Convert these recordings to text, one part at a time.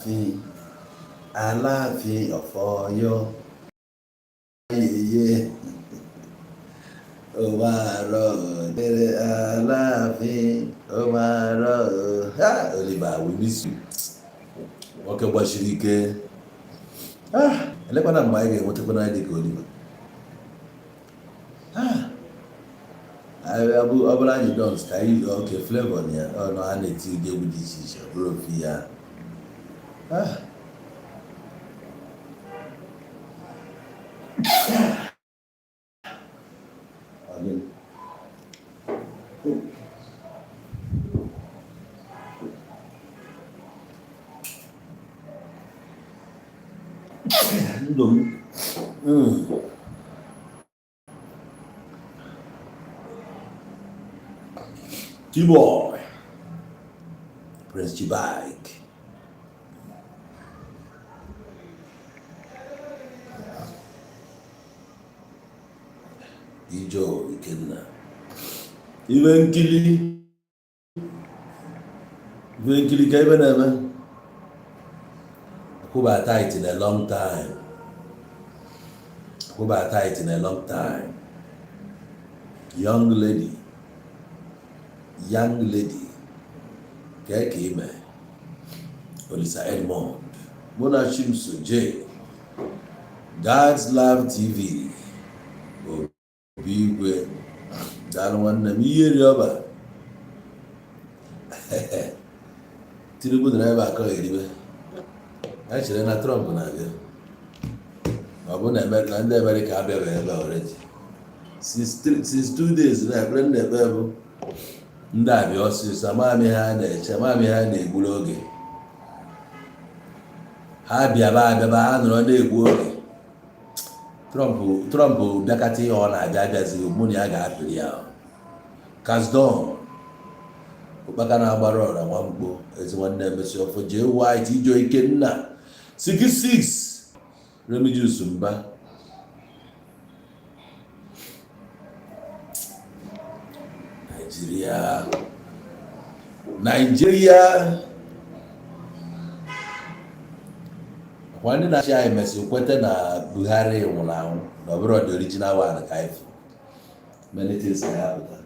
Aláàfin, Aláàfin of Ọ̀yọ́, yèyé ó máa rọ̀ dẹ́rẹ́, Aláàfin ó máa rọ̀. Ha, Oliver, we miss you. Nwoke gbachiri ike. Ah, elekwana mgbe anyị ga-enwetakwana anyị dịka Oliver. Ah, ọ bụrụ anyị dons ka anyị oke Flavour na ya ọ nọ, ha na-eti ụdị egwu dị iche iche, ọ bụrụ ofu ya. Ah, ọ gịnị? Ndụ m. T-Boy, Prince Chibike, Ijo Ikenna, ibe nkili, ibe nkili ka ibe na-eme akwụba tight in a long time, akwụba tight in a long time. Young lady, young lady, ka ka ime Olisa Edmond Munachimso J, God's Love TV, Obi Igwe, daalụ nwanne m. Ihe ri ọba Tinubu nọrọ ebe akọ eribe. Anyị chere na Trump na-abịa, ọ bụ na ndị Amerịka abịabeghị ebe already since 2 days. Na ekpere m na-ekpe bụ ndị abịa ọsịsọ. Amaghị ihe ha na-eche, amaghị ihe ha na-egburu oge. Ha bịaba abịaba, ha nọrọ na-egbu oge. Trump, Trump bịakata ihe ọ na-abịa, abịazighị, mụ na ya ga-apịrị ya. Kasdon ụkpaka na-agbara ọra nwamkpo, ezi nwanne emesi ọfọ jee White Ijo Ikenna 66 Remigius Mba. Nigeria, Nigeria kwa ndị na-achị anyị mesịrị kweta na Buhari nwụrụ anwụ, na ọ bụrụ the original one ka anyị fụ. Many things na ya pụta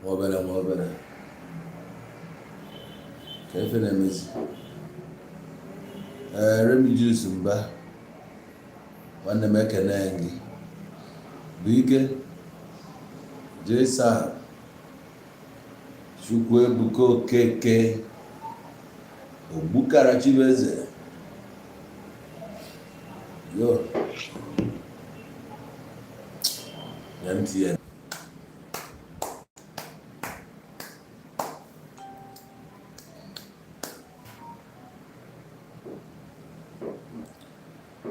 nwa obere nwa obere ka efe na-emezi. Ee, Remigius Mba, nwanne m, ekene gị bụ ike. Jason Chukwuebuka Okeke Ogbukara Chibeze yo MTN.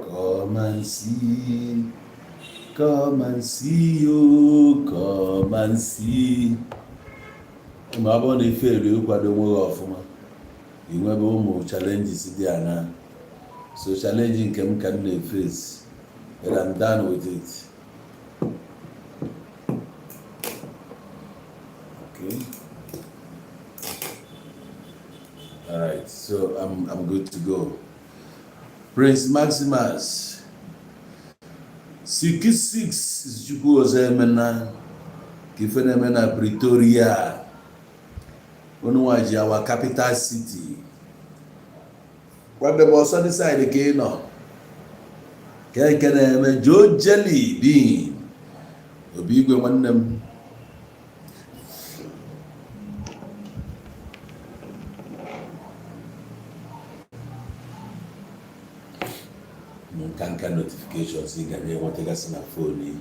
Come and see, come and see you, come and see. Ma ọ bụrụ na ife eri ịkwado onwe gị ọfụma, ị nwebe ụmụ challenges dị aṅaa. So challenge nke m ka m na-eface, but I'm done with it. Okay, all right, so I'm good to go. Prince Maximus 66 Chukwu ọzọ emena ka ife na-eme na Pretoria, Onuwaji, our capital city. Nwanne m, ọsọ dị side ka ị nọ ka nke na-eme. Joe Jelly Bean Obi Igwe, nwanne m. Nka nka notifications ị ga na-enwetagasị na phone ị,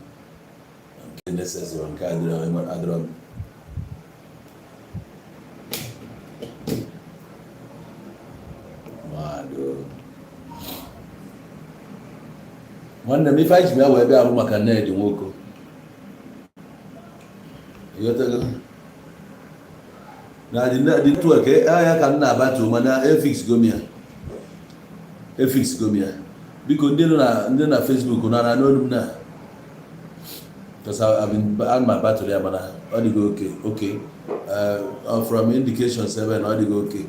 nke necessary, nke adịrọ adịrọ m. Mmadụ. Nwanne m, ife anyị ji bịa wee bịa bụ maka Ned Nwoko. Ịghọtago? Na the network ya ka m na-abatu, mana efix gom ya, efix gom ya. Biko, ndị nọ na ndị na Facebook nọ na n'olu m na because I've been ana m abatụrụ ya, mana ọ dịgo okay. From indications ebe na ọ dịgo okay.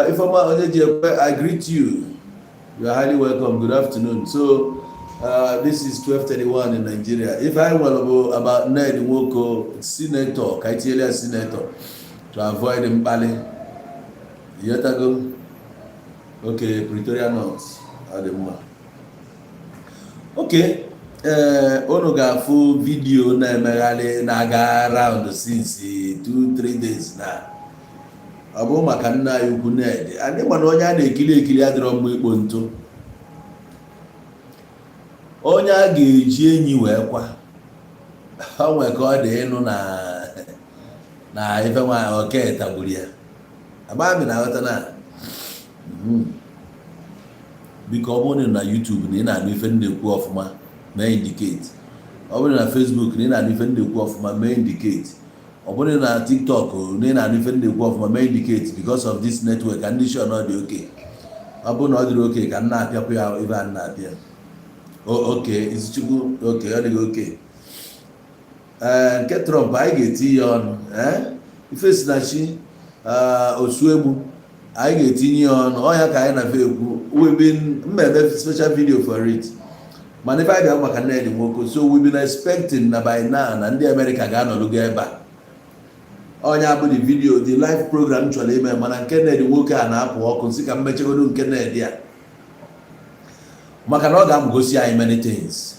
Ifeoma Onyejiekwe, I greet you. You are highly welcome. Good afternoon. So this is 12:31 in Nigeria. If I will about Ned Nwoko, senator, ka etinyere ya senator to avoid mkpali. Ịghọtago? Okay, Pretoria North. Ọ dị mma. Okay. Ee, unu ga-afụ video na-emegharị, na-aga round since 2-3 days na ọ bụ maka nna anyị ukwu Ned. Anyị mana onye a na-ekiri ekiri adịrọ mma ikpo ntụ. Onye a ga-eji enyi wee kwa o nwee ka ọ dị ịnụ na ife nwa oke tagburu ya agbami na aghọta na. Biko, ọ bụrụ na YouTube na ị na-anụ ife m na-ekwu ọfụma, mee indicate. Ọ bụrụ na Facebook na ị na-anụ ife m na-ekwu ọfụma, mee indicate. Ọ bụrụ na TikTok na ị na-anụ ife m na-ekwu ọfụma, mee indicate, because of this network ka ndị sure na ọ dị oke. Ọ bụrụ na ọ dịrị oke, ka m na-apịakwa ya ife a m na-apịa. Oke Izichukwu, oke ọ dịghị oke. Ee, nke Trump anyị ga-eti ya ọnụ. Ee, ife sinachi osuegbu anyị ga-etinye ya ọnụ ọnya ka anyị na-efe ekwu. We been mmemme special video for it, mana ife anyị bịa maka Ned Nwoko. So we been expecting na by now na ndị Amerịka ga-anọlugo ebe a. Onye abụ the video, the live program chọrọ ime, mana nke Ned nwoke a na-apụ ọkụ nsị ka mmechegodo nke Ned ya, maka na ọ ga-amụgosi anyị many things.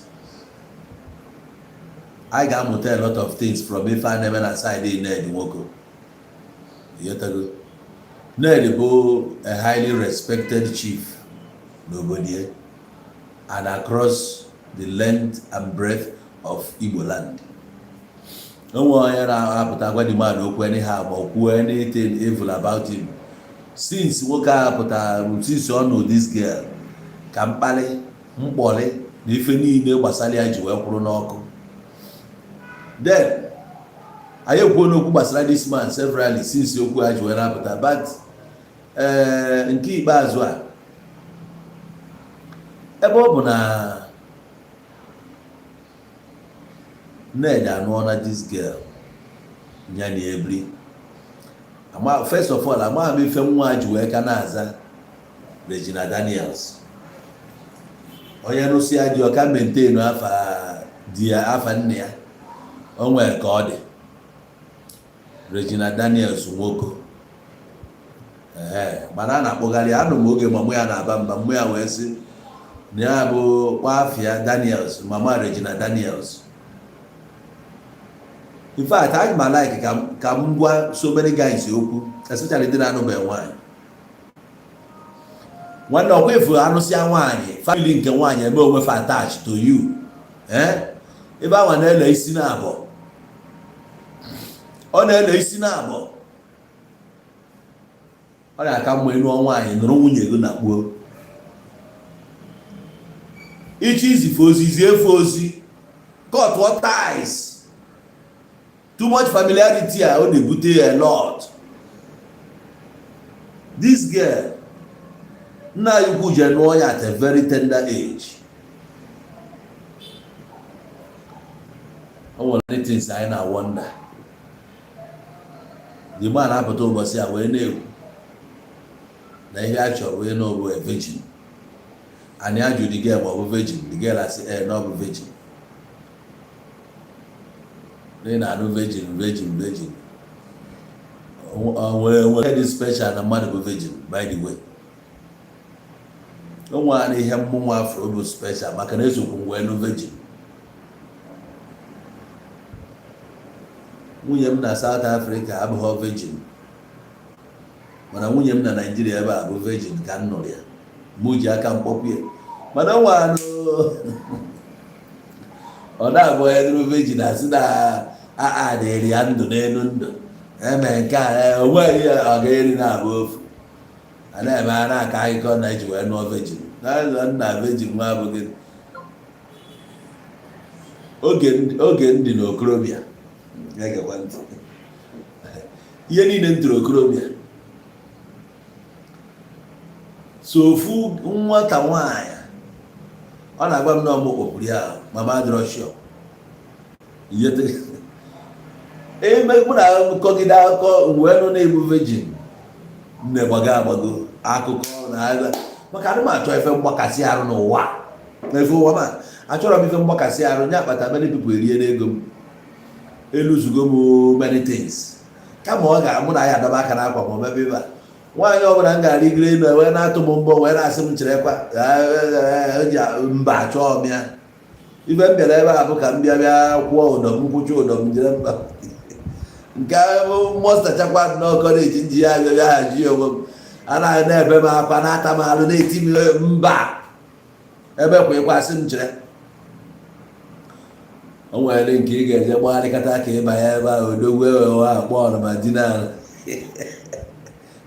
Anyị ga-amụta a lot of things from ife a na-eme na side Ned Nwoko. Ịghọtago? Ned bụ a highly respected chief n'obodo ya and across the length and breadth of Igbo land. Onwe onye na-apụta gwa the man okwu anyhow ma ọ kwuo anything evil about him. Since nwoke a pụtara, since ọ nụ this girl, ka mkpali mkpọli na ife niile gbasara ya ji wee kwụrụ n'ọkụ. Then anyị ekwuo n'okwu gbasara this man severally since okwu ha ji wee na-apụta, but ee, nke ikpeazụ a, ebe ọ bụ na Ned anụọna this girl ya na ebiri ama. First of all, amaghị m ife nwa ji wee ka na-aza Regina Daniels. Onye nụsịa ji ọka maintain afa di ya, afa nne ya. O nwere ka ọ dị, Regina Daniels nwoke. Ee, mana a na-akpọgharị ya. Anụ m oge mama ya na-aba mba, mmụ ya wee sị na ya bụ Nwafịa Daniels, mama Regina Daniels. In fact, anyị ma like ka m gwa so many guys okwu, especially ndị na-anụbeghị nwaanyị. Nwanne, ọkwa efu anụsịa nwaanyị, family nke nwaanyị eme onwe fa attach to you. Eh, ebe ahụ na-ele isi na abụọ, ọ na-ele isi na abụọ. Ọ na-aka mma ịnụọ nwaanyị, nụrụ nwunye gị na kpuo iche izife ozi, zie efe ozi, cut ties. Too much familiarity a, ọ na-ebute a lot. This girl, nna anyị ukwu jere nụọ ya at a very tender age. O nwere many things anyị na wonder. The man apụta ụbọchị a wee na-ekwu na ihe a chọrọ wee na ọ bụ a virgin. Anyị ajụ the girl ma ọ bụ virgin. The girl asị ee, na ọ bụ virgin. Na ị na-anụ virgin, virgin, virgin, o nwere dị special na mmadụ bụ virgin. By the way, o nwere ihe mmụnwa afro bụ special, maka na esokwu m wee nụ virgin. Nwunye m na South Africa abụghị virgin, mana nwunye m na Nigeria ebe a bụ virgin ka m nụrụ ya, mụ ji aka mkpọpụ ya. Mana o nwere anụ ọ na-abụ onye nụrụ virgin asị na aa dịrị ya ndụ n'elu ndụ eme nke a, o nweghị ihe ọ ga-eri na-abụ ofu a na-eme. A na-akọ akụkọ na eji wee nụọ virgin na nna virgin nwa abụghị oge ndị n'okorobịa. Egekwa ntị, ihe niile m tụrụ okorobịa so ofu nwata nwaanyị ọ na-agwa m na ọmụ kpọpụrụ ya, mama adịrọ sure. Eme mụ na kọgide akụkọ wee nụ na-ebu virgin. Nne, gbago agbago akụkọ na maka adị m achọ ife mgbakasị arụ n'ụwa na ife ụwa ma achọrọ m ife mgbakasị arụ nye akpata. Many people erie n'ego m, eluzugo m many things. Kama ọ ga mụ na ya adọba aka n'akwa ma ọ mebe ebe a, nwaanyị ọbụla m gara igire elu wee na-atụ m mbọ, wee na-asị m cherekwa ji mba, chọọ m ya. Ife m bịara ebe a bụ ka m bịa bịa kwụọ ụdọ m, kwụcha ụdọ m, jere mba nke mọstachakwa nnọọ kọleji nji ya bịa bịa hazie onwe m. Anaghị na-ebe m akwa, na-ata m alụ, na-eti m mba ebe kwa ịkwasị m chere. O nwere nke ị ga-eje gbagharịkata ka ịbanye ebe ahụ, odogwu ewewe akpọ ọnụma di n'ala,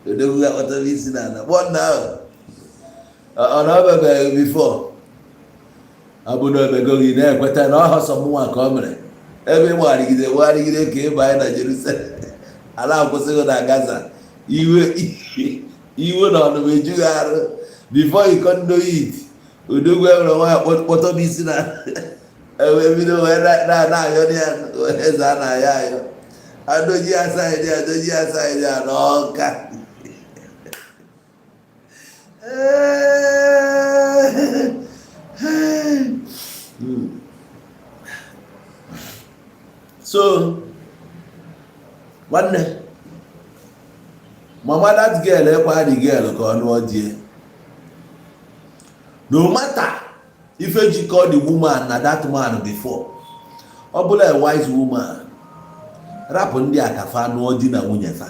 odogwu ga-akpọtara isi n'ala kpọọ nna ahụ. Ọ na obebeghị before, ọ bụ na obego gị na-ekweta na ọ sọ mụnwa ka ọ mere ebe ịgbagharịgide gbagharịgide ka ịbanye na Jerusalem, ala akwụsịghị na Gaza. Iwe iwe na ọnụma ejughị arụ. Before you can know it, odogwu enwere nwa ya kpọtọba isi na ewee bido wee na-ayọ ya. Eze a na-ayọ ayọ, adoji ya side, adoji ya side ya n'ọka. So nwanne mama, that girl ekwa the girl ka ọ nụọ die. No matter ife jikọ the woman na that man before, ọ bụla a wise woman, rapụ ndị a ka fa nụọ di na nwunye, fa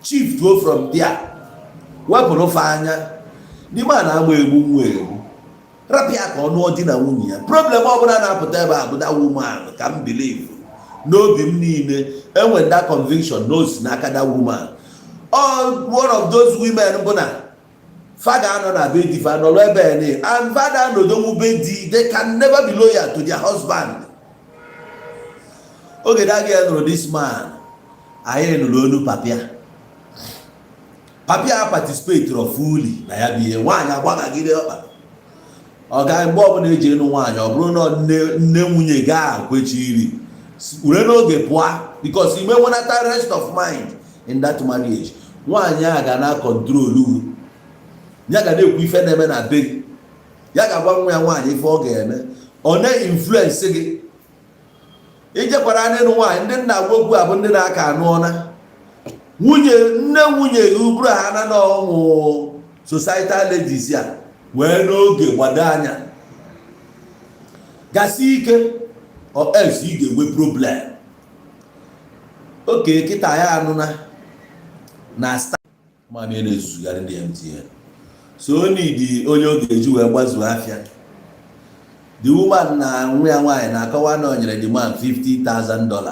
chief go from there, wepụrụ fa anya n'ime a na-agba egbu nwa egbu. Rapụ ya ka ọ nụọ di na nwunye ya. Problem ọbụla na-apụta ebe a bụ that woman. Ka m believe n'obi m niile, enwe that conviction na o si n'aka that woman. All one of those women bụ na fa ga-anọ na be di, fa nọrọ ebe ni and fa ga-anọdonwu be di. They can never be loyal to their husband. Oge that girl nụrụ this man, anyị nụrụ olu papia. Papia participate fully na ya bụ ihe. Nwaanyị agbagagide ọkpa ọ ga mgbe ọbụla eji ịnụ nwaanyị, ọ bụrụ na nne nwunye gaa kwechiri were n'oge pụọ, because ime nwenata rest of mind in that marriage. Nwaanyị a ga na control ya, ga na-ekwu ife na-eme na be gị, ya ga-agwa nwa ya nwaanyị ife ọ ga-eme, ọ na-influence gị. Ijekwara n'ịnụ nwaanyị, ndị nna agwa okwu a bụ ndị na-aka anụọna nwunye. Nne nwunye gị bụrụ ha na ụmụ societal ladies a, wee n'oge gbado anya gasị ike or else ị ga-enwe problem. Oke kịta ya anụna na star mamie na-ezuzugharị ndị MTN, so o need onye ọ ga-eji wee gbazuo afịa. The woman na nwa ya nwaanyị na-akọwa na o nyere the man $50,000,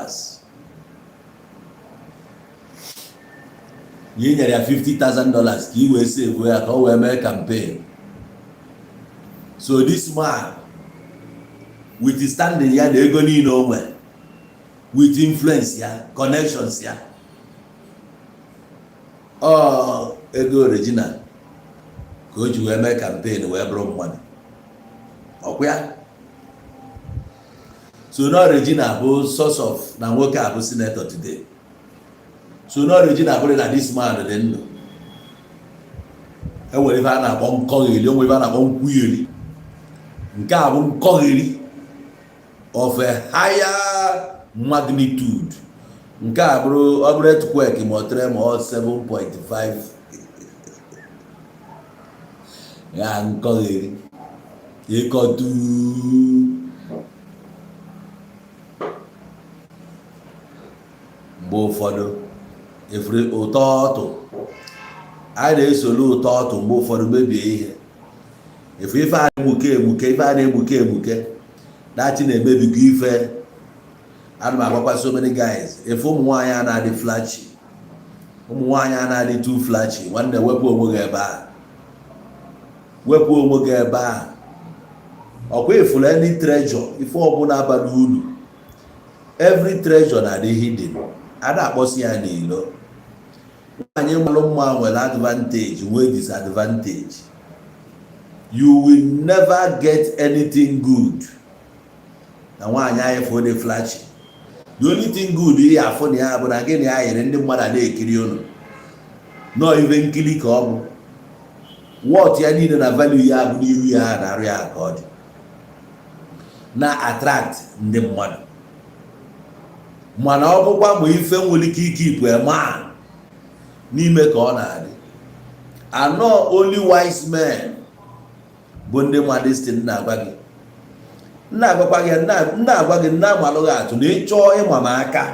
na ị nyere ya $50,000 ka ị wee save ya, ka ọ wee mee campaign. So this man, with standing ya na ego niile o nwere, with influence ya, connections ya, ọ ego Regina ka o ji wee mee campaign, wee bụrụ mmadụ ọkwa ya. So na Regina bụ source of na nwoke a bụ senator today. So na Regina bụrụ na this man dị ndụ. Enwere ife a na-akpọ nkọgheri, enwere ife a na-akpọ nkwugheri. Nke a bụ nkọgheri of a higher magnitude. Nke a bụrụ, ọ bụrụ earthquake ma ọ tere ma ọ 7.5 ya, nkọgheri ịkọtu. Mgbe ụfọdụ efere ụtọ ọtụ a na-esolu ụtọ ọtụ, mgbe ụfọdụ mebie ihe. Efe ife a na-egbuke egbuke, ife a na-egbuke egbuke dachi na-emebigo ife. Ana m agwakwa so many guys, efe ụmụ nwaanyị a na-adị flashy, ụmụ nwaanyị a na-adị too flashy, nwanne, wepụ onwe gị ebe a, wepụ onwe gị ebe a. Ọkwa ifuru any treasure, ife ọbụla bara uru, every treasure na-adị hidden, a na-akpọsi ya n'ilo. Nwaanyị malụ mma nwere advantage, nwee disadvantage. You will never get anything good na nwaanyị anyị fụ dị flashy. The only thing good ihe afụ na ya bụ na gị na ya yiri ndị mmadụ na-ekiri unu. Nọọ ife nkili ka ọ bụ. Worth ya niile na value ya bụ n'ihu ya na arụ ya ka ọ dị na attract ndị mmadụ. Mana ọ bụkwa ma ife nwere ike ike ema n'ime ka ọ na-adị anọ. Only wise men bụ ndị ma this thing na-agwa gị, na-agwakwa gị, na-agwa gị, na-amalụghị atụ na ịchọọ ịma m aka,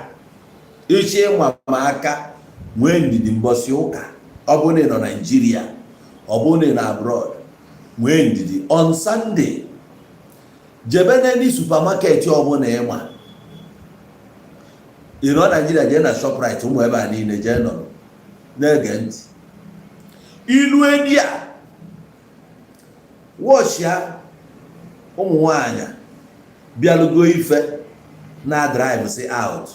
ịchọ ịma m aka, nwee ndidi. Mbọsị ụka, ọ bụrụ na ị nọ Naijiria, ọ bụrụ na ị nọ abroad, nwee ndidi. On Sunday, jebe n'any supermarket ọbụla ịma. Ị nọ Naijiria, jee na Shoprite, ụmụ ebe a niile, jee nọrọ na-ege ntị. Ilu edi a, wọchịa ụmụ nwanyị bịalụgo ife na drive si out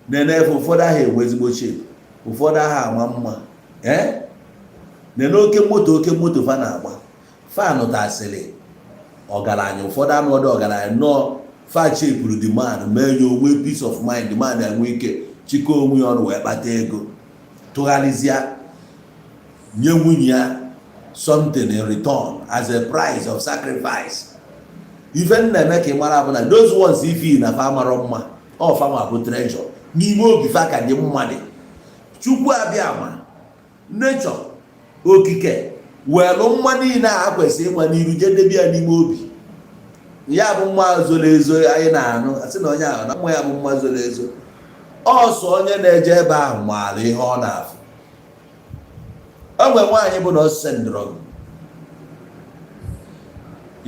na-enefe. Ụfọdụ ahụ enwe ezigbo shape, ụfọdụ ahụ ama mma. Ee, nene oke moto, oke moto fa na-agba. Fa nụtasịrị ọgaranya, ụfọdụ anụ ọdụ ọgaranya nọọ. Fa chepụrụ the man, mee ya onwe peace of mind. The man enwe ike chịkọ onwe ya ọnụ wee kpata ego, tụgharịzịa nye nwunye ya something in return as a price of sacrifice. Ife m na-eme ka ị mara bụ na those ones ife na fa marọ mma, ọ fa nwa bụ treasure n'ime obi fa ka dị mma dị. Chukwu abịa ma nature, okike welụ mma niile a kwesịrị ịma n'iru jedebe ya n'ime obi ya. Bụ mma zoro ezo anyị na-anụ, asị na onye ahụ na mma ya bụ mma zoro ezo. Ọsọ onye na-eje ebe ahụ maara ihe ọ na-afụ. O nwere nwaanyị bụ na ọ sendịrọ gị,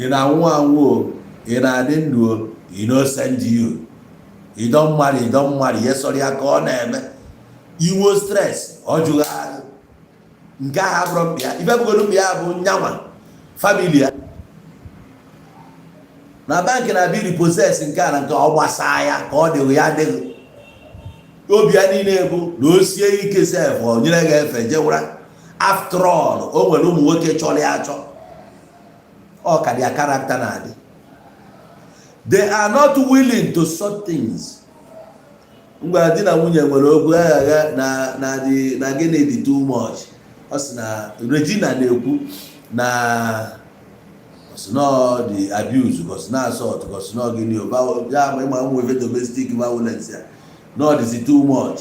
ị na-anwụ anwụ o, ị na-adị ndụ o, you no send you. You don marry, you don marry, ihe sọrọ ya ka ọ na-eme. Iwo stress, ọ jụghị ahụ nke ahụ abụrụ mkpa ya. Ife bụgodo mkpa ya bụ nyanwa, family ya na bank na-abịa repossess nke a na nke ọ gbasaa ya ka ọ dịghị ya adịghị. Obi ya niile bụ na o sie ike sef, ọ nyere gị efe jewara. After all, o nwere ụmụ nwoke chọrọ ya achọ. Ọ ka their character na-adị. They are not willing to sort things. Ngwa, di na nwunye nwere okwu agha na dị na gịnị dị too much. Ọ sị na Regina na-ekwu na ọ sị na ọ dị abuse, ka ọ sị na assault, ka ọ sị na ọ gịnị ya ma ịma ụmụ ife domestic violence ya na ọ dịzi too much.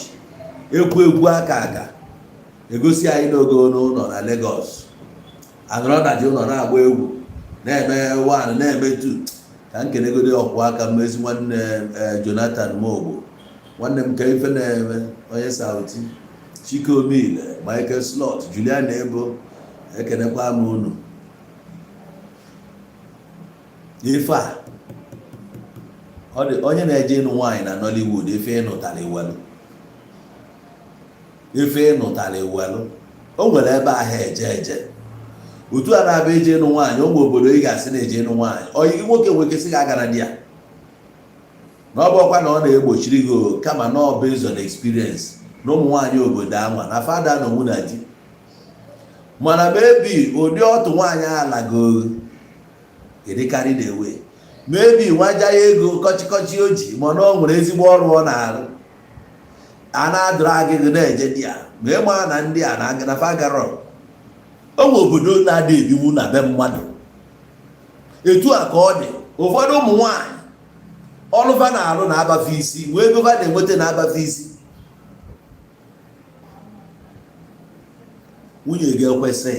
Ekwu ekwu aka aka egosi anyị n'ogo n'ụlọ na Lagos, anọrọ na ji ụlọ na-agba egwu, na-eme one, na-eme two. Ka m kelegodi ọkwụ aka m, ezi nwanne Jonathan Mogbo, nwanne m, ka ife na-eme onye Sauti Chike Omile, Michael Slot, Juliana Ebo, ekenekwa m unu. Ife a ọ dị onye na-eje ịnụ nwaanyị na Nollywood, ife ịnụtara iwelu, ife ịnụtara iwelu. O nwere ebe ahụ eje eje otu a na-abịa eje ịnụ nwaanyị. O nwe obodo ị ga-asị na-eje ịnụ nwaanyị, oyi gị nwoke nwekesị gị agara di ya na ọ bụ ọkwa na ọ na-egbochiri gị o, kama na ọ based on experience na ụmụ nwaanyị obodo anwa na fada na onwu na di. Mana maybe ụdị ọtụ nwaanyị alago ịdịkarị na-ewe, maybe nwaja ya ego kọchịkọchị o ji, mana ọ nwere ezigbo ọrụ ọ na-arụ, a na-adụrụ agịgị na-eje di ya. Ma ịma na ndị a na na fagarọ o nwe obodo na-adị ebinwu na be mmadụ. Etu a ka ọ dị ụfọdụ ụmụ nwaanyị, ọlụfa na-alụ na-abafe isi, wee ego fa na-enweta na-abafe isi. Nwunye gị ekwesị,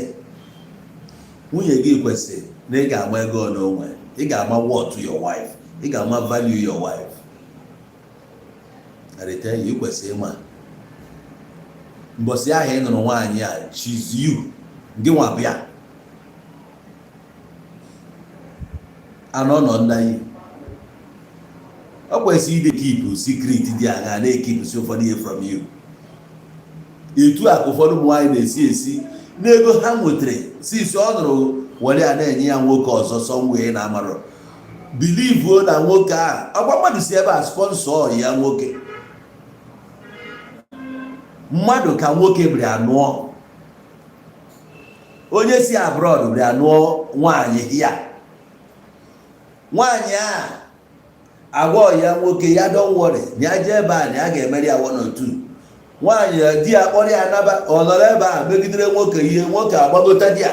nwunye gị kwesị na ị ga-ama ego n'onwe, ị ga-ama worth your wife, ị ga-ama value your wife. I dey tell you, ị kwesịrị ịma mbọsị ahụ ị nụrụ nwaanyị a, she's you, gị nwa bịa anọ nọ nna yi. Ọ kwesịrị ide keep secret dị aṅa na-ekeepụsi ụfọdụ ihe from you. Etu a ka ụfọdụ ụmụ nwaanyị na-esi esi n'ego ha nwetara since ọ nụrụ, were ya na-enye ya nwoke ọzọ somewhere na-amarọ. Believe na nwoke a ọkwa mmadụ si ebe a sponsor ya nwoke mmadụ ka nwoke bịara nụọ, onye si abroad bịara nụọ nwaanyị ya. Nwaanyị a agwa ya nwoke ya, don't worry, na ya jee ebe a na ya ga-emeri ya one or two. Nwaanyị di ya kpọrọ ya naba, ọ nọrọ ebe a megidere nwoke ihe, nwoke agbagota di ya.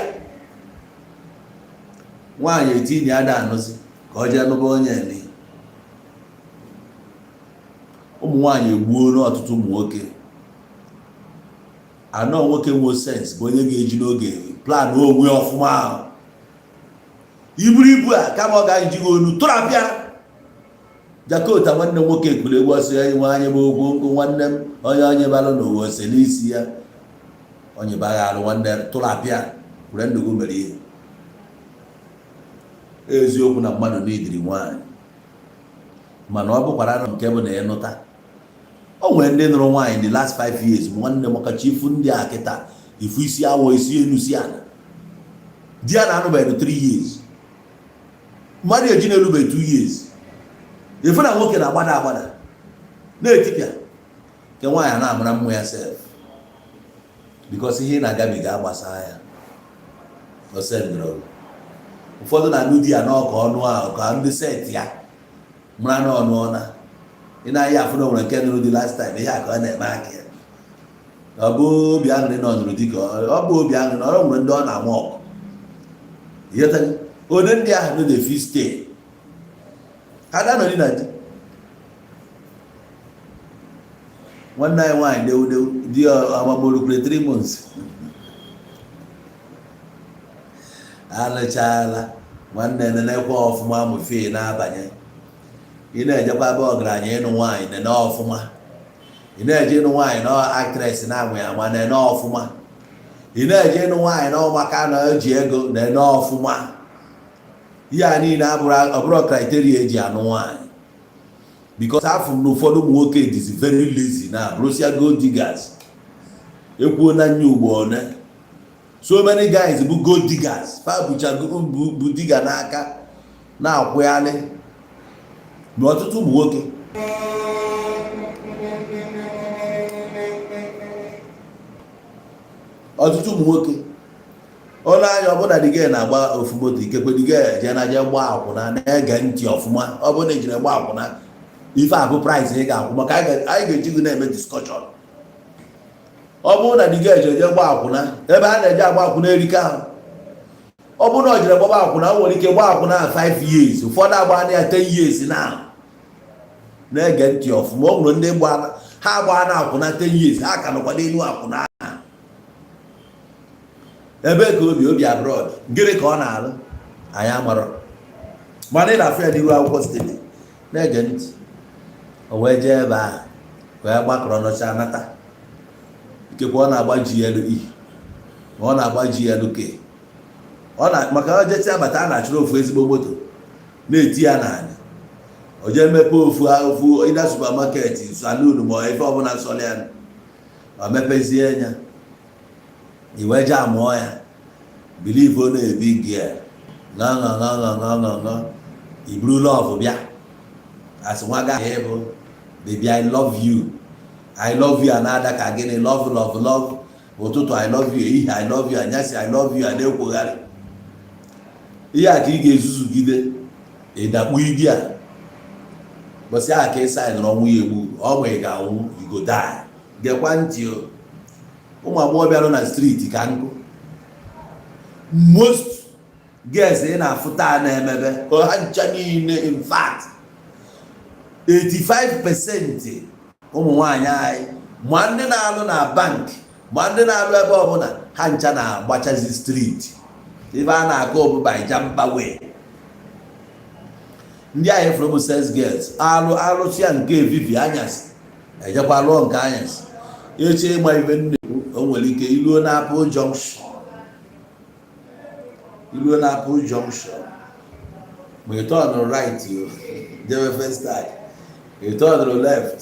Nwaanyị etinye ya da anụzi ka ọ jee nụba onye ni. Ụmụ nwaanyị egbuo n'ọtụtụ ụmụ nwoke anọ. Nwoke nwe sense bụ onye ga-eji n'oge plan onwe ọfụma ahụ iburu ibu a, kama ọ ga-eji gị onu tụrapịa jakota. Nwanne m nwoke kwuru egwu, ọsọ ya nwe anya bụ okwu nkụ. Nwanne m, onye onye balụ n'ụwa ose n'isi ya, onye bagha alụ nwanne tụrapịa were ndụgụ mere ihe. Eziokwu na mmadụ n'idiri nwaanyị, mana ọ bụkwara na nke bụ na ịnụta, o nwere ndị nụrụ nwaanyị the last 5 years. Nwanne m, ọkacha ifu ndị a kịta, ifu isi awọ, isi elu, si ala. Di ya na-anụbeghị 3 years, mmadụ eji na-erubeghị 2 years, ifu na nwoke na-agbada agbada na-etipịa nke nwaanyị na-amara mmụ ya sef, because ihe ị na-agabiga agbasa ya. Osendịrị ụfọdụ na-anụ di ya n'ọka ọnụ ahụ ka ndị set ya mara na ọnụ ọna. Ị na-ahịa afụ na o nwere nke nụrụ di last time, ihe a ka ọ na-eme aka ya. Ọ bụ obi aṅụrị na ọ nụrụ di, ka ọ bụ obi aṅụrị na ọ nwere ndị ọ na-ama ọgụ. Ịghọtago? Onye ndị ahụ no dey fit stay, ha ga-anọrị na di. Nwanne anyị nwaanyị dewu di amamolukwere 3 months, alụchaala. Nwanne, nenekwa ọfụma mụfe na-abanye. Ị na-ejekwa ebe ọgaranya ịnụ nwaanyị, nene ọfụma. Ị na-eje ịnụ nwaanyị na actress na-amụ ya ama, nene ọfụma. Ị na-eje ịnụ nwaanyị na ọmaka na eji ego, nene ọfụma. Ihe a niile ọ bụrụ criteria eji anụ nwaanyị, because afụ m na ụfọdụ ụmụ nwoke dịzi very lazy na bụrụsịa gold diggers. Ekwuo na nya ugbo one, so many guys bụ gold diggers, fa bụcha bụ digger n'aka na-akwụghalị na ọtụtụ ụmụ nwoke. Ọtụtụ ụmụ nwoke, ọnụ anya ọbụna the girl na-agba ofu moto, ikekwe the girl jee na jee gbaa akwụna. Na-ege ntị ọfụma. Ọ bụrụ na ejiri gbaa akwụna, ife a bụ price ị ga-akwụ, maka anyị ga-eji gị na-eme discussion. Ọ bụrụ na the girl jere jee gbaa akwụna, ebe a na-eje agba akwụna erika ahụ, ọ bụrụ na ọ jere gbaba akwụna, o nwere ike gbaa akwụna 5 years, ụfọdụ agba ya 10 years. Na na-ege ntị ọfụma. O nwere ndị ha gbaa na akwụna 10 years, ha ka nọkwa n'elu akwụna. Ebe ka obi obi abroad, gịnị ka ọ na-alụ? Anyị amarọ, mana ị na-afụ ya n'iru akwụkwọ steeti. Na-ege ntị. O wee jee ebe ahụ wee gbakọrọ nọcha nata. Ikekwe ọ na-agba GLE, ma ọ na-agba GLK, ọ na maka o jecha abata, a na-achụrụ ofu ezigbo moto na-eti ya n'ala. O jee mepee ofu ofu ịda supermarket, saloon, ma ife ọbụla sọrọ ya, ọ mepezie ya. Iwe jee amụọ ya, believe ọ na-ebi gị ṅa ṅa ṅa ṅa ṅa ṅa ṅa. Iburu love bịa, asị nwa ga ịbụ baby, I love you, I love you. A na-ada ka gịnị? Love, love, love. Ụtụtụ, I love you. Ehihie, I love you. Anyasị, I love you. A na-ekwogharị ihe a ka ị ga-ezuzugide ịdakpu ibi a. Bọsị a ka ị saịnụrụ ọnwụ ya egbu ọ ma ị ga-anwụ, you go die. Gekwa ntị o, ụmụ agbọghọbịa nọ na street ka nkụ. Most girls ị na-afụ taa na-emebe ha ncha niile, in fact 85% ụmụ nwaanyị anyị, ma ndị na-alụ na bank, ma ndị na-alụ ebe ọbụla, ha ncha na-agbachazi street. Ife a na-akọ bụ by jamba way. Ndị ahụ efuru bụ sex girls, alụ alụsịa nke evivi, anyasị ejekwa lụọ nke anyasị. Eche ịgba ibe nnekwu, o nwere ike iluo na Apple Junction, iluo na Apple Junction, ma ị tọnụrụ right jebe Festac, ị tọnụrụ left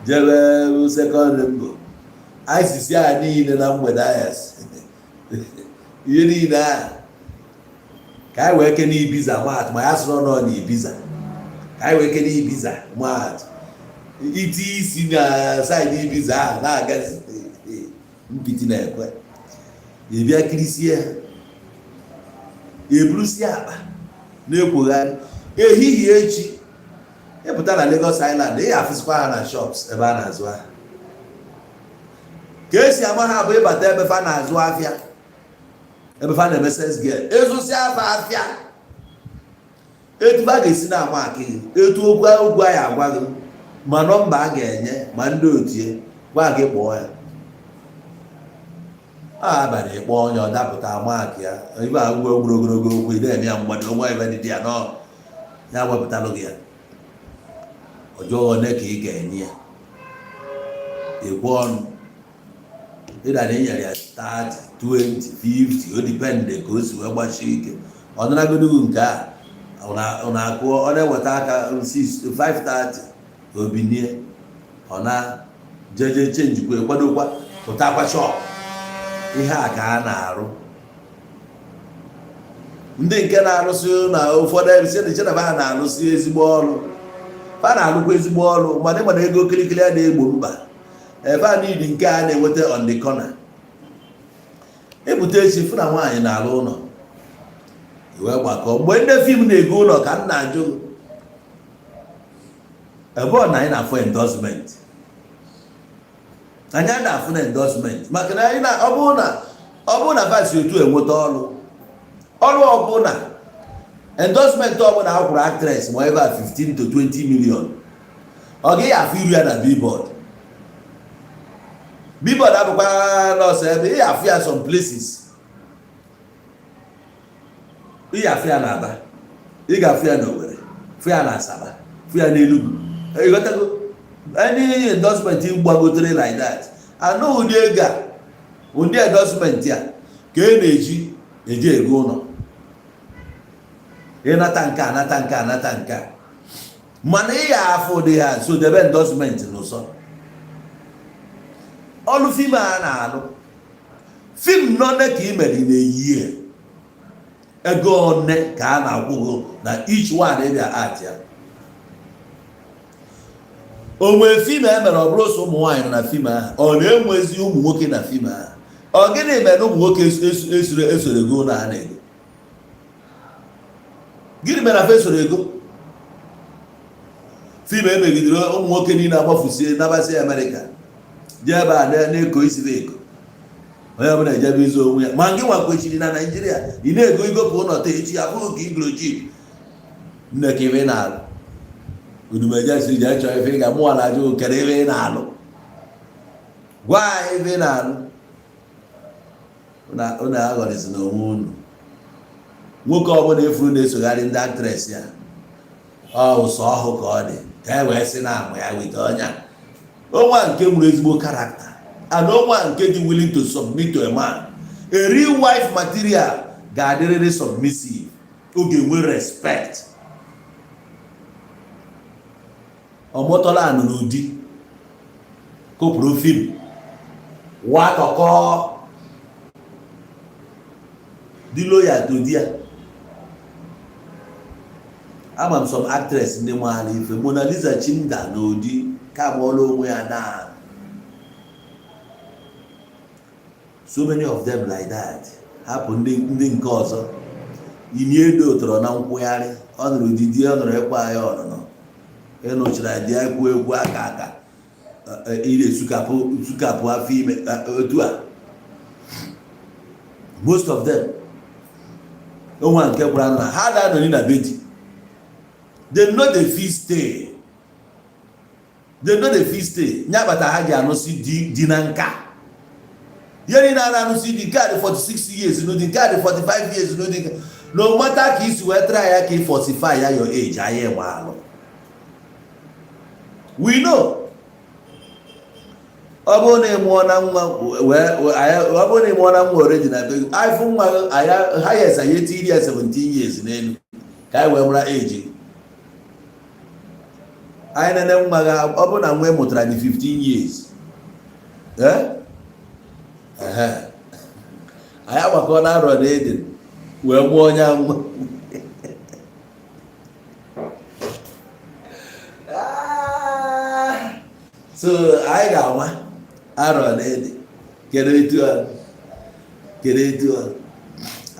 jebe Second Rainbow, ICC a niile na mgbede anyasị, ihe niile a ka anyị wee kene Ibiza maatụ, ma ya sụrụ nọ na Ibiza, ka anyị wee kene Ibiza maatụ. Iti isi na side Ibiza ahụ na-agazi mpiti na-ekwe, ị bịa kirisie ha, eburusie akpa na-ekwogharị. Ehihie echi, ịpụta na Lagos Island, ị ga-afụsịkwa ha na shops ebe a na-azụ ahịa. Ka esi ama ha bụ ịbata ebe fa na-azụ afịa, ebe fa na-eme sex girl, ịzụsị afa afịa, etu fa ga-esi na-ama akị gị, etu okwu okwu anyị agwa gị, ma nọmba a ga-enye ma ndị otie gwa gị kpọọ ya a abalị, ịkpọ onye ọ dapụta ama akị ya. Ibe a ngwa nwere ogologo okwu, ị na-eme ya mgbado onwe ebe dị ya nọ ya wepụtalụ gị ya ọjọọ. One ka ị ga-enye ya ekwe ọnụ ịda na enyere ya 30, 20, 50, o depend ka o si wee gbasie ike. Ọ naragodo gị nke a, ọ na-akụ, ọ na-eweta aka 6 530, obinie, ọ na jeje changekwa, kwadokwa, pụtakwa shop. Ihe a ka a na-arụ. Ndị nke na-arụsị na ụfọdụ ebe si na ha na-arụsị ezigbo ọrụ, fa na-arụkwa ezigbo ọrụ, mana ịma na ego kirikiri a na-egbo mba ebe a niile nke a na-enweta on the corner. Ebute echi fụ na nwaanyị na-alụ ụlọ iwe gbakọ. Mgbe ndị film na-ego ụlọ ka m na-ajụ, ebe ọ na anyị na-afụ endorsement, anyị a na-afụ na endorsement, maka na anyị na ọ bụrụ na vasi otu enweta ọrụ, ọrụ ọbụla, endorsement ọbụla a kwụrụ actress ma ebe a 15 to 20 million, ọ gaghị afụ iru ya na billboard. Billboard abụkwa nọọsụ ebe ị afụ ya. Some places ị ga-afụ ya n'Aba, ị ga-afụ ya n'Owerri, fụ ya na Asaba, fụ ya n'Enugu. Ịghọtago? Any endorsement gbagotere like that, anụ ụdị ego a, ụdị endorsement a ka e na-eji eji ego ụlọ, ịnata nke a, nata nke a, nata nke a, mana ị ya afụ ụdị ha. So debe endorsement n'ụsọ ọlụ film a na-alụ. Film nọ ka ị mere na-eyi ego one ka a na-akwụ gị na each one ị bịa art ya. O nwee film e mere, ọ bụrụ sọ ụmụ nwaanyị nọ na film ahụ, ọ na-enwezi ụmụ nwoke na film ahụ? Ọ gịnị mere na ụmụ nwoke esoro esoro ego na a na-ego? Gịnị mere na fa esoro ego film? Emegidere ụmụ nwoke niile agbafusie, nabasị Amerịka, jee ebe a na-eko isi eko. Onye ọbụla ejebe izu onwe ya. Ma gị nwa kwechiri na Naijiria, ị na-ego igopụ ụlọ taa, echi abụghị ka igoro jeep. Nne, ka ife ị na-alụ udumejesi, jee chọọ ife ị ga mụnwa na-ajụ. Kedu ife ị na-alụ? Gwa anyị ife ị na-alụ. Unu aghọrịsị na onwe unu. Nwoke ọbụla efuru na-esogharị ndị actress ya, ọ ụsọ ọhụ ka ọ dị ka e wee sị na ama ya weta ọnya onwa nke nwere ezigbo character and onwa nke dị willing to submit to a man. A real wife material ga-adịrịrị submissive, ọ ga-enwe respect. Ọmụtọla anụ n'ụdị kopụrụ film watọkọ, dị loyal to di ya. Ama m some actress ndị maara ife. Mona Lisa Chinda na Odi ka agbaọla onwe ya na so many of them like that. Hapụ ndị nke ọzọ. Ini Edo tọrọ na nkwụgharị, ọ nụrụ di, di ọ nụrụ ịkwa ya ọnụnọ, ịnụchara di ya ekwu egwu aka aka, ị na-esukapụ sukapụ afọ ime otu a. Most of them, onwe nke gwara na ha da-anọrị na be di. They no dey fit stay, they no dey fit stay. Nya kpata ha ji anụsị di di na nka. Ihe niile a na-anụsị di, nke a dị 46 years n'ụdị, nke a dị 45 years n'ụdị. No matter ka isi wee try ya ka ị fortify ya your age, anyị enwe alụ. We know. Ọ bụrụ na ị mụọ na nwa wee, ọ bụrụ na ị mụọ na nwa already na be gị, anyị fụ nwa gị, anyị highest anyị etiri ya 17 years n'elu ka anyị wee mara age anyị nene nwa gị. Ọ bụrụ na nwa ị mụtara dị 15 years, eh? Ehe. Anyị agbakọ na arọ na eden wee mụọ onye nwa. Ah! So anyị ga-ama arọ na ede. Kedu etu a, kedu etu a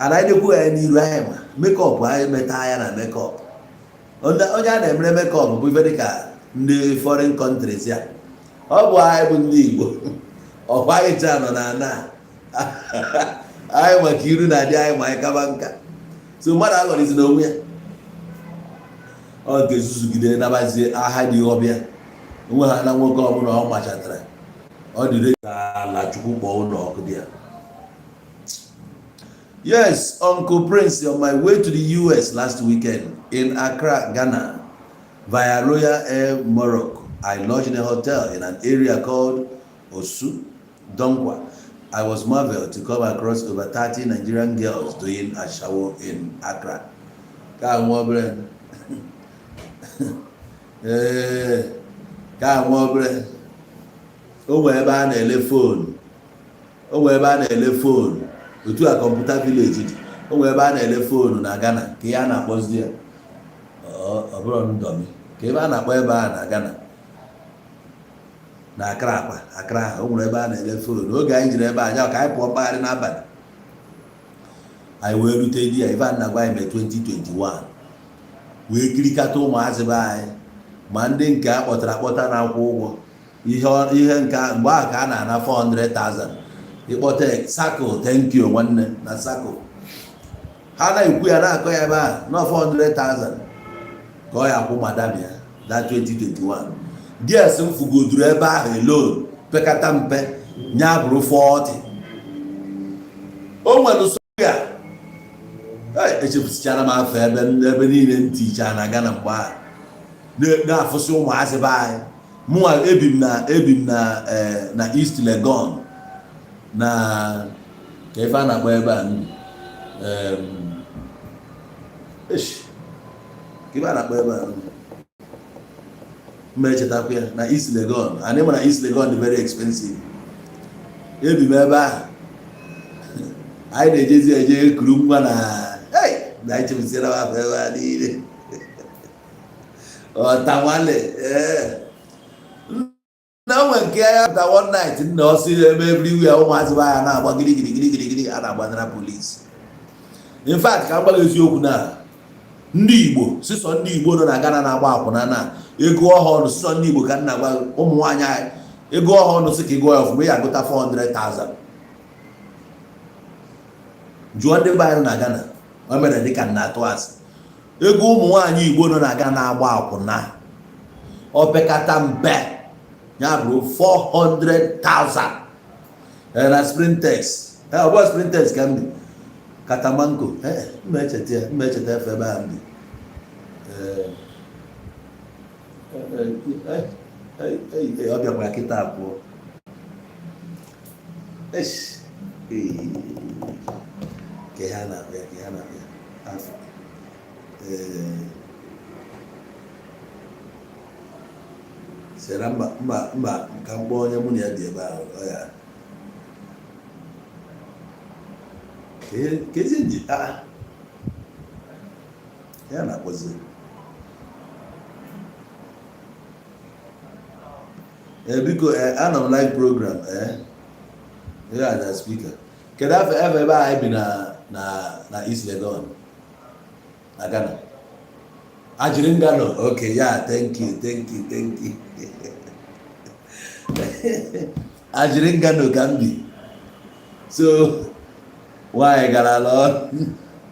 ana anyị nekwu ya n'iru anyị ma makeup anyị meta ya na makeup. Onye a na-emere makeup bụ ife dịka ndị foreign countries ya. Ọ bụ anyị bụ ndị Igbo. Ọkwa anyị cha nọ na ana anyị maka iru na-adị anyị ma anyị kaba nka. So mmadụ aghọrịzi na onwe ya, ọ ga-ezuzugide nabazie agha dị ọbịa onwe ha na nwoke ọbụla ọ machatara ọ dịrị ala. Chukwu kpọọ ụlọ ọkụ dị ya. Yes, Uncle Prince, on my way to the US last weekend in Accra, Ghana, via Royal Air Morocco, I lodged in a hotel in an area called Osu, Donkwa. I was marveled to come across over 30 Nigerian girls doing ashawo in Accra. Ka nwa obere, ee, ka nwa obere, o nwee ebe a na-ele phone, o nwee ebe a na-ele phone, otu a Computer Village dị, o nwee ebe a na-ele phone na Ghana, ka ihe a na-akpọzi ya, ọ bụrụ ndọmi, ka ebe a na-akpọ ebe a na Ghana, na Accra akpa Accra ahụ, o nwere ebe a na-ele phone. Oge anyị jiri ebe a ka anyị pụọ mkpagharị n'abalị, anyị wee rute di ya. Ife a na-agwa anyị mee 2021, wee kirikata ụmụazị be anyị, ma ndị nke a kpọtara akpọta na-akwụ ụgwọ ihe nke mgbe ahụ ka a na-ana 400,000 ịkpọta sakụl. Thank you, nwanne. Na sakụl ha na-ekwu ya, na-akọ ya ebe a na 400,000 ka ọ ya akwụ madam ya. Na 2021, girls m fugoduru ebe ahụ alone, pekata mpe nya bụrụ 40. O nwere nsogbu ya. Echefusichara m afọ ebe ebe niile ntị icha na Ghana mgbe ahụ na-afụsị ụmụazị be anyị. Mụnwa ebi m na East Legon, na ka ife a na-akpọ ebe a, ka ife a na-akpọ ebe a, mma echetakwa ya, na East Legon. Anyị ma na East Legon dị very expensive. Ebi m ebe ahụ, anyị na-ejezi eje ekuru nwa na na anyị chefusiara m afọ ebe a niile. Ọtamale ee na onwe nke ya pụta one night, nna, ọsọ eme everywhere, ụmụazị be anya na-agba giri giri giri giri giri, a na-agbanara police. In fact, ka m gwa gị eziokwu, na ndị Igbo, sịsọ ndị Igbo nọ na Ghana na-agba akwụna na ego ọha ọnụ, sịsọ ndị Igbo ka m na-agwa, ụmụ nwaanyị anyị, ego ọha ọnụ sị ka ego ya ọfụma, ya agụta 400,000. Jụọ ndị be anyị nọ na Ghana, o mere dịka m na-atụ asị. Ego ụmụ nwaanyị Igbo nọ na Ghana na-agba akwụna, opekata mpe ya bụrụ 400,000. Na Sprintex, ọ bụ Sprintex ka m bi, Katamanko. Mma echeta ya, mma echeta efe ebe a m bi. Ọ bịakwara kịta pụọ. Eish, ee, ka ihe a na-abịa, ka ihe a na-abịa afọ, ee, sera mba mba mba, ka m kpọọ onye mụ na ya dị ebe ahụ. Ọ ya ka ezi nji a ya na-akpọzi. Ee, biko, ee, anọ m live program. Ee, ihe a na speaker. Kedu afọ ebe ebe anyị bi na East Legon na Ghana? Adjiringanor. Okay, yeah, thank you, thank you, thank you. Adjiringanor ka m bi. So nwaanyị gara ala ọrụ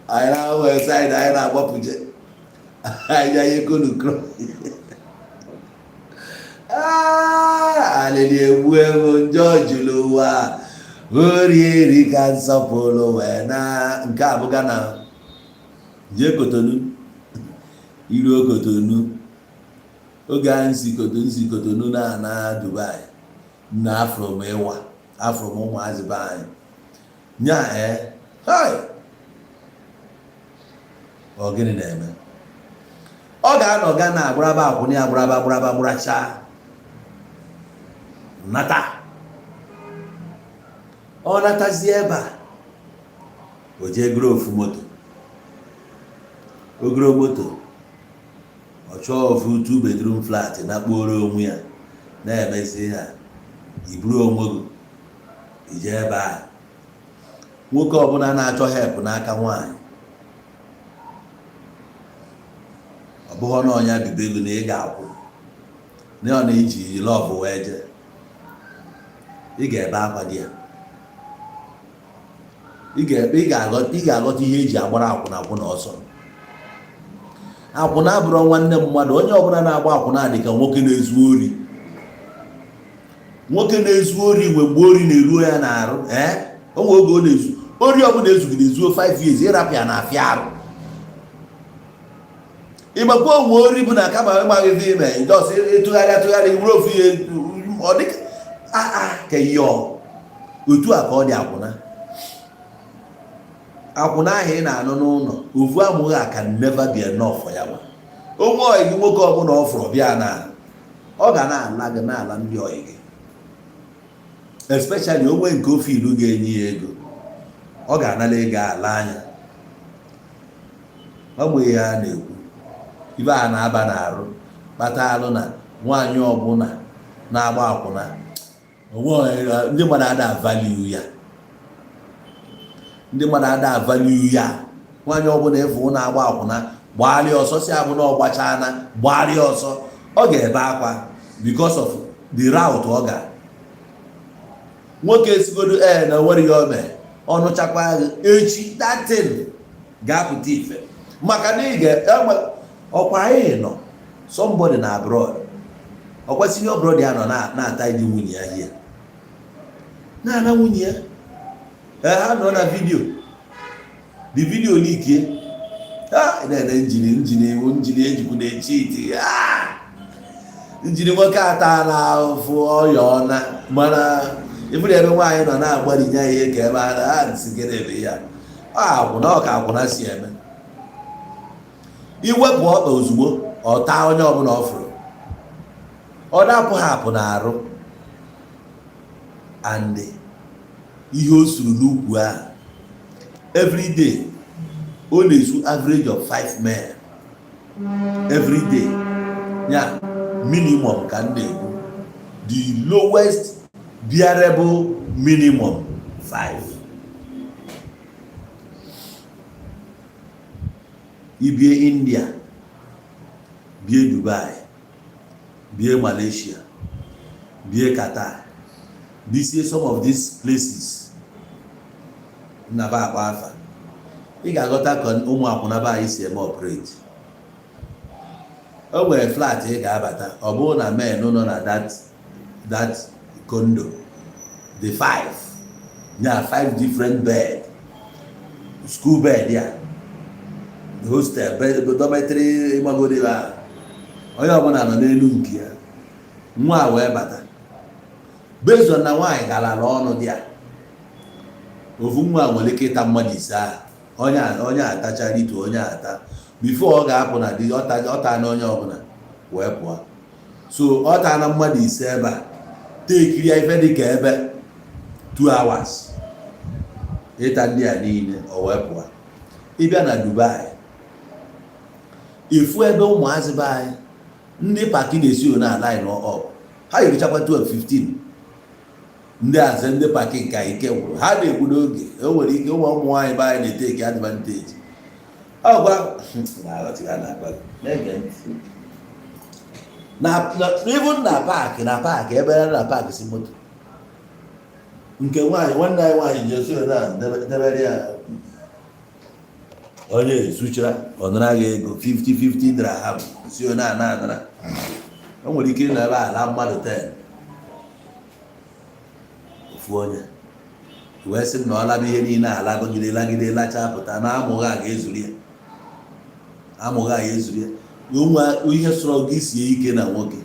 anyị na-ahụ side anyị na-agbapụje anyị anya konukro. Alịlị egbu ewu njọ juru ụwa ori ka nsọpụrụ wee na nke a bụ Ghana. Jee Cotonou, iruo Cotonou, oge anyị si Cotonou, si Cotonou na na Dubai na afro m ịwa afro m ụmụazị be anyị nya. Ee, hai, ọ gịnị na-eme? Ọ ga-anọ Ghana agbaraba akwụna ya, agbaraba agbaraba gbaracha nata. Ọ natazie ebe a, o jee goro ofu moto, ogoro moto, ọ chọọ ofu two bedroom flat na kporo onwe ya na-emezi ha. Iburu onwe gị ije ebe a, nwoke ọbụla na-achọ help n'aka nwaanyị, ọ bụghị na ọnya bibe ego na ị ga-akwụ na ọ na-eji love wee jee. Ị ga-ebe akwa di ya. Ị ga-aghọta ihe eji agbara akwụna akwụna ọsọ. Akwụna abụrụ nwanne mmadụ. Onye ọbụla na-agba akwụna dị ka nwoke na-ezu ori. Nwoke na-ezu ori nwe mgbe ori na-eruo ya n'arụ. Ee, o nwe oge ọ na-ezu ori ọbụla ezugide ezuo 5 years, ịrapụ ya na afịa arụ. Ịgbakwa onwe ori bụ na kama ịmaghị ife ime, just ịtụgharị atụgharị were ofu ihe, ọ dị aa ka yọọ. Otu a ka ọ dị akwụna. Akwụna ahụ ị na-anụ n'ụlọ, ofu amụghị a can never be enough for ya. Nwa onwe ọyị gị nwoke ọbụla ọ fụrụ bịa na ọ ga na-ala gị, na-ala ndị ọyị gị, especially onwe nke ofe ilu ga-enye ya ego, ọ ga-anara ego ala anya. Ọ bụ ihe a na-ekwu, ibe a na-aba n'arụ kpata alụ na nwaanyị ọbụla na-agba akwụna onwe ndị mmadụ ada value ya. Ndị mmadụ ada value ya. Nwaanyị ọbụla efu na-agba akwụna, gbagharịa ọsọ, si abụ na ọgbachana, gbagharịa ọsọ, ọ ga-ebe akwa because of the route ọ ga. Nwoke esigodo ee na onwere ihe o mee, ọnụchakwa gị echi, datin ga-apụta ife maka na ị ga ọkwa anyị nọ somebody na abroad, ọkwa senior brother ya nọ na-ata iji nwunye ya hie na-ana nwunye ya. Ee, ha nọ na video, the video leakie. Ha na-ene engine, engine, engine ejikwu na-echi iti engine. Nwoke ata na afụ ọya ọna, mana ifuru ebe nwaanyị nọ na-agbarinye ya ihe ka ebe a ha nsigere ebe ya ọ akwụna, ọ ka akwụna si eme. Iwepụ ọkpa ozugbo, ọ taa onye ọbụla ọ fụrụ, ọ na-apụ ha apụ n'arụ. And ihe o suru n'ukwu ahụ, every day ọ na-ezu average of five men every day ya, minimum ka m na-ekwu, the lowest bearable minimum five. Ibie India, bie Dubai, bie Malaysia, bie Qatar, bisie some of these places nnaba akpa afa, ị ga-aghọta ka ụmụ akwụna be anyị si eme operate. O nwere flat ị ga-abata, ọ bụrụ na men nọ na that condo, the five nya five different bed, school bed ya, hostel bed, dormitory, ịgbagoro ebe ahụ, onye ọbụla nọ n'elu nke ya. Nwa a wee bata based on na nwaanyị garala ọnụ dị ya, ofu nwa nwere ike ịta mmadụ ise ahụ. Onye onye atacha ritu, onye ata before ọ ga-apụ na di ọta na onye ọbụla wee pụọ. So ọ ta na mmadụ ise ebe a tekiri ya ife dị ka ebe 2 hours ịta ndị a niile, ọ wee pụọ. Ịbịa na Dubai, ifu ebe ụmụazị be anyị ndị parking na-esi na line up, ha yirichakwa 12 15, ndị aze ndị parking ka ike gwụrụ, ha na-egbu n'oge. O nwere ike ụmụ ụmụ nwaanyị be anyị na-etake advantage. Ọgwa na-ege ntị na even na park, na park ebe na park si moto nke nwaanyị, nwanne anyị nwaanyị ji esi na debere ya, onye ezuchara, ọ nara gị ego 50 50 dirham, si onye a na-anara. O nwere ike ịnọ ebe a ala mmadụ 10, ofu onye wee sị m na ọ laba ihe niile alagogide lagide lachaa pụta na amụghị a ga-ezuru ya, amụghị a ga-ezuru ya. Onwe ihe sọrọ gị sie ike na nwoke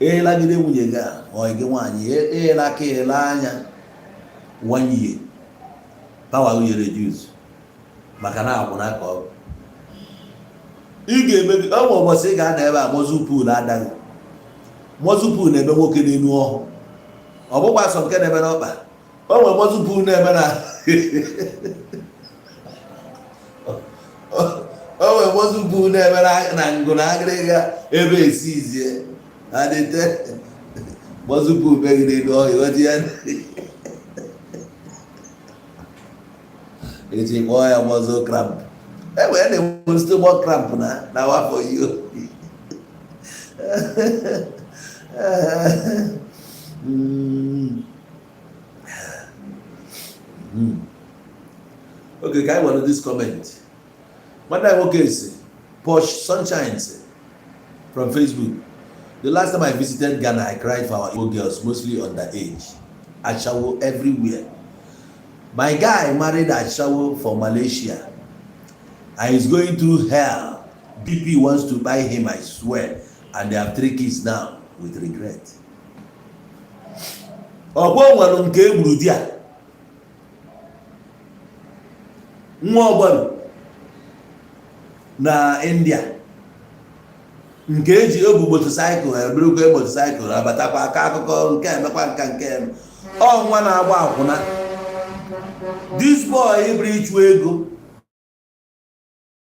ịlagide nwunye gị a, ọ gị nwaanyị ịla aka ịla anya, one year power gị reduce maka na akwụna ka ọ bụ. Ị ga-emebi ọ ụbọchị ị ga-anọ ebe a, muscle pull adaghị. Muscle pull na-eme nwoke n'elu ọhụ, ọ bụkwa sọ nke na-eme n'ọkpa. O nwere muscle pull na-eme na o nwere muscle pull na-eme na ngụ na agịrịga ebe esi izie adịte muscle pull megide n'elu ọhụ. Ịghọta ya, echi kpọọ ya muscle cramp. E nwere na-enwe stomach cramp na na wafọ iyo. Okay, ka anyị were this comment. Nwanne anyị nwoke si Posh Sunshine si from Facebook: "The last time I visited Ghana, I cried for our Igbo girls, mostly underage. Ashawo everywhere. My guy married Ashawo for Malaysia and he's going through hell. BP wants to buy him, I swear. And they have three kids now with regret." Ọgbọ nwere nke egburu di a nwa ọgbọrọ na India, nke eji ebu motorcycle, eburukwa motorcycle abatakwa aka akụkọ nke emekwa nka nke eme. Ọ nwa na-agba akwụna. This boy bụrụ ịchụ ego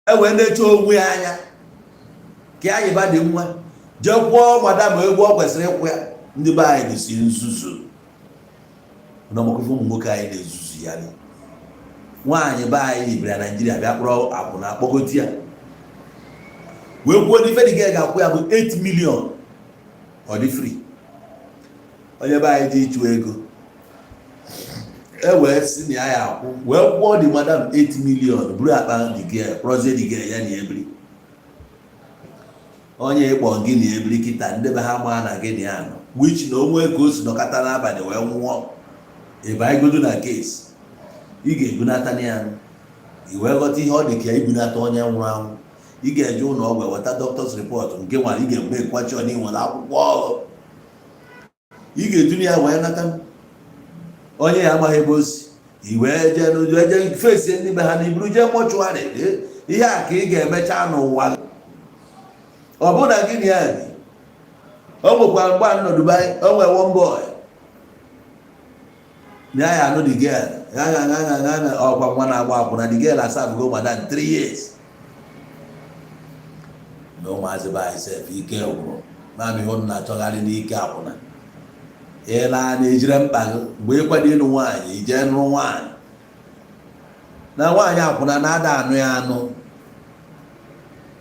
ewee na-eche onwe ya anya ka ya yiba dị nwa jee kwụọ madam egwu ọ kwesịrị ịkwụ ya. Ndị be anyị dịsi nzuzu na ọmọkụfụ. Ụmụ nwoke anyị na-ezuzu ya. Nwaanyị be anyị bịara Naijiria, bịa kpọrọ akwụna, akpọgoti ya, wee kwuo n'ife dị ga-akwụ ya bụ 8 million. Ọ dị free. Onye be anyị ji ịchụ ego e wee si na ya ya akwụ, wee kwụọ dị madam 8 million, buru akpa the girl, kpọrọzie the girl ya na ebiri. Onye ịkpọ gị na ebiri kịta, ndị be ha maa na gị na ya nọ, which na onwe ka o si nọkọta n'abalị wee nwụọ, ebe anyị godo na case ị ga-ebunata ya, i wee ghọta ihe ọ dị ka ibunata onye nwụrụ anwụ. Ị ga-eje ụlọ ọgwụ eweta doctor's report nke nwere, ị ga-eme kwachọ na ị nwere akwụkwọ ọrụ ị ga-edunye ya wee nata. Onye ya amaghị ebe o si, i wee jee n'ụjọ eje fesie ndị be ha na iburu jee mortuary. Ihe a ka ị ga-emecha n'ụwa. Ọ bụrụ na gịnị ya bi o nwekwara mgbe a nọ Dubai, o nwere one boy na ya anụ the girl ya ya ya ya ya. Ọkwa nwa na-agba akwụna. The girl asabụgo madam 3 years na ụmụazị be anyị sef ike gwụrụ. Naanị ihe unu na-achọgharị n'ike akwụna. Ịla na-ejire mkpa gị mgbe ịkwado ịnụ nwaanyị, ijee nụrụ nwaanyị. Na nwaanyị akwụna na-ada anụ ya anụ.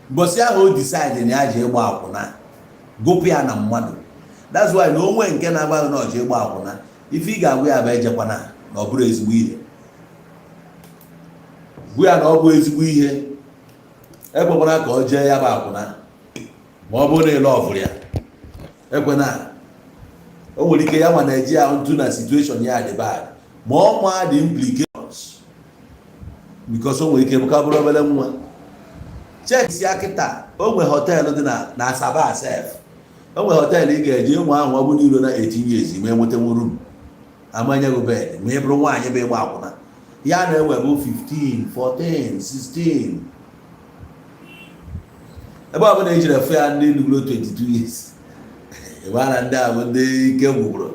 Mbọsị ahụ o decide na ya ji ịgba akwụna, gụpụ ya na mmadụ. That's why na onwe nke na-agba gị na ọji ịgba akwụna, ife ị ga-agwa ya bụ ejekwana, na ọ bụrụ ezigbo ihe. Gwa ya na ọ bụ ezigbo ihe, ekwekwana ka ọ jee ya bụ akwụna. Ma ọ bụrụ na ịlụ ọfụrụ ya, ekwena. O nwere ike ya nwa na-eji ya ntụ na situation ya dị bad, ma ọ ma the implications, because o nwere ike bụka bụrụ obere nwa. Check si kịta, o nwere hotel dị na Asaba sef. O nwere hotel ị ga-eje ụmụ ahụ, ọ bụ n'iro na 18 years ma enweta room, amanye gị bed. Ma ị bụrụ nwaanyị bụ ịgba akwụna, ya na-ewe bụ 15, 14, 16. Ebe ọ bụla ejiri efe ya, ndị nugoro 22 years, ebe a na ndị a bụ ndị ike gwụgwụrụ.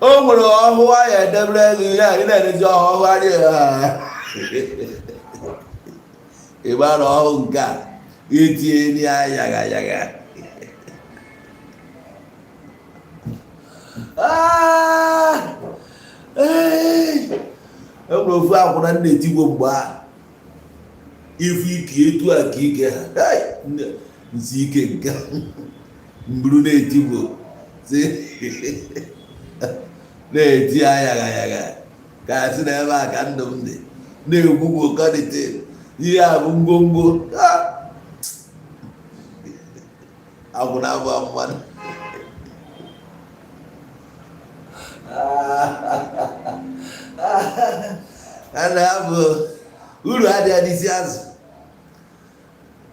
O nwere ọhụụ ya edebere gị ya, ị na-elezi ọhụụ anya ebe a na ọhụụ nke a itinye ya yaga yaga. Ah! Ee! E nwere ofu akwụna m na-etigwo mgbe a ifu ike etu a ka ike ha. Hey! Nsi ike nke mburu na-etigwo si na-eti ya yaga yaga, ka a sị na ebe a ka ndụ m dị na-egwugwu kọdịte. Ihe a bụ ngwongwo. Ah! Akwụna abụ mmadụ. A na-abụ uru adịghị n'isi azụ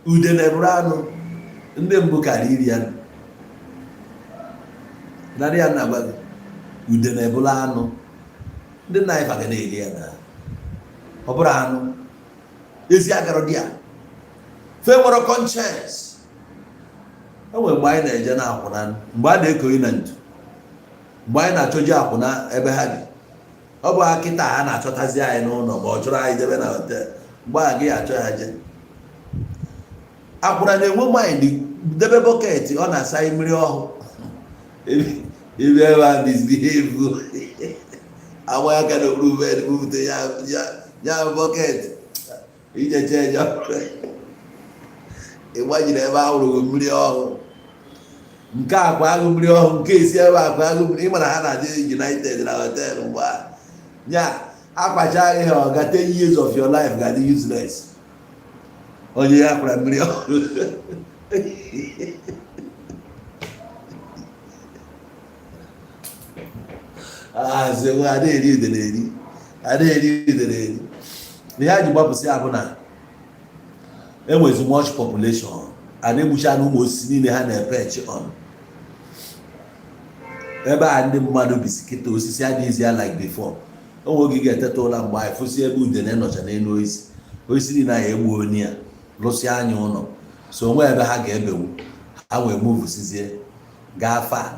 udene bụrụ anụ. Ndị mbụ kara iri ya narị ya na-agwa gị udene bụrụ anụ. Ndị nna anyị faga na-eri ya na ọ bụrụ anụ ezi agara dị ya fe nwere conscience. E nwere mgbe anyị na-eje na akwụna, mgbe a na-ekonye na ntu, mgbe anyị na-achọji akwụna ebe ha bi. Ọ bụ akịta ha na-achọtazi anyị n'ụlọ, ma ọ chọrọ anyị jebe na hotel. Mgbe a gị achọ ya je akwụna na-enwe mind debe bucket ọ na-asa mmiri ọhụụ ebe ebe a misbehave, agba aka n'okpuru bed, bupụta ya bucket ijeche eje ịgbajiri ebe a wụrụ mmiri ọhụụ. Nke akwa agụ mmiri ọhụụ, nke esi ebe akwa agụ mmiri. Ịma na ha na-adị united na hotel mgbe a nya akwacha ihe, ọ ga 10 years of your life ga-adị useless. Onye ya kwara mmiri ọhụụ azị nwa ada eri udere, eri ada eri udere eri. Ihe a ji gbapụsị ya bụ na enwezi much population, a na-egbucha na ụmụ osisi niile ha na-eperch on. Ebe a ndị mmadụ bisi kịta, osisi adịghịzi ya like before. O nwe oge ị ga-eteta ụla mgbe anyị fụsị ebe udene nọcha n'elu osisi. Osisi niile anyị egbuo onye ya lụsịa anya ụlọ, so onwe ebe ha ga-ebewu, ha wee movesizie gaa fa.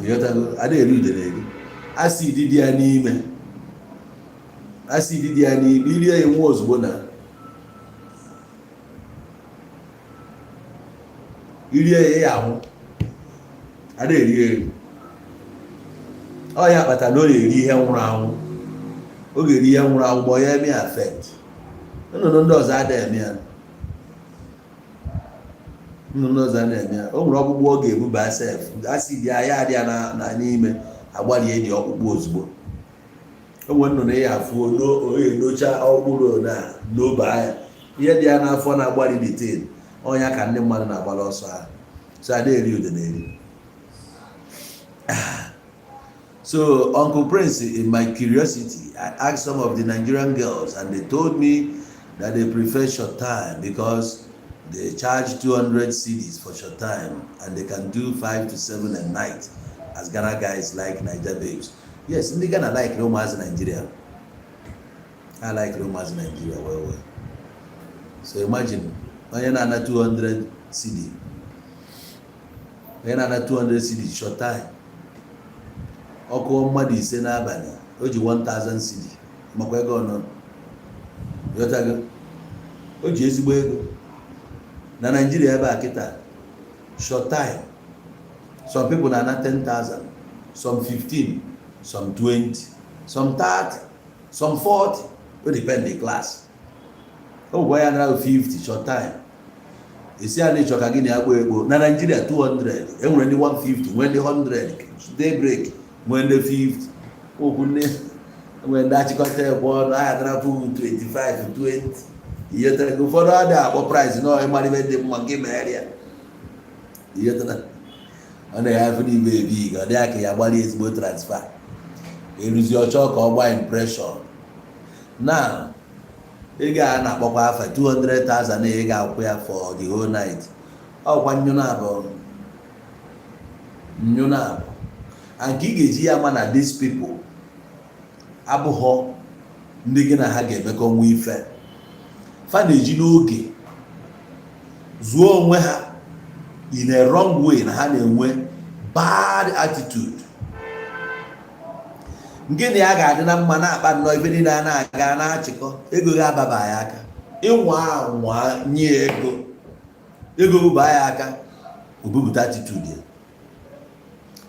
Ịghọtago? A na-eri udene eri. Acid dị ya n'ime, acid dị ya n'ime, irie ya nwa ozugbo na irie ya, ya ahụ a na-eri eri. Ọ ya kpatara na ọ na-eri ihe nwụrụ anwụ. Ọ ga-eri ihe nwụrụ anwụ ma ọ ya eme ya affect. Nnụnụ ndị ọzọ adịghị eme ya, nnụnụ ọzọ na-eme ya. O nwere ọkpụkpụ ọ ga-ebuba sef, acid ya ya adị ya na n'ime, agbarie dị ọkpụkpụ ozugbo. O nwere nnụnụ ya afụ oye nocha ọkpụrụ na n'obe ya, ihe dị ya n'afọ na-agbari detain ọnya ka ndị mmadụ na-agbara ọsọ ahụ. So ada eri udene eri. So Uncle Prince, in my curiosity, I asked some of the Nigerian girls and they told me that they prefer short time because they charge 200 cedis for short time and they can do 5 to 7 a night, as Ghana guys like Niger babes. Yes, ndị Ghana like ụmụazị Nigeria. I like ụmụazị Nigeria well well. So imagine onye na-ana 200 cedi, onye na-ana 200 cedi short time, ọkụ mmadụ 5 n'abalị, o ji 1000 cedi makwa ego ọnọ. Ghọtago? O ji ezigbo ego. Na Nigeria ebe a kịta, short time, some people na-ana 10,000, some 15, some 20, some 30, some 40. O depend the class. O gwa ya nara 50 short time, esi a na-ịchọ ka gị na ya kpoo ekpo. Na Nigeria, 200, enwere ndị 150, nwee ndị 100 day break, nwee ndị 50 okwu, ndị nwee ndị achịkọta ekwe ọnụ ahịa nara 25, 20. Ihe tere gị, ụfọdụ adịghị akpọ price na ịmara ibe dị mma gị mere ya. Ihe tere ọ na-ya afọ n'ime ebi, ọ dị ka ya gbara ezigbo transfer eruzi, ọchọ ka ọ gbaa impression na ego a na-akpọkwa afa 200,000 na ị ga-akwụ ya for the whole night. Ọkwa nyụ na abụọ, nyụ na abụọ, and ka ị ga-eji ya ma na these people abụghọ ndị gị na ha ga-emekọ nwa ife. Fa na-eji n'oge zụọ onwe ha in a wrong way, na ha na-enwe bad attitude. Nke na ya ga-adị na mma na-akpa nnọọ ife niile a na-aga na-achịkọ ego ga ababa ya aka. Ịnwa anwa nye ego, ego bụba ya aka, obupụta attitude ya.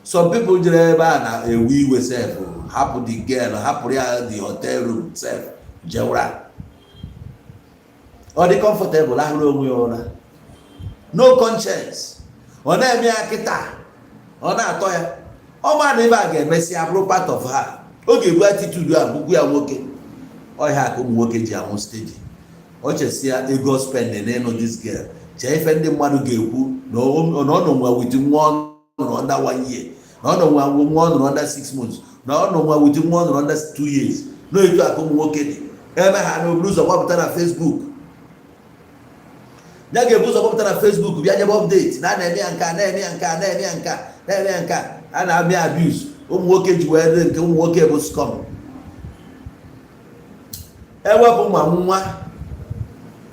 Some people jere ebe a na-ewe iwe sef, hapụ the girl, hapụrụ ya the hotel room sef, jewra. Ọ dị comfortable, ahụrụ onwe ya ụra, no conscience. Ọ na-eme ya kịta, ọ na-atọ ya. Ọ ma na ebe a ga-emesi abụrụ part of her. Ọ ga-ebu attitude a bụkwu ya nwoke ọhịa ka ụmụ nwoke ji anwụ steady. Ọ chesia ego spend n'ịnụ this girl, chee ife ndị mmadụ ga-ekwu na ọ nọ nwa with nwa ọ nụrụ under one year, na ọ nọ nwa nwa ọ nụrụ under 6 months, na ọ nọ nwa with nwa ọ nụrụ under 2 years. Na etu a ka ụmụ nwoke dị ebe ha na oburu ụzọ gbapụta na Facebook. Ya ga-ebu ụzọ gbapụta na Facebook, bịa nyebe update na a na-eme ya nke a, na-eme ya nke a, na-eme ya nke a, na-eme ya nke a, a na-abịa abuse. Ụmụ nwoke ji wee dị nke ụmụ nwoke bụ scum. Ewepụ ma nwa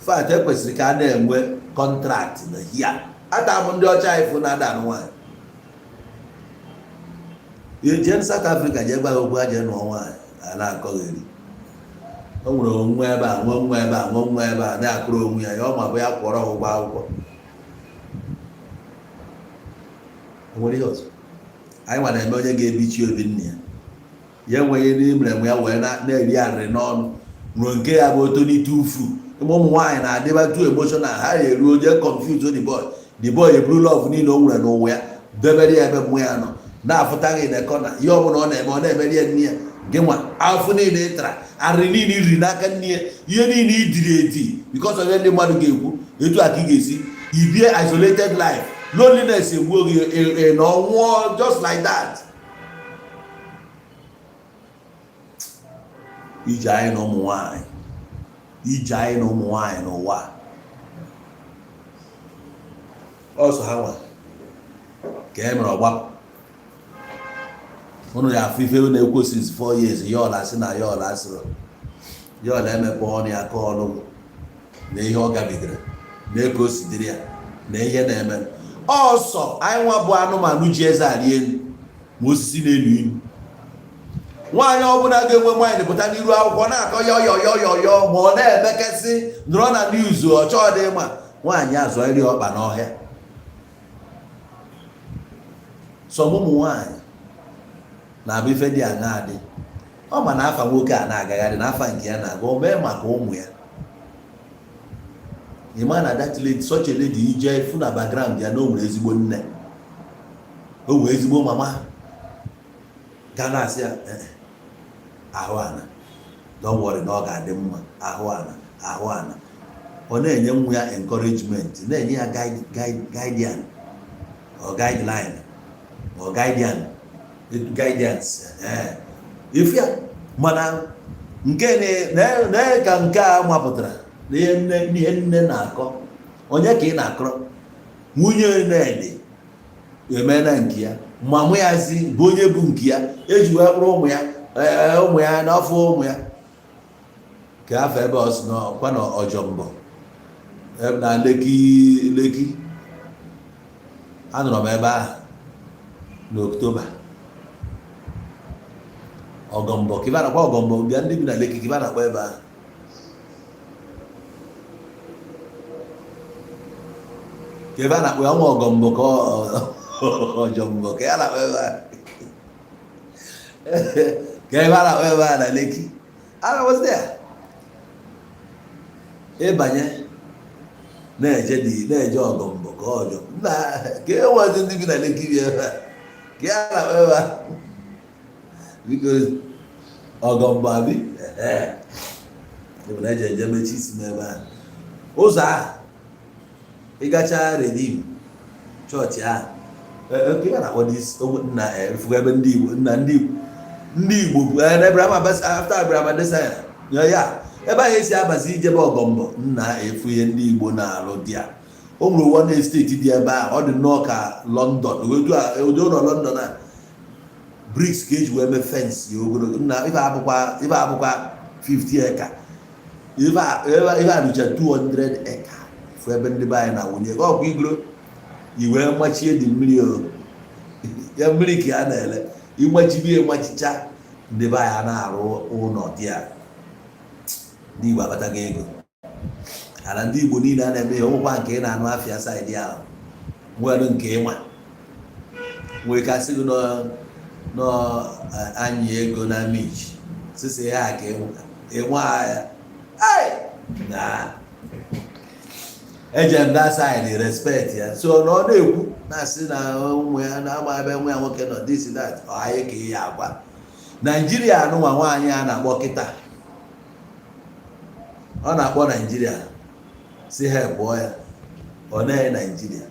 fat, ekwesịrị ka a na-enwe contract na hia ata m ndị ọcha ifụ na-ada anụ nwaanyị. Jee South Africa, jee gwa ha okwu, ha jee nụọ nwaanyị a na-akọgheri. O nwere onwe ebe a, nwe nwa ebe a, nwe nwa ebe a, na-akụrụ onwe ya ya. Ọ ma bụ ya kwụọrọ ha ụgwọ akwụkwọ. O nwere ihe ọzọ anyị nwa na-eme? Onye ga-ebichi obi nna ya, ya enweghị n'imere nwe ya wee na-eri arịrị n'ọnụ ruo nke ya bụ otonite ufu. Ụmụ nwaanyị na-adịba too emotional, ha eruo jee confuse the boy. The boy eburu love niile o nwere n'ụwa ya debere ya ebe mmụ ya nọ, na-afụtaghị na kọna. Ihe ọbụla ọ na-eme, ọ na-emeri ya nne ya. Gị nwa, afụ niile ị tara, arịrị niile i riri n'aka nne ya, ihe niile i diri edi because of ihe ndị mmadụ ga-ekwu, etu a ka ị ga-esi ibie isolated life. Loneliness egbuo gị na ọnwụọ, just like that. Ije anyị na ụmụ nwanyị, ije anyị na ụmụ nwanyị n'ụwa ọsọ ha nwa ka e mere ọgbapụ. Ụnụ ya afụ ife na-ekwu since 4 years. Yọl asị na yọl asịrọ yọl emepe ọnụ ya ka ọnụ na ihe ọ gabigara na eke o si dịrị ya na ihe na-eme ọsọ. Anyị nwa bụ anụmanụ ji eze arị elu ma osisi na-elu ilu. Nwaanyị ọbụla ga-enwe nwaanyị pụta n'iru akwụkwọ na-akọ yọ yọ yọ yọ yọ, ma ọ na-emekasị nọrọ na news, ọchọ dị mma, nwaanyị azụghịrị ọkpa n'ọhịa. Some ụmụ nwaanyị na-abụ ife dị aṅa adị ọ ma na afa nwoke a na-agagharị na afa nke ya na-aga, o mee maka ụmụ ya. Ị ma na that lady, such a lady, ije fụ na background ya na o nwere ezigbo nne, o nwere ezigbo mama ga na-asị ya, "Eh, ahụ ana, don't worry, na ọ ga-adị mma, ahụ ana, ahụ ana." Ọ na-enye nwa ya encouragement, na-enye ya guardian or guideline or guidance. Ifu ya, mana nke na ka nke a mapụtara na ihe nne na-akọ, onye ka ị na-akọrọ? Nwunye Ned emeela nke ya, ma mụ ya zi bụ onye bụ nke ya eji wee kpụrụ ụmụ ya, ee, ụmụ ya n'afọ ụmụ ya ka afọ ebe ọ sị na ọkwa na ọjọmbọ na Lekki. Lekki anọrọ m ebe ahụ n'October. Ọgọmbọ ka ibe a na-akpọ ọgọmbọ. Bịa, ndị bi na Lekki, ka ibe a na-akpọ ebe ahụ, ka ebe a na-akpọ ya, nwa ọgọmbọ ka ọjọmbọ ka ya na-akpọ ebe ahụ, ka ebe a na-akpọ ebe ahụ na Lekki. I was there. Ịbanye na-eje dị na-eje ọgọmbọ ka ọjọ nna ka e nwezi ndị bi na Lekki bi ebe a ka ya na-akpọ ebe ahụ. Biko, ọgọmbọ abi ebe na eje eje mechi isi m ebe ahụ, ụzọ ahụ ịgacha Redeem chọọchị ahụ, nke a na-akpọ dis nna fugo ebe ndị Igbo nna ndị Igbo bụ na Abraham Abbas, after Abraham Adesanya ya ya ebe ahụ esi abazi ijebe ọgọmbọ nna, efu ihe ndị Igbo na-alụ dị a. O nwere one estate dị ebe ahụ, ọ dị nnọọ ka London, ụdị ụlọ London a, bricks ka eji wee mee fence ya ogologo. Nna, ife abụkwa 50 acre, ife a dụcha 200 acre. Fu ebe ndị be anyị na-awụnye ego ọkwa igoro iwee machie dị mmiri o ya mmiri ka a na-ele ịmachibie machicha. Ndị be anyị na-arụ ụlọ dị a, ndị Igbo akpatago ego. Ala ndị Igbo niile a na-eme ihe onwekwa nke ị na-anụ afịa side ahụ nwere nke ịma nwee ka sị gị nọ anyị ego na mich sisi ya ka ịnwa ya na eje m that side, respect ya. So na ọ na-ekwu na-asị na ụmụ ya na-ama ebe nwa ya nwoke nọ, this, that. Ọ anyị ka ihe agwa Naijiria anụnwa. Nwaanyị a na-akpọ kịta, ọ na-akpọ Naijiria si ha pụọ ya, ọ na Naijiria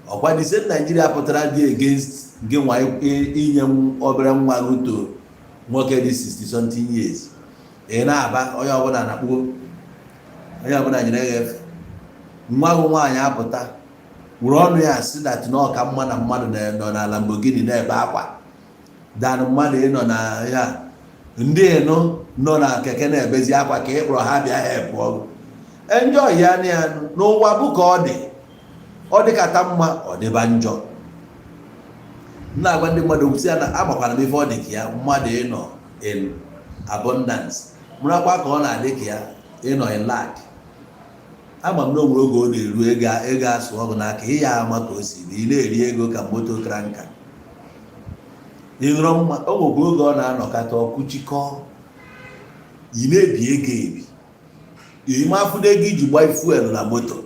ọkwa the same Naijiria pụtara dị against gị nwa inye obere nwa gị to nwoke dị 60 something years. Ị na-aba onye ọbụla na-akpụ, onye ọbụla nyere ya efe. Nwa gị nwaanyị apụta were ọnụ ya si that na ọka mma na mmadụ nọ na Lamborghini na-ebe akwa dan mmadụ ịnọ na ya, ndị ịnụ nọ na keke na-ebezi akwa ka ị kpọrọ ha bịa ha pụọ. Enjoy ya na ya n'ụwa bụ ka ọ dị, ọ dịkata mma, ọ dịba njọ. Na-agwa ndị mmadụ okwu sị ya na amakwana m ife ọ dị ka ya mmadụ ịnọ in abundance, marakwa ka ọ na-adị ka ya ịnọ in lack. Ama m na o nwere oge ọ na-eru ego, ego asụ ọgụ n'aka, ị ya ama ka o si dị. Ị na-eri ego ka moto kara nka, ị nụrụ mma. O nwekwa oge ọ na-anọkọta ọkụchikọ, ị na-ebi ego ebi, ime afụdo ego iji gba fuel na moto.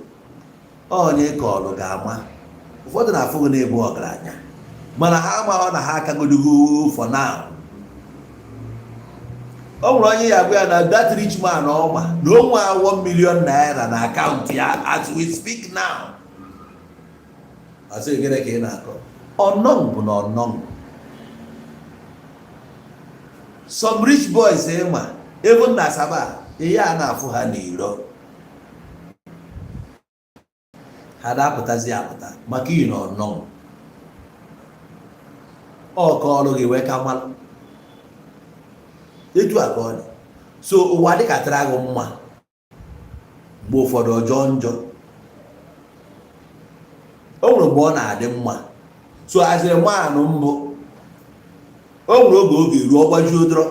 Onye kọọlụ ga-ama. Ụfọdụ na-afụ gị na-ebu ọgaranya, mana ha amaghọ na ha akagodogo for now. O nwere onye ya agwa ya na that rich man ọma na o nwe 1 million naira na akaụntụ ya as we speak now. Asị gịnị ka ị na-akọ? Ọnọng bụ na ọnọng. Some rich boys ịma even na Asaba, ihe a na-afụ ha n'iro, ha na-apụtazi apụta maka iyi na ọnọng. Ọ kọọlụ gị wee ka malụ etu a ka ọ dị. So ụwa dịkatara gị mma, mgbe ụfọdụ ọjọọ njọ. O nwere mgbe ọ na-adị mma. So as a man mbụ, o nwere oge oge ruo ọgbajuo dọrọ.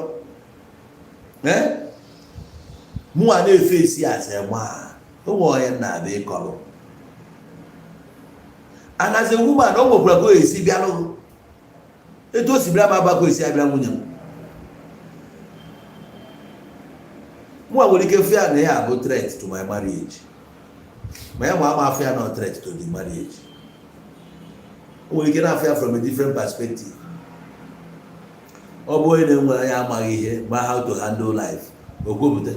Mụnwa na-efe esi as a man, o nwere onye na-abịa ịkọrọ. And as a woman, o nwekwara ka o esi bịalụ. Etu o si bịara m agbakọ esi abịa nwunye m. Mụnwa nwere ike fụ ya na ya bụ threat to my marriage, ma ya nwa ama afụ ya na threat to the marriage. O nwere ike na-afụ ya from a different perspective. Ọ bụ onye na-enwe ya amaghị ihe ma how to handle life. O kwupụta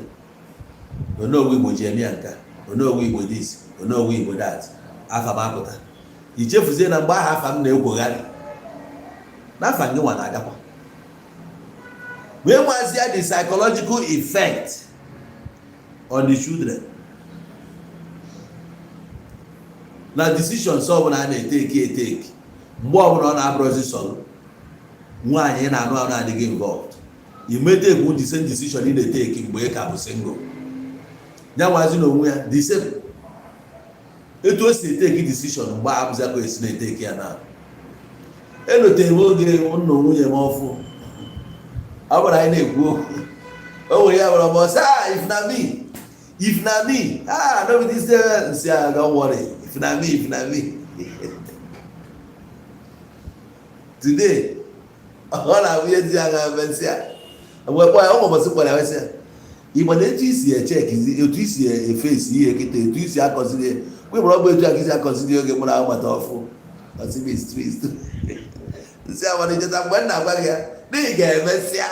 Onowu Igbo ji eme ya nka, Onowu Igbo this, Onowu Igbo that. Afa m apụta, ichefuzie na mgbe ahụ afa m na-ekwogharị n'afa gị nwa na-agakwa wee nwazie the psychological effect on the children na decisions ọbụla a na-eteki eteki. Mgbe ọbụla ọ na-abụrụzi sọ nwaanyị ị na-anụ anụ adịghị involved, imete ekwu the same decision ị na-eteki mgbe ị ka bụ single. Ya nwazi na onwe ya the same etu o si eteki decision mgbe abụzi ka esi na-eteki ya na elotere m oge nna nwunye m ọfụ. Ọ bụrụ anyị na-ekwu okwu, o nwere ya gwara m ọsọ, "Ah, if na me, if na me, ah, no be this day." Nsi, "Ah, don't worry, if na me, if na me." Today ọ na-abụ ihe dị agha ebe ya mgbe kpọ ya ụmụ ụbọchị kpọrọ ya wesị ya, Igbo na etu isi echekizi, etu isi efesi ihe kịta, etu isi akọziri ya kwebere, ọ bụ etu aka isi akọziri oge mụrụ ahụ mata ọfụ ọsị twist. Nsị amara icheta mgbe m na-agwa gị ya na ị ga-emesịa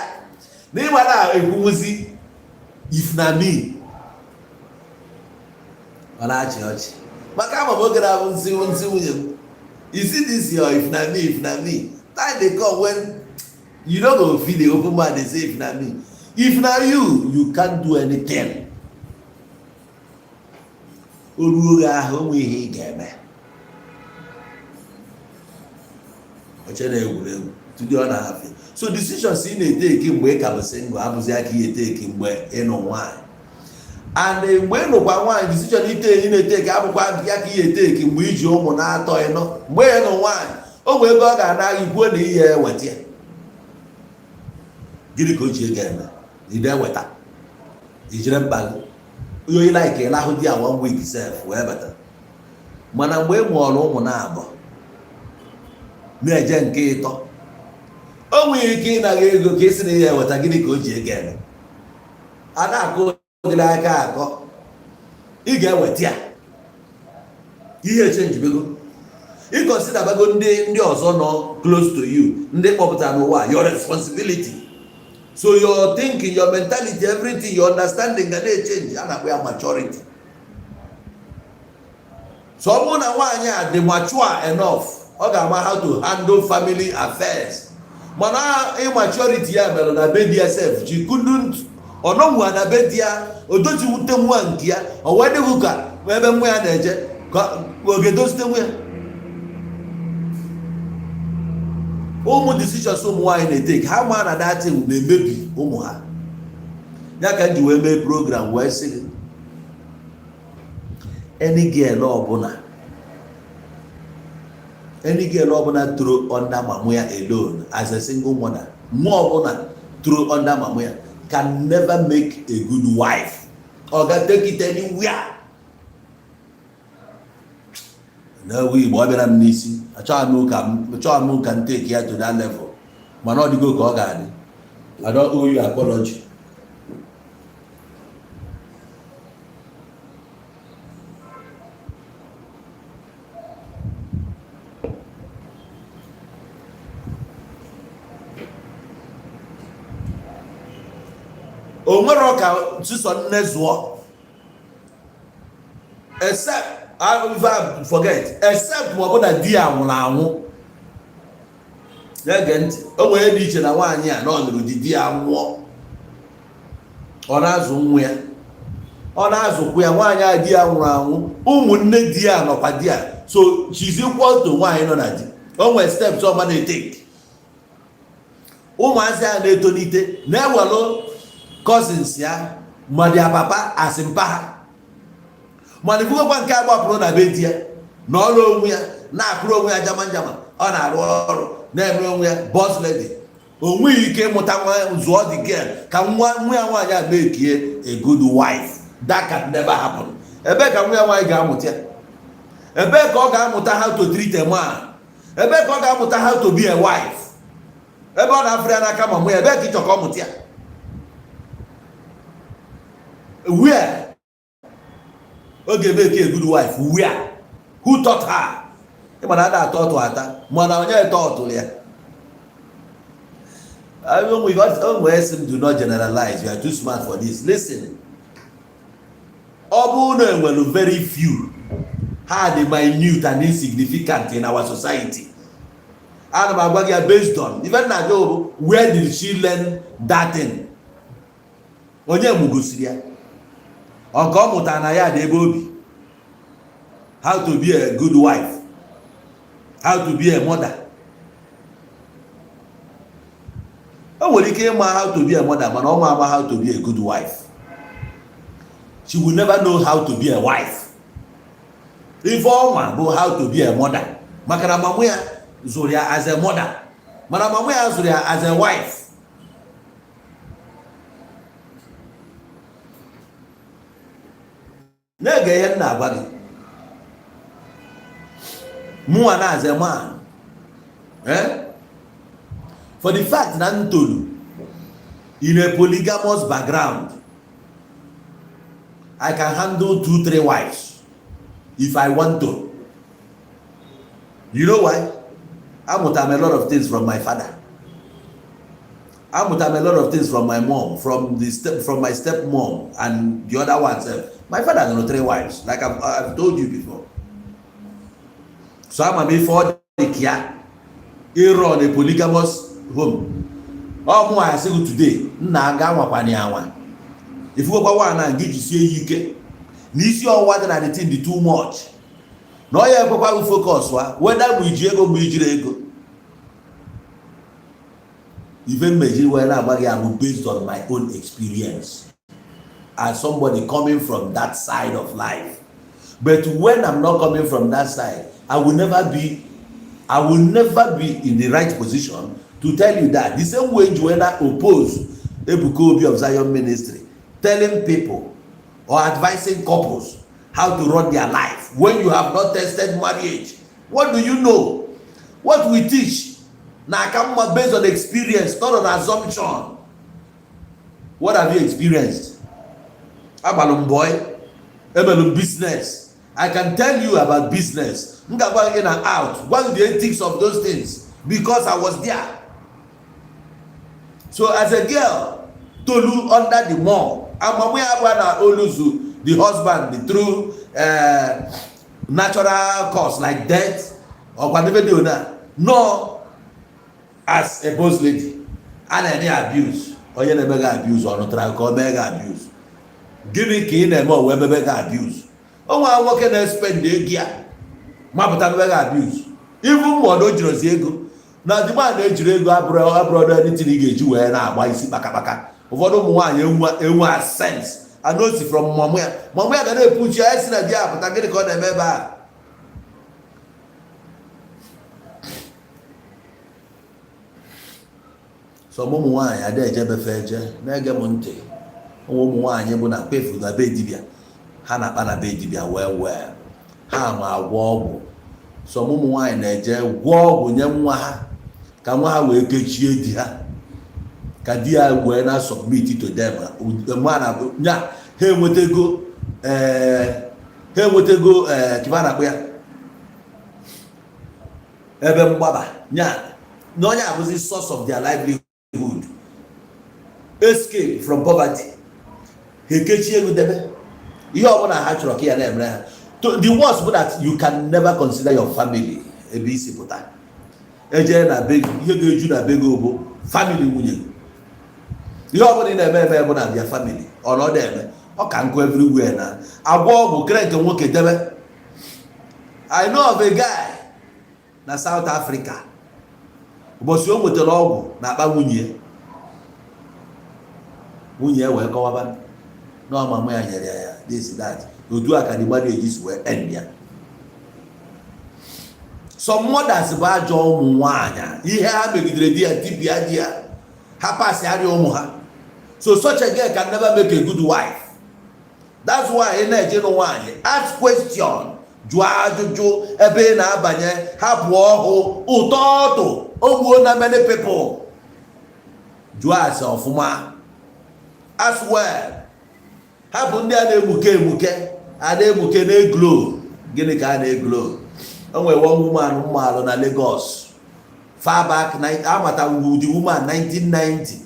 na ịgba na-ekwuwuzi if na me. Ọ na-achị ọchị maka ama m oge na-abụ nsị nsị nwunye m, "You see this your if na me, if na me, time dey come when you no go fit dey open mouth dey say if na me. If na you, you can't do anything." O ruo gị ahụ, onwe ihe ị ga-eme. Oche na egwuregwu today ọ na-afịa. So decisions ị na-eteki mgbe ị ka bụ single abụzi aka ihe eteki mgbe ịnụ nwaanyị. And mgbe ị nụkwa nwaanyị, decision ite ị na-eteki abụkwa ya ka ihe eteki mgbe iji ụmụ na-atọ ịnọ. Mgbe ị nụ nwaanyị, o nwee ego ọ ga-ana gị kwuo na ihe eweta ya, gịnị ka o ji ego eme? Ide eweta ijire mkpa gị onye like ịlahụ di ya one week sef wee bata. Mana mgbe ị mụọrọ ụmụ na-abụ na-eje nke ịtọ, o nwere ike ịnaghị ego ka esi na ihe eweta, gịnị ka o ji ego eme? A na-akụ gịrị aka akọ ị ga-eweta ya. Ihe echenjibego, ịconsiderbago ndị ọzọ nọ close to you, ndị kpọpụtara n'ụwa, your responsibility. So your thinking, your mentality, everything, your understanding ga na-echenji. A na-akpọ ya maturity. So ọ bụrụ na nwaanyị a dị mature enough, ọ ga-ama how to handle family affairs. Mana immaturity ya mere na be di ya sef, she couldn't ọnọnwa na be di ya odoziwute nwa nke ya. O wee dịghị ka ebe nwa ya na-eje ka oge dozite nwa ya. Ụmụ decisions ụmụ nwaanyị na-eteki, ha ma na that thing na-emebi ụmụ ha. Ya ka m ji wee mee program wee sị gị, any girl ọbụla, any girl ọbụla toro under mama ya alone as a single mother, nwa ọbụla toro under mama ya can never make a good wife. Ọ ga take it anywhere. N'egwu Igbo ọ bịara m n'isi, achọghị m ka m take ya to that level, mana ọ dịgo ka ọ ga-adị. I don't owe you apology. O nwere ka sisọ nne zụọ, except, forget, except ma ọ bụ na di ya nwụrụ anwụ. Na-ege ntị, o nwere dị iche na nwaanyị a na ọ nụrụ di, di ya nwụọ, ọ na-azụ nwa ya, ọ na-azụkwa ya. Nwaanyị a di ya nwụrụ anwụ, ụmụnne di ya nọkwa di ya, so she's equal to nwaanyị nọ na di. O nwere steps ọma na-etake. Ụmụazị a na-etolite na-ewelu cousins ya ma dia papa asị mpa ha. Mana ifugokwa nke a gbapụrụ na be di ya na ọrụ onwe ya, na-akụrụ onwe ya jama njama, ọ na-arụ ọrụ, na-eme onwe ya boss lady, o nweghị ike ịmụta nwa, zụọ the girl ka nwa nwa ya nwaanyị a mekie a good wife. That can never happen. Ebee ka nwa ya nwaanyị ga-amụta ya? Ebee ka ọ ga-amụta how to treat a man? Ebee ka ọ ga-amụta how to be a wife, ebe ọ na-afụrụ ya n'aka ma mụ ya? Ebee ka ị chọ ka ọ mụta ya? Where ọ ga-eme a good wife? Where? Who taught her? Ịma na ada atọ ọtụ ata, mana onye tọtụrụ ya? Onwe sị m, do not generalize, you are too smart for this. Listen, ọ bụrụ na enwere very few, ha dị minute and insignificant in our society. Ana m agwa gị ya based on even na ajụ bụ, where did she learn that thing? Onye mụgosiri ya? Ọ ka ọ mụtara na ya dị ebe obi, how to be a good wife, how to be a mother? O nwere ike ịma how to be a mother, mana ọ ma ama how to be a good wife. She will never know how to be a wife. Ife ọma bụ how to be a mother, maka na mama ya zụrụ ya as a mother, mana mama ya zụrụ ya as a wife. Na-ege ihe m na-agwa gị. Mụnwa na as a man, for the fact na m tolu in a polygamous background, I can handle 2, 3 wives if I want to. You know why? Amụtara m a lot of things from my father. Amụtara m a lot of things from my mom, from my stepmom and the other ones. My father nụrụ three wives, like I've told you before. So ama m ife ọ dị ka ya ịrụ on a polygamous home. Ọ mụnwa asị gị today, nna aga anwakwana ya anwa. Ifugokwa nwa na gị jisie ya ike na isi ọwụwa dị na the thing dị too much, na ọ ya ekwekwa gị focus wa, whether ma iji ego ma ijiri ego. Ife mmejiri wee na-agba gị abụ based on my own experience as somebody coming from that side of life. But when I'm not coming from that side, I will never be in the right position to tell you that. The same way you na oppose Ebuka Obi of Zion Ministry telling people or advising couples how to run their life when you have not tested marriage. What do you know? What we teach na aka mma based on experience, not on assumption. What have you experienced? Agbalụ m boy, emelu m business. I can tell you about business. M ga-agwa gị na out, gwa gị the ethics of those things because I was there. So as a girl tolu under the mom, amamụ ya bụ na oluzu the husband through natural cause like death ọkwa video na no, as a boss lady a na-eme abuse. Onye na-eme gị abuse, ọ nụtara ka ọ mee gị abuse? Gịnị ka ị na-eme o wee mebe gị abuse? O nwere nwoke na-espend ego ya mapụta mebe gị abuse, even ma ọ na o jirozi ego na the man na-ejiri ego abụrụ abụrụ anything ị ga-eji wee na-agba isi kpakakpaka. Ụfọdụ ụmụ nwaanyị enwe sense and o si from mummy ya. Mummy ya ga na-epuchi ya si na di ya pụta, gịnị ka ọ na-eme ebe a? Some ụmụ nwaanyị ada ejebefe eje. Na-ege m ntị, ụmụ nwaanyị bụ na kpefu na be dibịa, ha na-akpa na be dibịa wee wee ha ma agwọ ọgwụ. Some ụmụ nwaanyị na-eje gwọọ ọgwụ nye nwa ha ka nwa ha wee kechie di ha, ka di ya wee na submit to them. Nya ha enwetago, ha enwetago, kiba na-akpụ ya ebe mgbaba nya na onye abụzi source of their livelihood, escape from poverty. Ha ekechie ego debe ihe ọbụla ha chọrọ ka ya na-emere ha. The worst bụ that you can never consider your family. Ebe isi pụta ejee na be gị, ihe ga-eju na be gị bụ family nwunye gị. Ihe ọbụla ị na-eme eme bụ na bịa family ọ na ọ na-eme ọ ka nkụ everywhere na agwọ ọgwụ kere nke nwoke debe. I know of a guy na South Africa, ụbọchị o nwetara ọgwụ na akpa nwunye, nwunye ya wee kọwaba na ọmamụ ya nyere ya ya this, that. Otu a ka the marriage si wee end ya. Some mothers bụ ajọ ụmụ nwaanyị. Ihe ha megidere di ya, dibịa di ya, ha pasịarịa ụmụ ha. So such a girl can never make a good wife. That's why ị na-eje nụ nwaanyị, ask question, jụọ ajụjụ ebe ị na-abanye. Hapụ ọhụ ụtọ ọtụ o gbuo na many people. Jụọ ase ọfụma as well. Hapụ ndị a na-egbuke egbuke, a na-egbuke na-eglo. Gịnị ka a na-eglo? O nwere one woman mmalụ na Lagos far back, amata the woman 1990.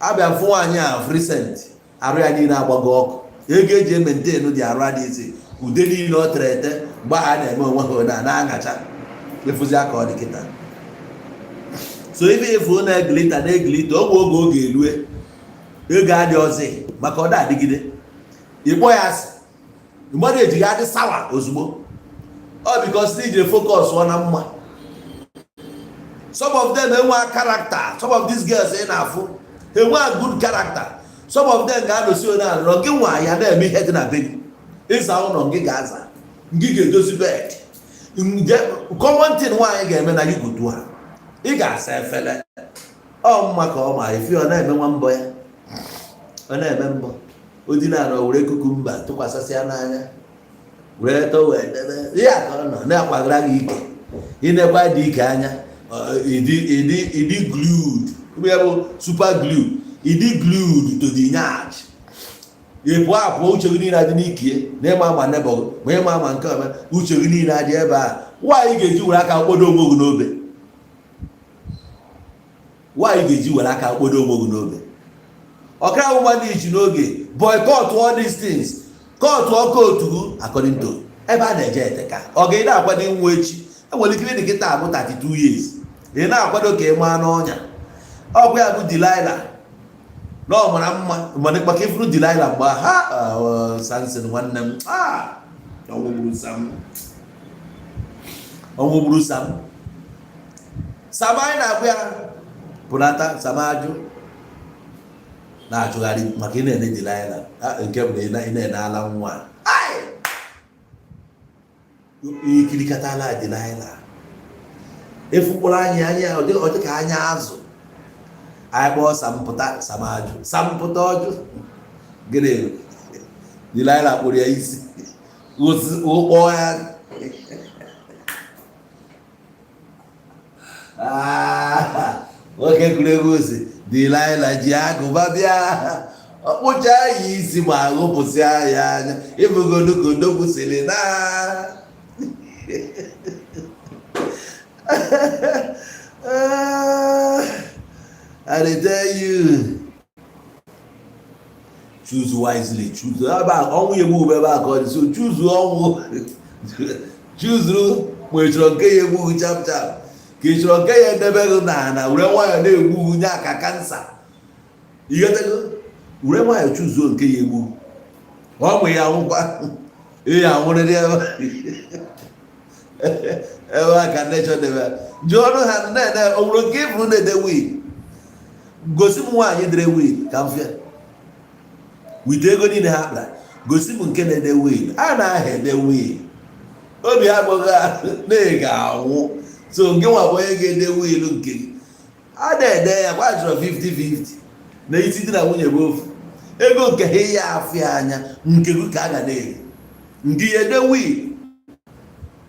Abịa fụ nwaanyị a of recent, arụ ya niile agbago ọkụ. Ego eji e-maintain dị arụ adịghịzi. Ude niile ọ tere ete mgbe ha na-eme onwe ha na na-aṅacha efuzi aka ọ dị kịta. So ife efu na-eglita na-eglita ogbe oge oge elue, ego adị ọzọ maka ọ da-adịgide. Ịkpọ ya asị, mmadụ ejighị adị sawa ozugbo ọ because na ijiri focus ọ na mma. Some of them enwe character. Some of these girls ị na-afụ enwe good character. Some of them ga-anọsi onye anọrọ gị nwa ya na-eme ihe dị na be gị. Ịza ụlọ gị, ga-aza gị, ga-edozi bed. Nje common thing nwaanyị ga-eme na yugodu ha, ị ga-asa efere. Ọ mma ka ọ ma efi ọ na-eme nwa mbọ ya, ọ na-eme mbọ o dina na were cucumber tụkwasasịa n'anya were towel debe ya ka ọ nọ na-akwagara gị ike. Ịnekwa dị ike anya, ịdị ịdị ịdị glued, ya bụ super glue, ịdị glued to the nyach. Ị pụọ apụọ, uche gị niile adị n'ikie na ịma ama nebọ gị ma ịma ama nke ọma. Uche gị niile adị ebe a. Nwaanyị ga-eji were aka kpodo onwe gị n'obe, nwaanyị ga-eji were aka kpodo onwe gị n'obe. Ọkara awụma dị iche n'oge boycott all these things, cut ọkụ otu gị according to ebe a na-eje eteka. Ọ ga ị na-akwado inwe echi, enwere ike ịdị kịta abụ 32 years, ị na-akwado ka ị maa n'ọnya. Ọkwa ya bụ Delilah na ọ mara mma, mana maka ifuru Delilah mgbe ha Samson nwanne m, ọnwụ gburu Sam, ọnwụ gburu Sam. Sam anyị na-agwa ya pụnata, Sam ajụ na-achụgharị maka ị na-ene Delilah nke bụ na ị na-ene ala nwa ikirikatala Delilah efu mkpụrụ anya anya ọ dị ka anya azụ. Anyị kpọọ Sam pụta, Sam ajụ. Sam pụta, ọjụ. Gịnị? Delilah kpụrụ ya isi kpọọ ya. Nwoke kwuru egwu si Delilah ji agụba bịa ọkpụcha ya isi ma ghụpụsịa ya anya ịbụgodu ka odogwu siri na I dey tell you, choose wisely. Choose ebe a ọnwụ ya egbu ebe a ka ọ dị. So choose ọnwụ, choose ma ị chọrọ nke ya egbu chap chap, ka ị chọrọ nke ya edebe gị n'ala were nwayọọ na-egbu nye aka cancer. Ịghọtago? Were nwayọọ choosuo nke ya egbu ọnwụ ya anwụkwa ihe anwụrịrị ebe ebe a ka nechọ debe. Jụọ ọnụ ha na-ede o nwere nke ịfụrụ na-ede will. Gosi m nwaanyị dere will ka m fịa wite ego niile ha kpara. Gosi m nke na-ede will. A na-aha ede will obi agbọghọ na ị ga-anwụ. So nke nwa bụ onye ga-ede will nke gị a na-ede ya kwa chọrọ 50-50 na isi di na nwunye bụ ofu ego nke ha ya afụ ya anya nke gị ka a ga na-eri nke ya ede will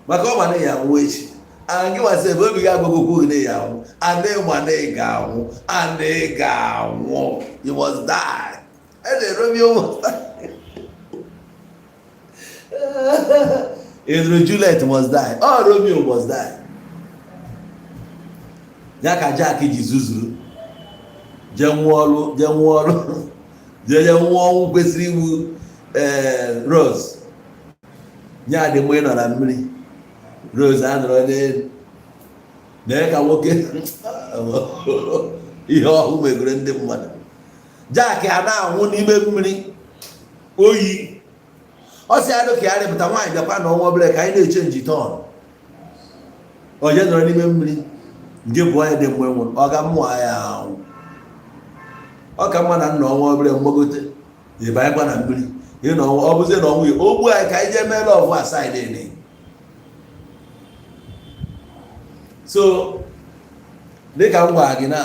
maka ọ ma na ya anwụ echi. Gị nwasị ebe obi gị agbagokwu gị na ya anwụ ana ịma na ị ga-anwụ, ana ị ga-anwụ. You must die. Ede Romeo must die, Ezro Juliet must die, oh, Romeo must die. Ya ka Jack ji zuzuru jee nwụọ ọrụ, jee nwụọ ọrụ. Jeje nwụọ ọnwụ kwesịrị igbu. Ee, Rose nya dị mgbe ị nọ na mmiri, Rose anọrọ n'elu mee ka nwoke ihe ọhụụ megoro ndị mmadụ. Jack a na-anwụ n'ime mmiri oyi. Ọ sị adụ ka ya rịpụta nwaanyị bịakwa na ọnwa obere ka anyị na-eche nji tọn onye nọrọ n'ime mmiri nke bụ onye dị mgbe nwụrụ. Ọ ga mmụọ ya anwụ, ọ ka mma na nna ọnwa obere mgbagote ịbanyekwa na mmiri ịnọ. Ọ bụzie na ọnwụ ya ogbu anyị ka anyị jee mee love aside. So dịka m gwara gị na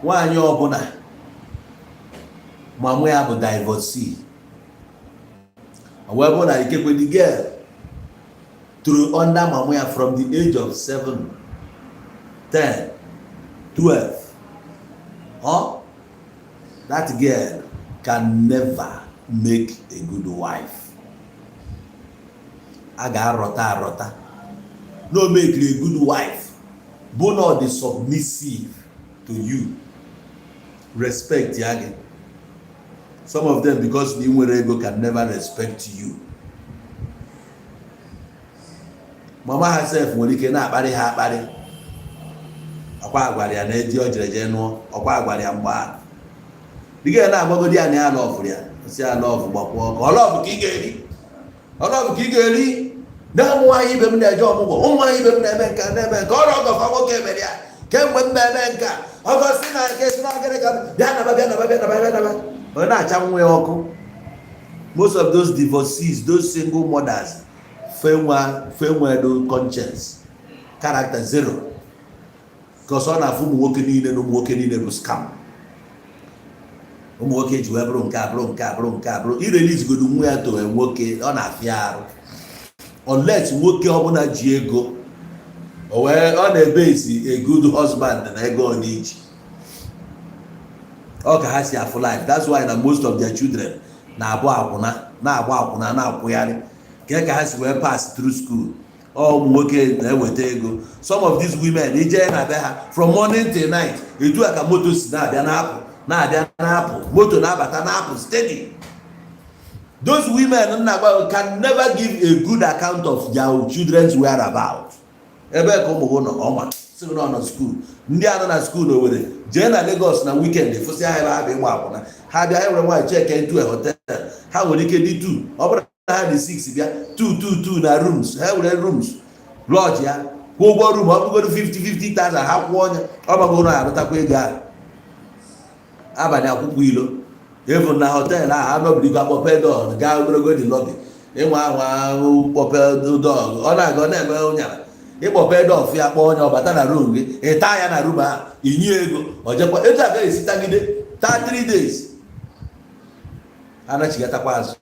nwaanyị ọbụla ma mụ ya bụ divorcee, ọ wee bụ na ikekwe the girl toro under mama ya from the age of 7, 10, 12, huh? That girl can never make a good wife. A ga-arọta arọta no make a good wife bụ na ọ dị submissive to you, respect ya gị. Some of them, because na ị nwere ego, can never respect you. Mama ha sef nwere ike na-akparị ha akparị. Ọkwa agwara ya na eji o jere jee nụọ, ọkwa agwara ya mgbe ahụ dịga na-agbagodi ya na ya love ya, si ya love gbakwa ọkụ. Ọ love ka ị ga-eri, ọ love ka ị ga-eri na ụmụ nwaanyị ibe m na-eje ọmụgwọ, ụmụ nwaanyị ibe m na-eme nka, na-eme nke ọrụ ọgọfa nwoke mere ya kemgbe m na-eme nka ọgọ si na nke si na gịnị ka bịa naba, bịa naba, bịa naba, bịa naba. Ọ na-acha nwa ya ọkụ. Most of those divorcees, those single mothers, fenwa fenwedo conscience, character zero, because ọ na-afụ ụmụ nwoke niile na ụmụ nwoke niile bụ scam. Ụmụ nwoke ji wee bụrụ nke a, bụrụ nke a, bụrụ nke a, bụrụ irelease godu nwa ya towe nwoke. Ọ na-afịa arụ unless nwoke ọbụla ji ego o wee ọ na-ebe esi a good husband na ego ọ na-eji ọ ka ha si afụ life. That's why na most of their children na-abụ akwụna, na-agba akwụna, na-akwụgharị ka ha si wee pass through school. Ọ ụmụ nwoke na-eweta ego. Some of these women, ije na be ha from morning till night, etu a ka moto si na-abịa na-apụ, na-abịa na-apụ, moto na-abata na-apụ steady. Those women nna gba can never give a good account of their children's whereabout. Ebe ka ụmụ gị nọ, ọma sị nọ nọ school, ndị a nọ na school na Owerri, jee na Lagos na weekend, fụsị ha ebe ha bụ ịgba akwụna. Ha bịa enwere nwaanyị check into a hotel, ha nwere ike dị 2, ọ bụrụ na ha dị 6 bịa 2 2 2 na rooms, ha were rooms lodge ya, kwụọ ụgwọ room. Ọ bụgoro 50 50,000, ha kwụọ onye ọ gbagoro arụtakwa ego ahụ. Abalị akwụkwọ ilo even na hotel ahụ anọbirigo, akpọpe door, gaa ogologo dị lobby, ịnwa anwa kpọpe door, ọ na-aga, ọ na-eme ụnyara. Ịkpọpe door ya, kpọọ onye ọbata na room gị, ịta ya na room ahụ, inye ego, ọ jekwa. Etu a gaghị esi tagide taa 3 days, anachigatakwa azụ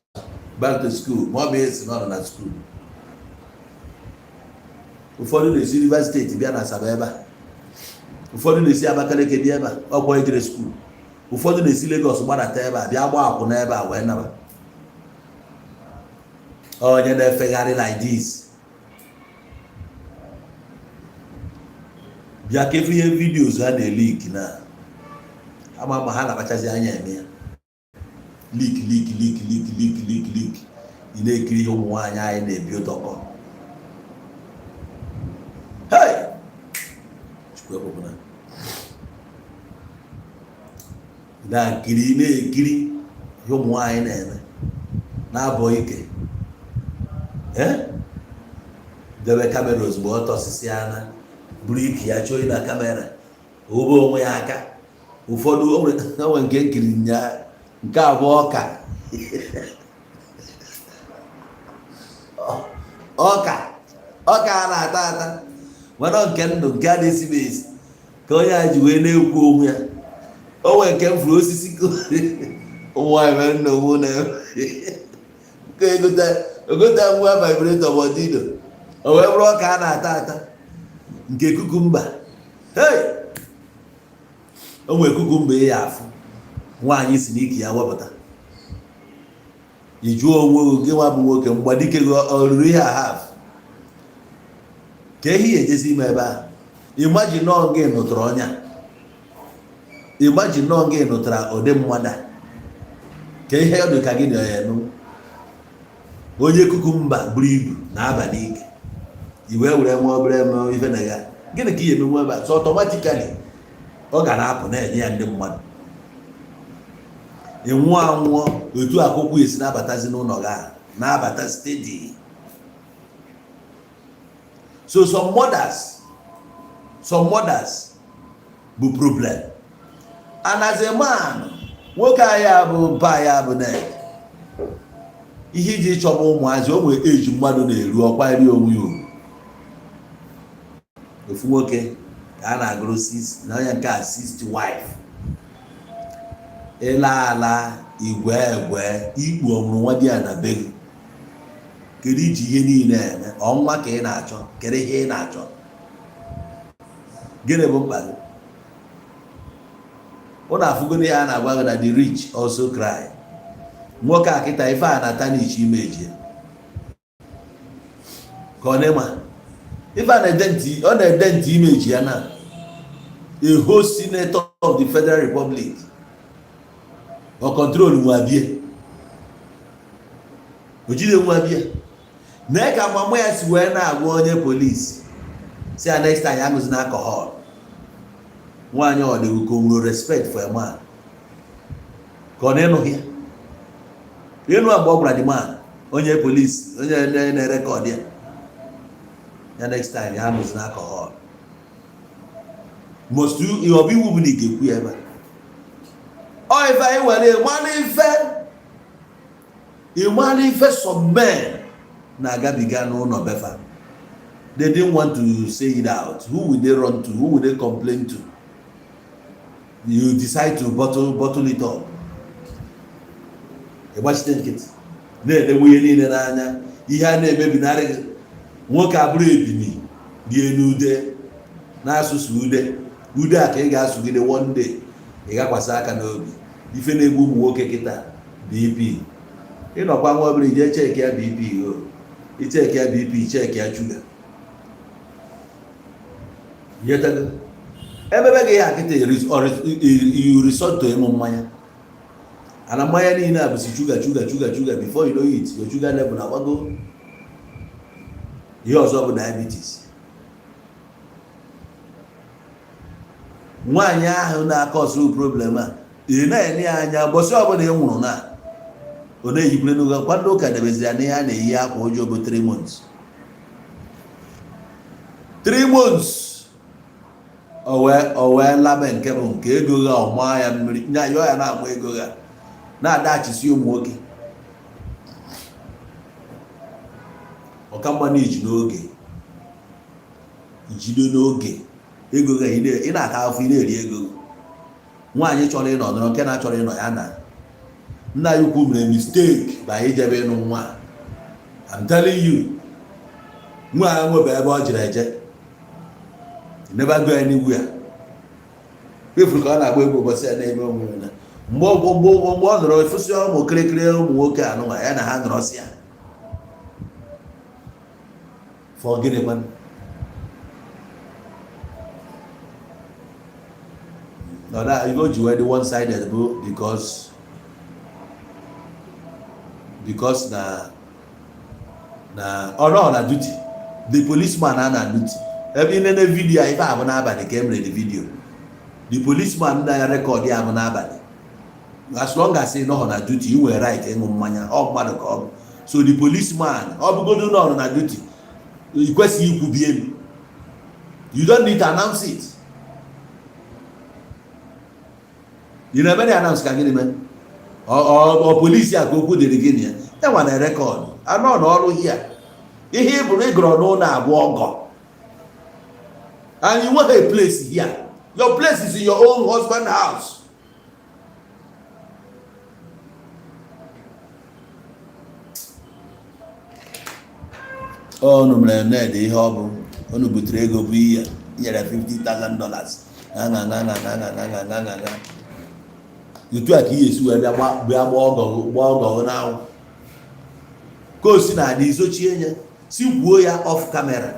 back to school. Ma ọ bụ esi nọ na school, ụfọdụ na-esi Rivers State bịa na Asaba ebe a, ụfọdụ na-esi Abakaliki bịa ebe a, ọkwa ejere school, ụfọdụ na-esi Lagos gbadata ebe a, bịa gbaa akwụna ebe a wee naba. Onye na-efegharị like this bịa kefu ihe videos ha na-eleak na ama ma ha na-akpachazi anya eme ya leak, leak, leak, leak, leak, leak, leak. Ị na-ekiri ihe ụmụ nwaanyị anyị na-ebi ụtọkọ. Hey, Chukwu ekwekwana. Na-ekiri, na-ekiri ihe ụmụ nwaanyị na-eme na-abọ ike. Debe camera ozugbo, ọ tọsịsị ana buru ike ya chọọ na camera obe onwe ya aka. Ụfọdụ onwe nke nkiri nya nke abụọ, ọka ọka ọka a na-ata ata, mana nke ndụ nke a na-esibe esi ka onye a ji wee na-ekwu onwe ya. O nwere nke m furu osisi ụmụ nwaanyị mere nna onwe na nke egote nwa vibrator ma dildo, o wee bụrụ ọka a na-ata ata nke cucumber. Hey, o nwere cucumber ya afụ nwaanyị si n'ike ya wepụta. Ị jụọ onwe gị, nwa bụ nwoke, mgbadike gị ọ ruru ihe a half ka ehi ya ejezi ime ebe ahụ? Imagine nọ gị nụtụrụ ọnya. Imagine nọ gị nụtara ụdị mmadụ a, ka ihe ọ dị ka gị na ya enu onye cucumber buru ibu na-aba n'ike, i wee were nwa obere eme ife na ya. Gịnị ka ị emenwu ebe a? So automatically ọ ga na-apụ na-enye ya ndị mmadụ. Ị nwụọ anwụọ, otu akwụkwọ esi na-abatazi n'ụlọ gị ahụ, na-abata steady. So some mothers bụ problem. And as a man, nwoke anyị bụ mpa ya bụ Ned, ihe iji chọba ụmụazị, o nwere eji mmadụ na-eru ọkwari onwe ya ugwu. Ofu nwoke ka a na-agụrụ six na onye nke a sixth wife, ịla ala igwe egwe ikpu ọmụrụ nwa di ya na be gị. Kedu iji ihe niile eme ọnwa ka ị na-achọ? Kedu ihe ị na-achọ? Gịnị bụ mkpa gị? Ụnụ afụgo ihe a na-agwa gị na the rich also cry. Nwoke a kịta, ife a na tarnish image ya ka ọ na-ema ife a na-e dent, ọ na-e dent image ya na a whole senator of the Federal Republic. Ọ control nwa bie, o jide nwa bie mee ka mama ya si wee na-agwa onye polisi si ya next time ya aṅụzina alcohol. Nwaanyị ọ dị ka o nwere respect for a man, ka ọ na-ịnụghị ya ịnụ agba. Ọ gwara the man, onye polisi, onye na-e record ya, ya next time ya aṅụzina alcohol. Must you? Ọ bụ iwu bụ na ị ga-ekwu ya ebe a? Ọ ife anyị were ịmara ife, ịmara ife some men na-agabiga n'ụlọ befa. They didn't want to say it out. Who will they run to? Who will they complain to? You decide to bottle it up, ịgbachite nkịtị, na-edewe ihe niile n'anya, ihe a na-emebinarị gị. Nwoke abụrụ ebini rie n'ude, na-asụsụ ude ude a ka ị ga-asụgide. One day ị gakwasị aka n'obi. Ife na-egbu ụmụ nwoke kịta, BP. Ịnọkwa nwa obere, ije check ya BP. O i check ya BP, check ya sugar nyetago ebebe gị ya kịta, you resort to ịṅụ mmanya. Ana mmanya niile a bụsi sugar, sugar, sugar, sugar. Before you know it, your sugar level na-agbago. Ihe ọzọ bụ diabetes. Nwaanyị ahụ na-akọsụ problem a, ị na-enye ya anya. Ụbọchị ọbụla ị nwụrụ na ọ na-eyikwere n'ụka kwado ụka, debeziri ya n'ihe a na-eyi akwa ụjọ bụ 3 months, 3 months. O wee labe nke bụ nke ego gha, ọmaa ya mmiri nya yọọ ya na-agba ego gha, na-adachisi ụmụ nwoke. Ọka mma na iji n'oge, ijide n'oge ego gha. Ị na-ata afọ, ị na-eri ego. Nwaanyị chọrọ ịnọ nọrọ, nke na-achọrọ ịnọ ya na nna ya ukwu mere mistake ba ijebe ịnụ nwa. I'm telling you, nwa ya nwebe ebe ọ jere eje, never go anywhere. Efuru ka ọ na-agba egwu ụbọchị ya na-eme onwe ya. Mgbe ọ nọrọ efụsị ụmụ kịrịkịrị ụmụ nwoke anụnwa ya na ha nọrọ si ya for gịnị kwanụ? No, that ife o ji wee dị one sided bụ because na ọ nọ na duty. The policeman a na duty ebe ị nene video a, ife a bụ n'abalị ka e mere the video. The policeman na ya record ya bụ n'abalị. As long as ị nọghọ na duty, ị nwere right ịṅụ mmanya. Ọ mmadụ ka ọ bụ. So the policeman, ọ bụgodu na ọ nọ na duty, ị kwesịghị ikwubi elu. You don't need to announce it. Ị na-eme ya announce ka gịnị mee? Ọ polisi a ka okwu dịrị gịnị ya? Enwa na record anọ n'ọrụ hia. Ihe ị bụrụ ịgọrọ n'ụlọ abụọ ọgọ, and you want a place here. Your place is in your own husband house. Unu mere Ned ihe ọ bụ unu butere ego bụ ihe nyere $50,000 na na na na na na na na na na na. Otu a ka ihe esi wee bịa bịa gbaa ọgọ n'anwụ ka o si na adị izochie ya, si kwuo ya off camera.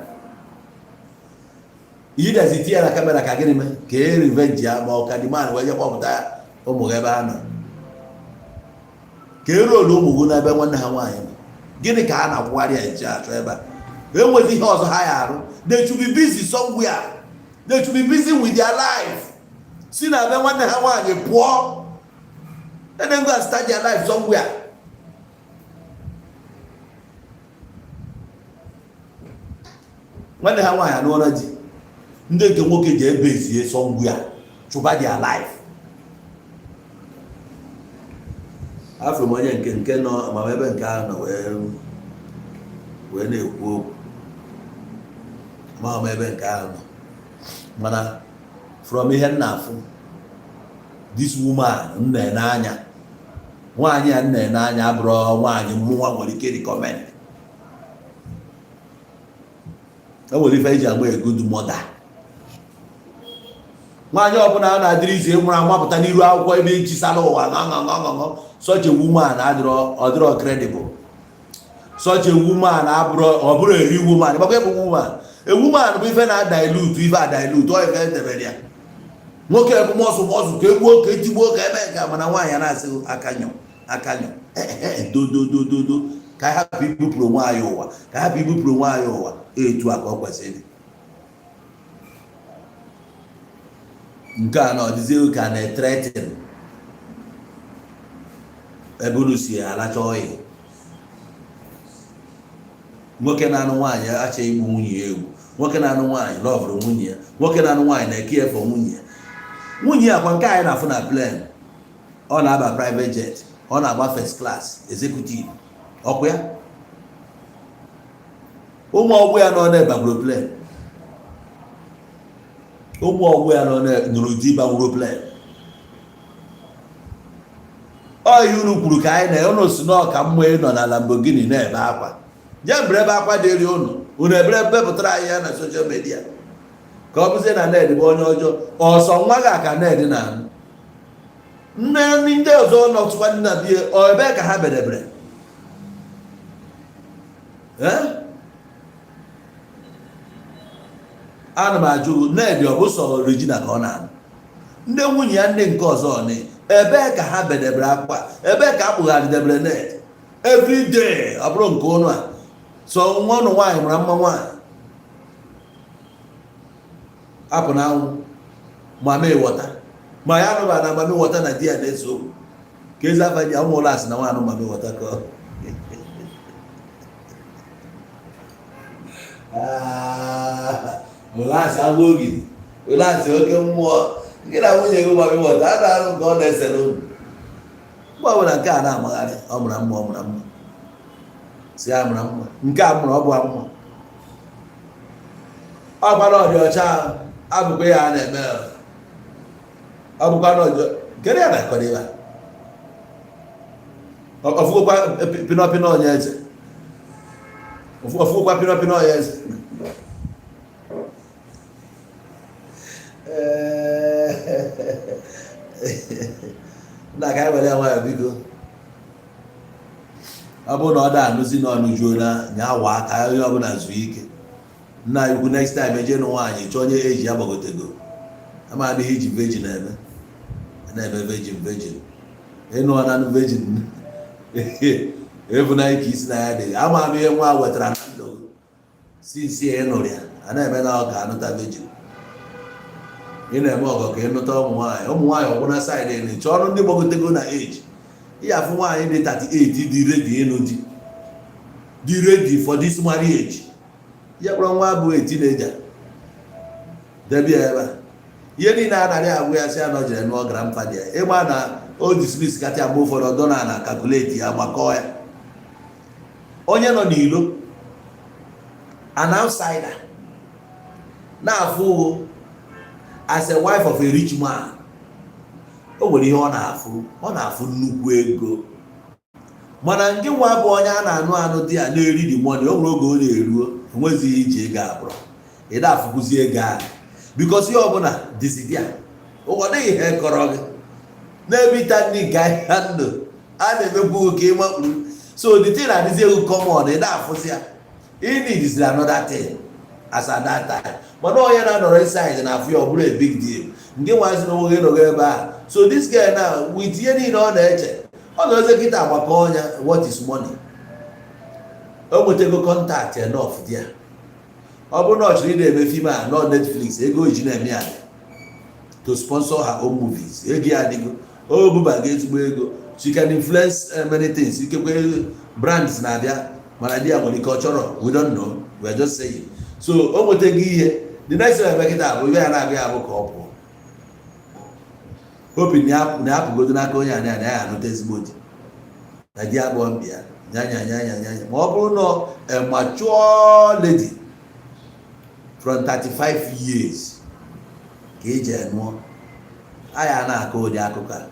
Ihe dazi tinye na camera ka gịnị mee? Ka e revenge ya, ma ọ ka the man wee je kpọpụta ya ụmụ gị ebe ha nọ, ka e ruolu ụmụ gị n'ebe nwanne ha nwaanyị nọ. Gịnị ka a na-akwụgharị ya eji achọ ebe a? Enweghị ihe ọzọ ha ya arụ. They should be busy somewhere. They should be busy with their life. Si na be nwanne ha nwaanyị pụọ. Let them go and start their life somewhere. Nwanne ha nwaanyị anụọla di. Ndị nke nwoke ji ebezie somewhere, chụba their life. Afụrụ m onye nke nọ ma ebe nke ahụ nọ wee na-ekwu okwu. Amaghị m ebe nke ahụ nọ, mana from ihe m na-afụ, this woman m na-ene anya, nwaanyị a m na-ene anya abụrụ nwaanyị mmụnwa nwere ike recommend. E nwere ife eji agba a good mother. Nwaanyị ọbụla a na-adịrị izu ịnwụrụ amapụta n'iru akwụkwọ ebe ichisala ụwa ṅụṅụṅụṅụ, such a woman adịrọ, ọdịrọ credible. Such a woman abụrụ, ọ bụrụ eri woman. Gbakwa bụ woman, a woman bụ ife na-adilute, ife adilute ọ ife edebere ya. Nwoke bụ mọsụ mọsụ ka egbuo, ka etigbuo, ka eme nke, mana nwaanyị a na-asị aka nyọ, aka nyọ, dododododo, ka anyị hapụ ibupụrụ onwe anyị ụwa, ka hapụ ibupụrụ onwe anyị ụwa. Etu a ka ọ kwesịrị. Nke a na ọdịzie ka na-ethreaten ebe unu si alacha ọyị. Nwoke na-anụ nwaanyị achọghị igbu nwunye ya egwu. Nwoke na-anụ nwaanyị loverụ nwunye ya. Nwoke na-anụ nwaanyị na-eke efọ nwunye ya. Nwunye ya kwa nke anyị na-afụ na plane, ọ na-aba private jet, ọ na-agba first class executive. Ọkwa ya ụmụ ọgbụ ya nọ na-ebagburu plane, ụmụ ọgbụ ya nọ nụrụ di banwuru plane. Ọ ihe unu kwuru ka anyị na unu si na ọka mma ịnọ na Lamborghini na-ebe akwa. Jee mbere ebe akwa dịrị unu, unu ebere bepụtara anyị ya na social media ka ọ bụzie na Ned bụ onye ọjọọ. Ọsọ nwa gị aka Ned na anụ nne ndị ọzọ nọtụkwa nna bie ọ ebe ka ha bedebere. Ana m ajụ Ned, ọ bụ sọ Regina ka ọ na-anụ? Ndị nwunye ya ndị nke ọzọ ni ebee ka ha bedebere akwa? Ebee ka a kpụgharịdebere Ned every day? Ọ bụrụ nke ụnụ a so nwa ụnụ nwaanyị mara mma, nwaanyị apụ na anwụ mama ịghọta ma ya anụba na mama ịghọta na di ya na-ese okwu ka ezi afa ji anwụ ụlọ asị na nwa anụ mama ịghọta ka ọ ụlasị agwa ogidi, ụlasị oke mmụọ. Gị na nwunye gị mama ịghọta a na-arụ nke ọ na-esere unu. Mgbe ọbụla nke a na-amagharị, ọ mara mma, ọ mara mma, si ya mara mma, nke a mụrụ ọ bụ mma, ọkwa na ọdị ọcha abụkwa ya a na-eme, ọ bụkwa na ọjọ kedu ya na-akọrọ ebe a. Ọfụgokwa pinọpinọ onye eze, ọfụgokwa pinọpinọ onye eze. Nna, ka anyị were ya nwayọ, biko. Ọ bụrụ na ọ da anụzi na ọnụ juo na nya awa aka, onye ọbụla zuo ike. Nna anyị ukwu, next time eje nụ nwaanyị, chọọ onye eji ya gbagotego. Ama adịghị iji virgin eme na-eme virgin virgin ịnụ na virgin efu na ike isi na ya adịghị. Ama m ihe nwa wetara na ndụ since ị nụrụ ya. A na-eme na ọ ga-anụta virgin. Ị na-eme ọgọ ka ịnụta ụmụ nwaanyị, ụmụ nwaanyị ọbụla side elu. Chọọ ọrụ ndị gbagotego na age. Ị afụ nwaanyị dị 38 dị ready ịnụ di, dị ready for this marriage. Ya kpọrọ nwa bụ a teenager debe ya ebe a. Ihe niile a narị agwụ ya sị ya na ọ jere nụọ grandfather ya. Ịgba na o dismiss kacha mgbe ụfọdụ ọdọ na na calculate ya, gbakọọ ya. Onye nọ n'ilo, an outsider na-afụ as a wife of a rich man, o nwere ihe ọ na-afụ. Ọ na-afụ nnukwu ego, mana nke nwa bụ onye a na-anụ anụ dị ya na-eri the money. O nwere oge ọ na-eruo, enwezighị iji ego abụrụ ịda afụkwụzi ego ahụ, because ihe ọbụla dịzi dị ya, ọ dịghị ihe kọrọ gị n'ebe ịta nri nke ahịa ndụ a na-emekwu ka ị makpuru. So the thing adịzi egwu common, ịda afụzi ya. Ị need another thing. As at that time, mana onye na-anọrọ inside na afụ ya, ọ bụrụ a big deal. Nke nwazi na onwe gị nọgo ebe a. So this guy now, with ihe niile ọ na-eche, ọ na-oze kịta agbakọ ọnya. What is money? O nwetago contact enough there. Ọ bụrụ na ọ chọrọ ị na-eme film a nọ Netflix, ego ji na-eme ya to sponsor her own movies, ego ya adịgo, o bubago ezigbo ego. She can influence many things. Ikekwe brands na-abịa, mana di ya nwere ike ọ chọrọ. We don't know, we are just saying. So o nwetago ihe. The next thing eme kịta bụ ibe ya na-abịa ya bụ ka ọ pụọ, hoping na ya apụgodo n'aka onye a na ya anụta ezigbo di, na di akpọ mkpi ya nya nya nya nya nya. Ma ọ bụrụ na a mature lady from 35 years ka eji enụọ aya na-akọ ụdị akụkọ a,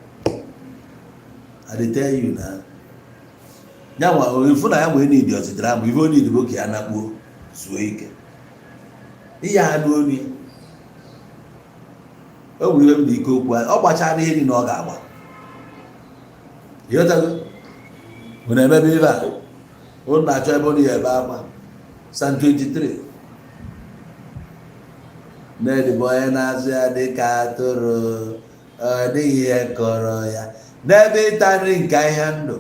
I dey tell you na ya nwa efu na ya nwee need ọzidara ma ihe o need bụ ka ya nakpuo zuo ike. Ihe anụ olu ya, o nwere ihe m na ike okwu ọ gbachara ihe niile ọ ga-agba. Ịghọtago? Unu emebe ibe a unu na-achọ ebe unu ya ebe akwa. Psalm 23 Ned bụ onye na-azụ ya dịka atụrụ, ọ dịghị ihe kọrọ ya n'ebe ịta nri nke ahịhịa ndụ,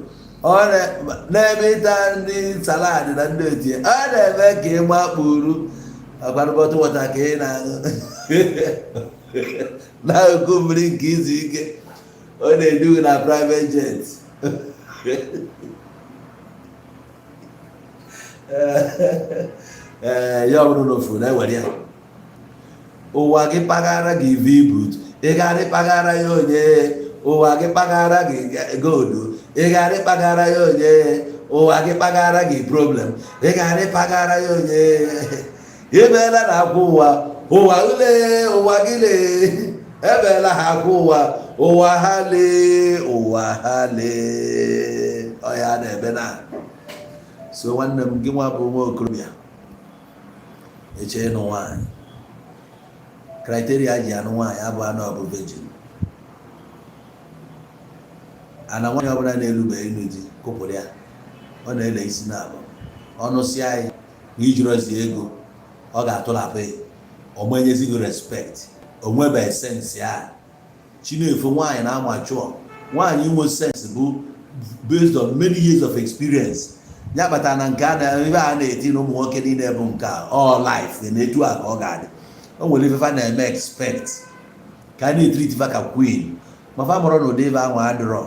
n'ebe ịta nri salad na ndị otu ya. Ọ na-eme ka ị makpuru ọgbara bottle water ka ị na-aṅụ n'akụkụ mmiri nke izu ike. Ọ na-edu na private jet. Ee, ya ọ bụrụ na ofu na-ewere ya ụwa gị kpaghara gị V-boot, ị gara ịkpaghara ya onye. Ụwa gị kpaghara gị gold, ị gara ịkpaghara ya onye. Ụwa gị kpaghara gị problem, ị gara ịkpaghara ya onye. Emeela na akwa ụwa, ụwa ule, ụwa gị lee. Emeela ha akwa ụwa, ụwa ha lee, ụwa ha lee. Ọya na-ebe na so. Nwanne m, gị nwa bụ nwa okorobịa eche ịnụ nwaanyị, criteria ji anụ nwaanyị abụ anụ ọ bụ virgin. Ana nwaanyị ọbụla na-erubeghị ịnụ di, kụpụrụ ya. Ọ na-ele isi na abụ ọnụ si anyị na ijirozi ego, ọ ga-atụlapụ ya. O menyezi gị respect, o nwebeghị sense ya. Chinefu nwaanyị na-ama chụọ nwaanyị inwe sense bụ based on many years of experience. Ya kpatara na nke a na ebe a na-eti na ụmụ nwoke niile bụ nke a, all life na-etu a ka ọ ga-adị. O nwere ife fa na-eme expect ka a na-etreat fa ka queen, ma fa mụrụ na ụdị ife ahụ adịrọ.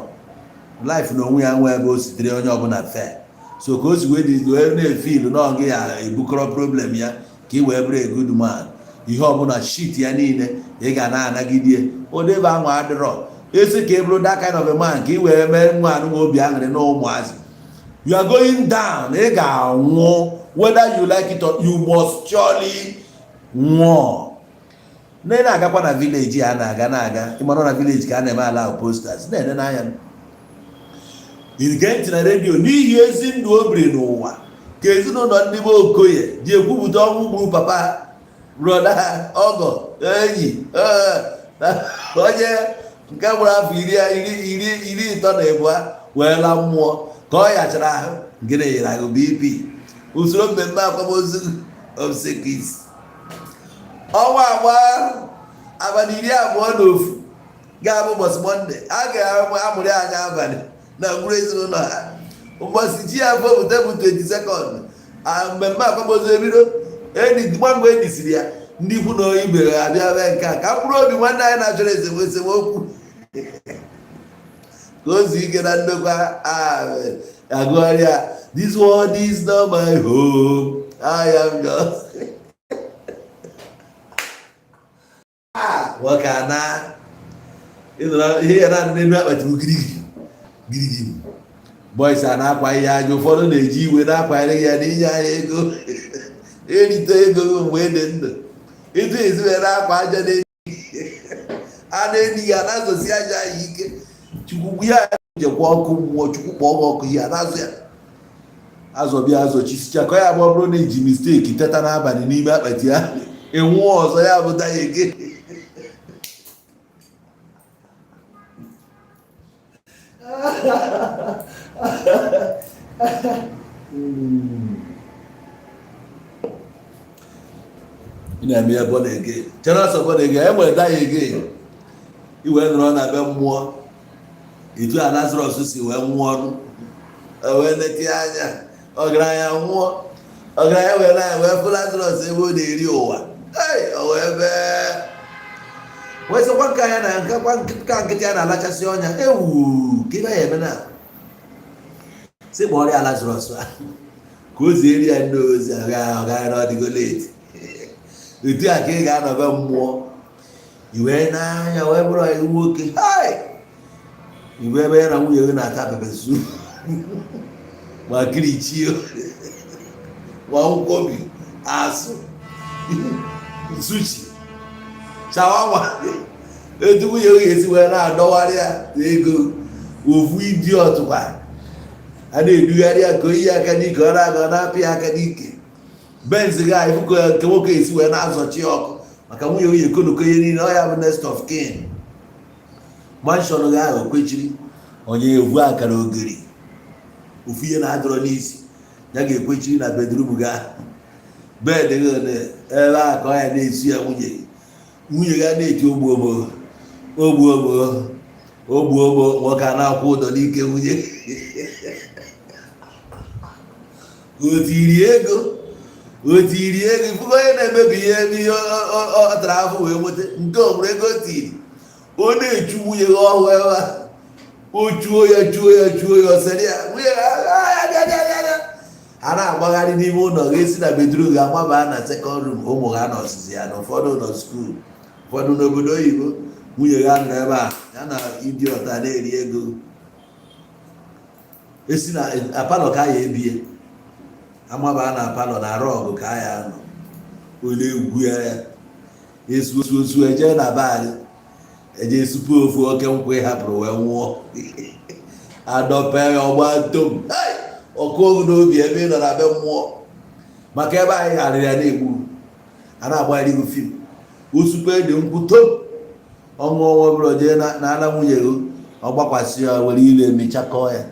Life na onwe ya nwee ebe o sitere onye ọbụla fair. So ka o si wee dị wee na-efeel na ọ gị ya ebukọrọ problem ya ka ị wee bụrụ a good man, ihe ọbụla shit ya niile ị ga na-anagide, ụdị ebe ahụ adịrọ. Esi ka ị bụrụ that kind of a man ka ị wee mee nwa anụ obi aṅụrị na ụmụazị, you are going down. Ị ga-anwụ whether you like it or you must surely nwụọ. Na ị na-agakwa na village a na-aga na-aga, ịmara na village ka a na-eme ala posters na-ene n'anya. Ige ntị na redio. N'ihi ezi ndụ o biri n'ụwa ka ezinụlọ ndị be Okoye ji ekwupụta ọnwụ gburu papa ha, brother ha, ọgọ, enyi, onye nke gbara afọ 32 wee la mmụọ ka ọ yachara ahụ nke na-enyere ahụ BP. Usoro mmemme akwamozu obsequies ọnwa agba abalị 21 ga-abụ ụbọchị Monday, a ga-amụrị anya abalị na mkpụrụ ezinụlọ ha. Ụbọchị chi ya fopụta bụ 22nd, mmemme akwamozu ebido. Nwa mgbe e ya ndị ikwu na ibe abịa mee nke a ka mkpụrụ obi nwanne anyị na-achọrọ esemokwu ka o zuo ike na ndokwa. Agụgharịa "This world is not my home, I am just" nwoke a na ihe ya na n'elu akpati bụ girigiri girigiri. Boys a na-akwa ihe aja, ụfọdụ na-eji iwe na-akwanyere ya n'inye anyị ego, erite ego mgbe dị ndụ ịtụ ezi wee na-akwa aja na a na-eni ya na-azọsi aja ya ike. Chukwu ya jekwa ọkụ mmụọ, Chukwu kpọọ gị ọkụ. Ya na-azụ ya azọbịa azọchisicha ka ya bụ ọ bụrụ na iji mistake teta n'abalị n'ime akpati ahụ, enwụọ ọzọ, ya bụ daya eke. Na-eme ya born again, chere ọsọ born again, e nwere die again. Iwee nọrọ na be mmụọ etu a Lazarus si wee nwụọ ọnụ, wee nete anya ọgaranya nwụọ, ọgaranya wee na wee fụ Lazarus ebe ọ na-eri ụwa. Ei, o wee bee, wee sịkwa nke anya na nkakwa nka nkịtị a na-alachasị ọnya ewu ka ebe ya eme na sị kpọrọ ya Lazarus a ka o zieri ya ndị ozi ọga na ọdịgo late. Otu a ka ị ga-anọ be mmụọ, i wee n'anya wee bụrụ iwu nwoke. Hai, iwe ebe ya na nwunye gị na-ata pepper soup ma kirichie ma nkwobi asụ sushi, shawarma, etu nwunye gị ga-esi wee na-adọwarị ya ego. Ofu idiot kwa a na-edugharị ya ka oyi aka n'ike, ọ na-aga, ọ na-apị ya aka n'ike. Benz ga ifu ka nke nwoke esi wee na-azọchi ọkụ maka nwunye nwunye konoko ihe niile. Ọ ya bụ next of kin. Mansion ga ahụ kwechiri onye evu akara ogiri ofu ihe na-adọrọ n'isi ya ga-ekwechiri na bedroom ga bed gị ebe a ka ọ ya na-esi ya. Nwunye nwunye ga na-eti ogbu ogbo ogbu ogbo ogbu ogbo, nwoke a na-akwụ ụdọ n'ike. Nwunye o tiri ego, o tiri ego. Ifugo onye na-emebi ihe ebe ihe ọ tara afọ wee nweta nke o nwere ego o tiri, ọ na-echu nwunye ya ọhụụ ebe a. O chuo ya, chuo ya, chuo ya, ọsịrị ya nwunye ya a na-agbagharị n'ime ụlọ, ga-esi na bedroom ga-amaba na second room. Ụmụ ha nọsizi ya na ụfọdụ nọ school, ụfọdụ n'obodo oyibo. Nwunye ya nọ ebe a ya na ịdị ọta na-eri ego. Esi na parlour ka ya ebie, amaba na parlour na rug ka ya nọ, ọ na-egwu ya ya esu osu osu, eje na be anyị eje esupu ofu oke nkwụ ị hapụrụ wee nwụọ, adọpe ya, ọgba tom ọkụ ogu n'obi ebe ị nọ na be mmụọ, maka ebe anyị gharịrị ya na-egbu a na-agbagharị gị film. Osupe dị nkwụ tom, ọṅụ ọnwa bụrụ jee na ana nwunye gị, ọ gbakwasị ya, were ile mechakọọ ya,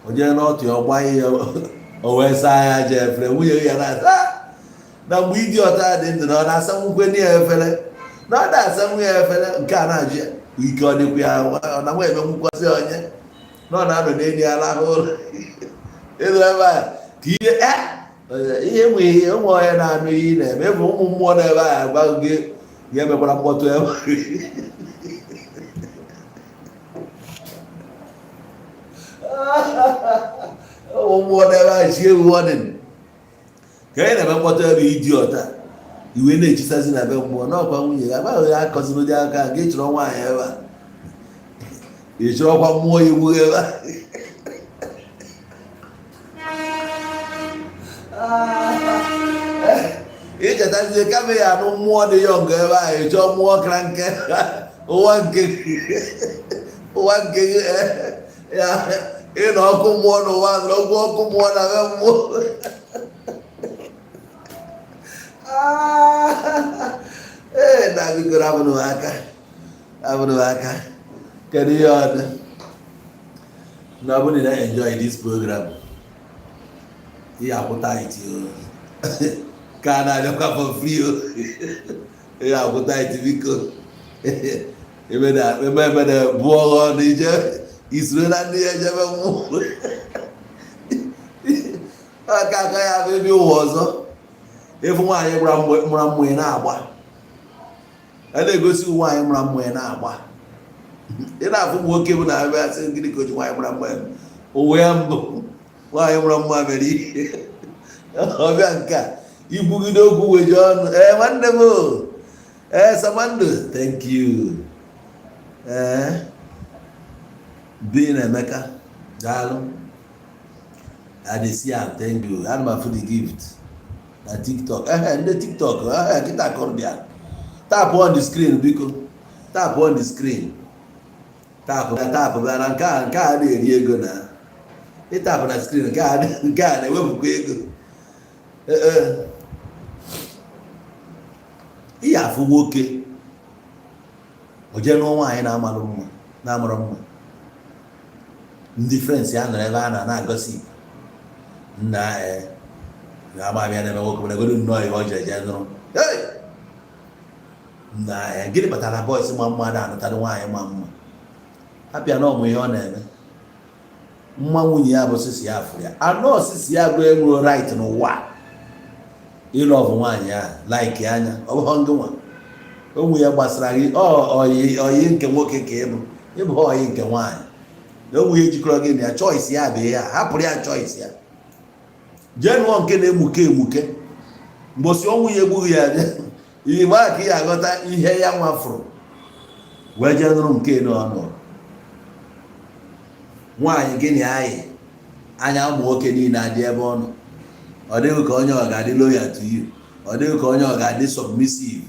o jee n'ọtụ ya, ọ gbanye ya, o wee saa ya aja efere. Nwunye ya na-asa na mgbe ịdị ọta dị ndụ na ọ na-asa nwukwe ya efere, na ọ na-asa nwunye ya efere. Nke a na-ajụ ya ike, ọ dịkwa ya, ọ na nwa eme nwukwasị onye na ọ na-anọ n'elu ya lahụ ụlọ ịnụ ebe a ka ihe ihe nwe ihe ụmụ onye na-anụ ihe ị na-eme bụ ụmụ mmụọ n'ebe a agwa gị ga-emekwara mkpọtụ ebe ụmụ mmụọ n'ebe a chi ewu ọdịn ka onye na-eme mkpọtụ ebe iji ọta iwe na-echisazi na be mmụọ n'ọkwa nwunye ya agbaghị ya akọziri ụdị aka nke ịchọrọ nwaanyị ebe a, ị chọrọkwa mmụọ iwu ebe a. Ichetazie kama ya anụ mmụọ dị young ebe ahụ, ịchọọ mmụọ kara nke ụwa nke ụwa nke gị ya ịnọ ọkụ mmụọ n'ụwa nọrọ ọgwụ ọkụ mmụọ na be mmụọ. Ee, na biko rapụnụ m aka, rapụnụ m aka. Kedu ihe ọ dị na ọ bụrụ na ị na-enjoy this program, ihe akwụta iti o ka a na-abịakwa for free o, ihe akwụta iti. Biko ebe na ebe ebe na bụọ ọnụ ije isoro na ndị ejebe mmụọ aka aka ya bụ ebe ụwa ọzọ. Ịfụ nwaanyị mụra mmụọ na-agba, a na-egosi nwaanyị mụra mmụọ na-agba. Ị na-afụ nwoke bụ na ebe asị gịnị ka o ji nwaanyị mụra mmụọ ụwa ya mbụ, nwaanyị mụra mmụọ mere ihe ọbịa nke a ikwugide okwu weje ọnụ. Ee, nwanne m, ee, Samando, thank you. Ee, Bin Emeka, daalụ. Adesia, thank you. Ana m afụ the gift na TikTok. Ehe, ndị TikTok, ehe, kịta kọrọ bịa tap on the screen. Biko tap on the screen, tap, tap bịa na nke a na-eri ego na ịtapụ na screen. Nke a na-ewepụkwa ego. Ee, ihe afụ nwoke o jee nụọ nwaanyị na-amalụ mma, na-amụrụ mma, ndị friends ya nọrọ ebe a na na-agosi nna ee na-ama abịa na-eme nwoke mana godo nnọọ ihe ọ jere jee nụrụ. Hey! Na ya, gịnị kpatara boys ma mma na-anụtarị nwaanyị ma mma? Hapịa na ọmụ ihe ọ na-eme. Mma nwunye ya bụ sisi ya fụrụ ya anọ, sisi ya bụ enwero right n'ụwa ịlove nwaanyị ahụ like anya. Ọ bụghị ngị nwa onwe ya gbasara gị. Ọ oyi oyi nke nwoke ka ịbụ, ịbụ oyi nke nwaanyị na onwe ihe jikọrọ gị na ya. Choice ya bụ ihe a, hapụrụ ya choice ya, jee nụọ nke na-emuke emuke. Mgbosi ọnwụ ya egbughị ya, igbe a ka ị aghọta ihe ya nwafụrụ wee jee nụrụ nke n'ọnụ nwaanyị. Gịnị anyị anya ụmụ nwoke niile adị ebe ọ nọ? Ọ dịghị ka onye ọ ga-adị loyal to you, ọ dịghị ka onye ọ ga-adị submissive.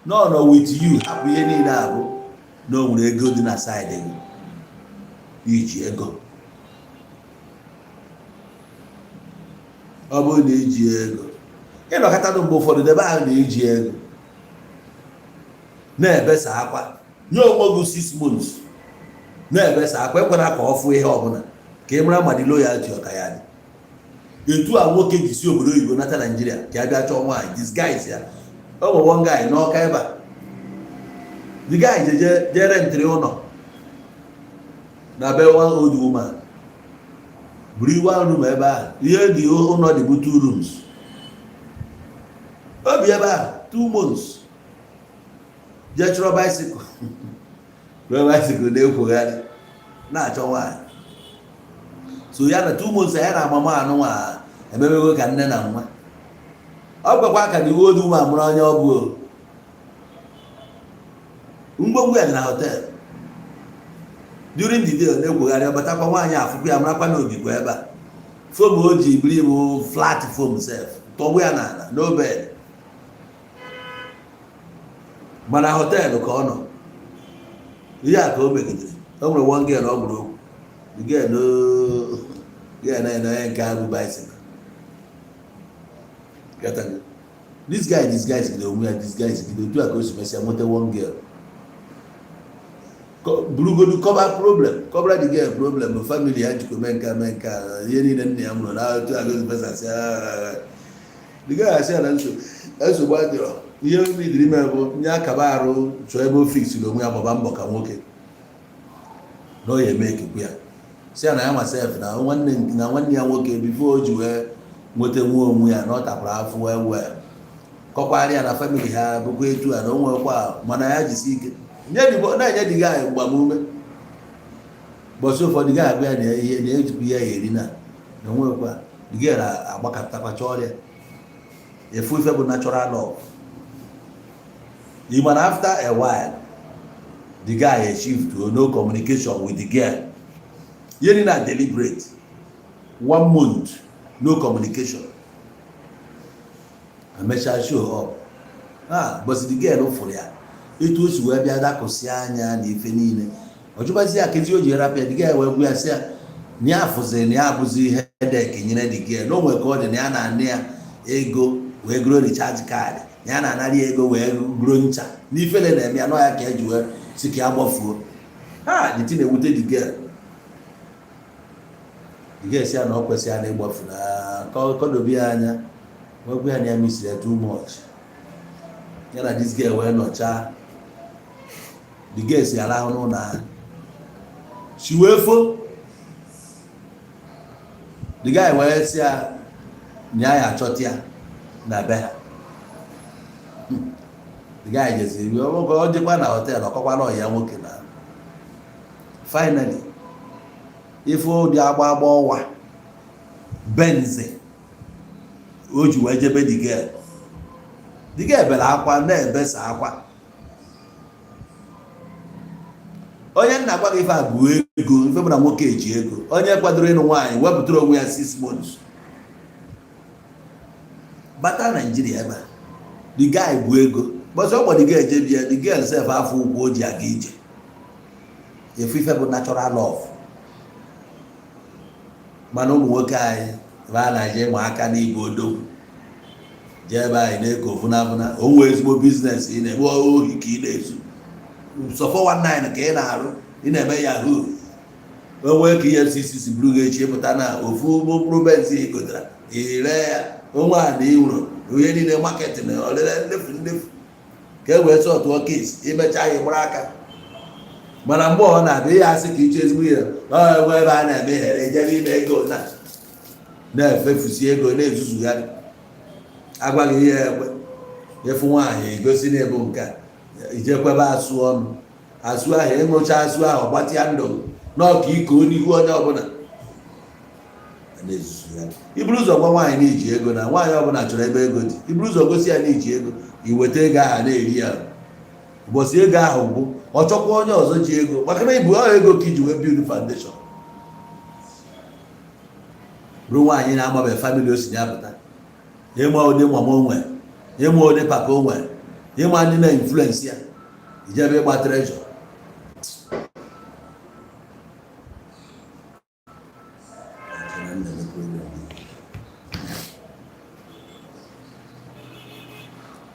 No, no, with you, hapụ ihe niile abụ na o nwere ego dị na side gị, iji ego. Ọ bụrụ na iji ego, ịnọkọta mgbe ụfọdụ debe ahụ na iji ego na-ebesa akwa, nye onwe gị 6 months na-ebesa akwa. Ekwela ka ọ fụ ihe ọbụla ka ị mara ma dị loyalty ọka ya dị. Etu a nwoke ji si obodo oyibo nata Naijiria ka ya bịa chọọ nwaanyị, disguise ya. O nwere one guy n'Ọka ebe a. The guy jeje jee rentịrị ụlọ na be one old woman, buru one room ebe ahụ. Ihe dị ụlọ dị bụ two rooms. O bi ebe ahụ 2 months, jee chọrọ bicycle, rụọ bicycle na-ekwogharị na-achọ nwaanyị. So ya na 2 months ya na amama anụ nwa emebego ka nne na nwa. Ọ gwakwa ka na iwe odu nwa mụrụ onye ọ bụ ngwongwo ya dị na hotel. During the day ọ na-ekwogharị, ọ batakwa, nwaanyị afụkwa ya, marakwa na obikwa ebe a. Foam o ji biri bụ flat foam sef, tọgbu ya n'ala, no bed, mana hotel ka ọ nọ. Ihe a ka o megidere. O nwere one girl ọ gwụrụ okwu. The girl no girl na onye nke a bụ bicycle. Ghọtago? This guy disguise gide onwe ya, disguise gide otu a ka o si mesịa nweta one girl. Burugodu cover problem, cover the girl problem, family ya jikwa mee nke a, mee nke a, ihe niile nna ya mụrụ na otu a gosi pesasị. The guy asị ya na nsogbu adịrọ. Ihe o nidiri ime bụ nye akaba arụ, chọọ ebe o fixiri onwe ya, gbaba mbọ ka nwoke na o ya eme ekekwu ya. Si ya na ya masef na nwanne ya nwoke, before o ji wee nweta nwa onwe ya, na ọ takwara afụ wee wee kọkwara ya na family ha bụkwa etu a na o nwekwa, mana ya jisi ike na-enye dị gị mgbamume. Bọsị ụfọdụ ga agwa ya na ihe na ejikwa ihe ya eri na onwekwa gị na-agbakọtakwacha ọrịa efu. Ife bụ natural love. Mana after a while, the guy achieved to no communication with the girl. Ihe niile na deliberate, one month no communication. Emechaa show up. Ah, but the girl fụrụ ya etu o si wee bịa dakụsị anya na ife niile. Ọ jụbazi ya kezi o ji rapụ ya. The girl wee gwa ya sị ya na ya fụziri na ya abụzi ihe headache nyere the girl, na o nwere ka ọ dị na ya na-anị ya ego wee goro recharge card, na ya na-anara ya ego wee goro ncha n'ifele na-eme ya, nọ ya ka eji wee si ka ya gbafuo ha. The thing na-ewute the girl. The girl si ya na ọ kwesịrị ya na ịgbafu na kọdobe ya anya, wee gwa ya na ya misiri ya too much. Ya na this girl wee nọchaa. The girl si arahụ n'ụlọ ahụ si wee fo. The guy wee sị ya na ya achọta ya na be ha. The guy jeziri ọ jekwa na hotel, ọkọkwa na ọya nwoke na finally ife ụdị agba agba ọwa Benz o ji wee jebe the girl. The girl bere akwa na-ebesa akwa. Onye nna gwa gị ife a bụ ego, ife bụ na nwoke eji ego. Onye kwadoro ịnụ nwaanyị wepụtara onwe ya 6 months bata Naijiria ebe a. The guy bụ ego bọsị ọ gbọdọ ga eje bịa. The girl sef afọ ụkwụ o ji aga ije efu. Ife bụ natural love. Mana ụmụ nwoke anyị ebe a na-eje ịma aka n'igwe odogwu, jee ebe anyị na-eko vụnavụna. O nwee ezigbo business ị na-eme, ohi ka ị na-ezu, sọ 419 ka ị na-arụ, ị na-eme yahoo. O nwee ka EFCC si buru gị echi, pụta na ofu mkpụrụ Benz ị gotara ire ya onwe a na ị nwụrụ. Onye niile marketing olele nlefu nlefu ka e wee sọtụọ case. Imecha ya, gbara aka. Mana mgbe ọ na-abịa, ihe asị ka iche ezigbo ihe ọ ebe a na-eme ihe, ejebe ime ego na na-efefusi ego, na-ezuzugharị, agwaghị ihe ekwe. Efu nwaanyị egosi na-ebu nke a, ijekwebe asụ ọnụ asụ ahụ, ịṅụcha asụ ahụ, gbatịa ndụ n'ọka iko n'ihu onye ọbụla na-ezuzugharị. Iburu ụzọ gwa nwaanyị na iji ego, na nwaanyị ọbụla chọrọ ebe ego dị. Iburu ụzọ gosi ya na iji ego, iweta ego ahụ na-eri ya. Ụbọchị ego ahụ gwụ, ọ chọkwa onye ọzọ ji ego, maka na ibu ọ ego ka iji wee build foundation. Bụrụ nwaanyị na-amabeghị family o si ya pụta, ịma ụdị mama onwe, ịma ụdị papa onwe, ịma ndị na-influence ya, ijebe ịgba treasure.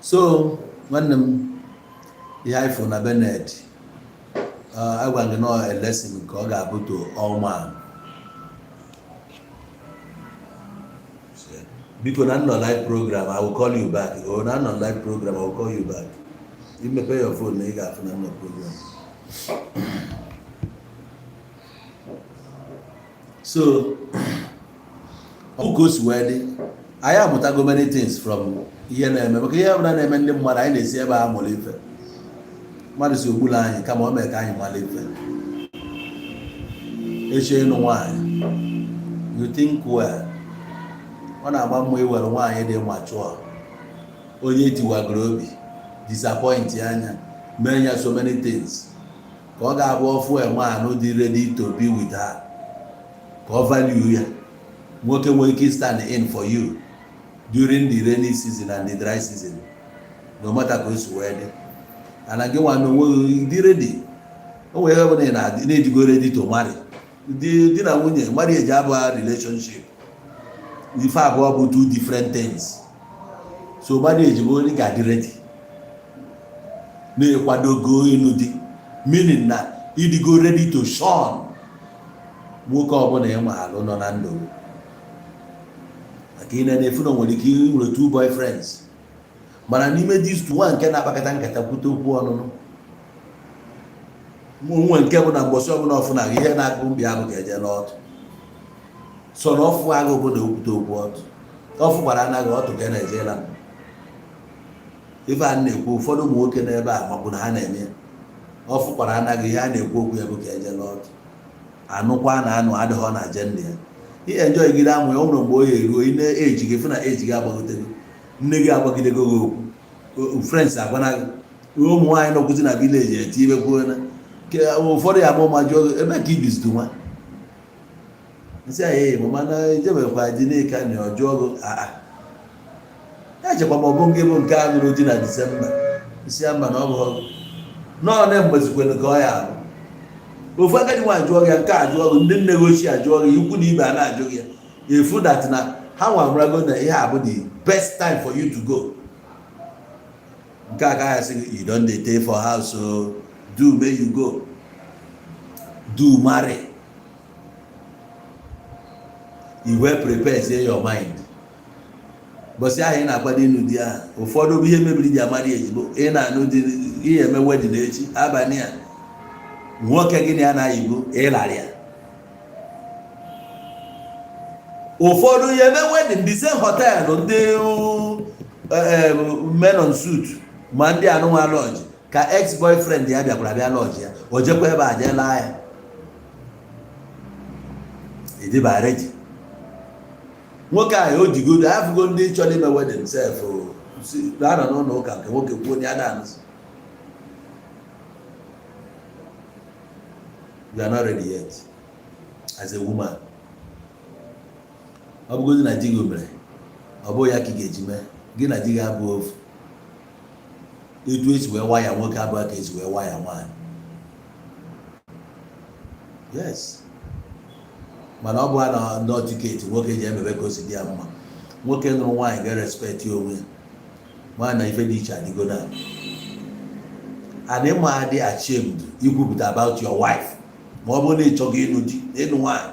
So nwanne m, ihe anyị fụrụ na Bennett, agwa gị nọ, a lesson nke ọ ga-abụ to all man. Biko, na nọ live program, I will call you back. Oh, na nọ live program, I will call you back. Imepe your phone na ị ga-afụ na nọ program. So ọ ka o si wee dị, anyị amụtago many things from ihe na-eme, maka ihe ọbụla na-eme ndị mmadụ, anyị na-esi ebe a mụrụ ife. Mmadụ si ogbulu anyị, kama o mee ka anyị mara ife. Eche ịnụ nwaanyị, you think well. Ọ na-agba mma iwere nwaanyị dị mature, onye etiwagoro obi, disappoint anya, mee ya so many things, ka ọ ga-abụ ọfụ nwaanyị dị ready to be with her, ka ọ value ya. Nwoke nwere ike stand in for you during the rainy season and the dry season, no matter ka o si wee dị. Ana gị nwa na onwe gị dị ready, o nwere ihe ọbụla ị na-edigo ready to marry. Di na nwunye, marriage abụghị relationship. Ife abụọ bụ two different things. So marriage bụ onye ga-adị ready, na-ekwadogo ịnụ di, meaning na ịdịgo ready to shun nwoke ọbụla ịma alụ nọ na ndụ, maka ị na-efu na o nwere ike inwere two boyfriends, mana n'ime these two, nwa nke na-akpakọta nkata kwute okwu ọnụnụ, nwe nke bụ na mgbọsị ọbụla ọfụna ihe na-agụ mkpi ahụ ga-eje n'ọtụ so na ọfụ agụ bụ na okwute okwu ọtụ, ọfụ gbara anaghị ọtụ ka na-eje la. Ife a na-ekwu, ụfọdụ ụmụ nwoke n'ebe a maọbụ na ha na-eme ya, ọfụ kwara anaghị ihe a na-ekwu okwu ya bụ ka eje n'ọtụ. Anụkwa na anụ adịghọ na agenda ya. Ihe enjoy gide amụ ya, o nwere mgbe o ya eruo, ị na-eji gị fụ na eji gị agbagotego, nne gị agbagidego gị okwu, friends agwana gị, ụmụ nwaanyị nọkwụzi na village eti ibekwuo na ụfọdụ ya ama jụọ gị ebe ka ibizitu nwa nsị anyị, mama na ejebekwa di n'ịka na ọjụọ gị aa ya chekwa ma ọ bụ nke bụ nke a nụrụ di na Disemba. Nsị ya mba, na ọ bụ ọgụ nọọ na mgbezikwenu ka ọ ya abụ. Ofu agadi nwaanyị jụọ gị nke a, jụọ gị, ndị nne gị ochie ajụọ gị, ikwu na ibe a na-ajụ gị ya, efu that na ha nwa marago na ihe a bụ the best time for you to go. Nke a ka ya sị gị, you don dey tey for house o, do make you go do marry. You well prepare, say your mind bọsị ahụ ị na-akwado ịnụ di ahụ. Ụfọdụ bụ ihe mebiri ji amara ejigbo ị na-anụ di, ihe eme wedding echi abalị a, nwoke gị na ya na-ayibu ịlarị ya. Ụfọdụ ya eme wedding the same hotel, ndị men on suit ma ndị anụnwa lodge, ka ex boyfriend ya bịakwara bịa lodge ya, o jekwa ebe a jee laa ya. Ịdịba ready. Nwoke ahụ o jigodo afụgo ndị chọrọ ime wedding sef na-anọ n'ụlọ ụka, nke nwoke kwuo na ya na-anụsị. You are not ready yet as a woman. Ọ bụgozi na di gị mere, ọ bụghị ya ka ị ga-eji mee. Gị na di gị abụghị ofu. Etu esi wee waya nwoke abụọ ka esi wee waya nwaanyị. Yes, mana ọ bụ ha na nọ ticket nwoke ji emebe ka o si dị ya mma. Nwoke nụrụ nwaanyị ga-respect ya onwe ya, nwaanyị na ife dị iche adịgo na and ịma adị ashamed ikwupụta about your wife, ma ọ bụrụ na ị chọghị ịnụ di, ịnụ nwaanyị.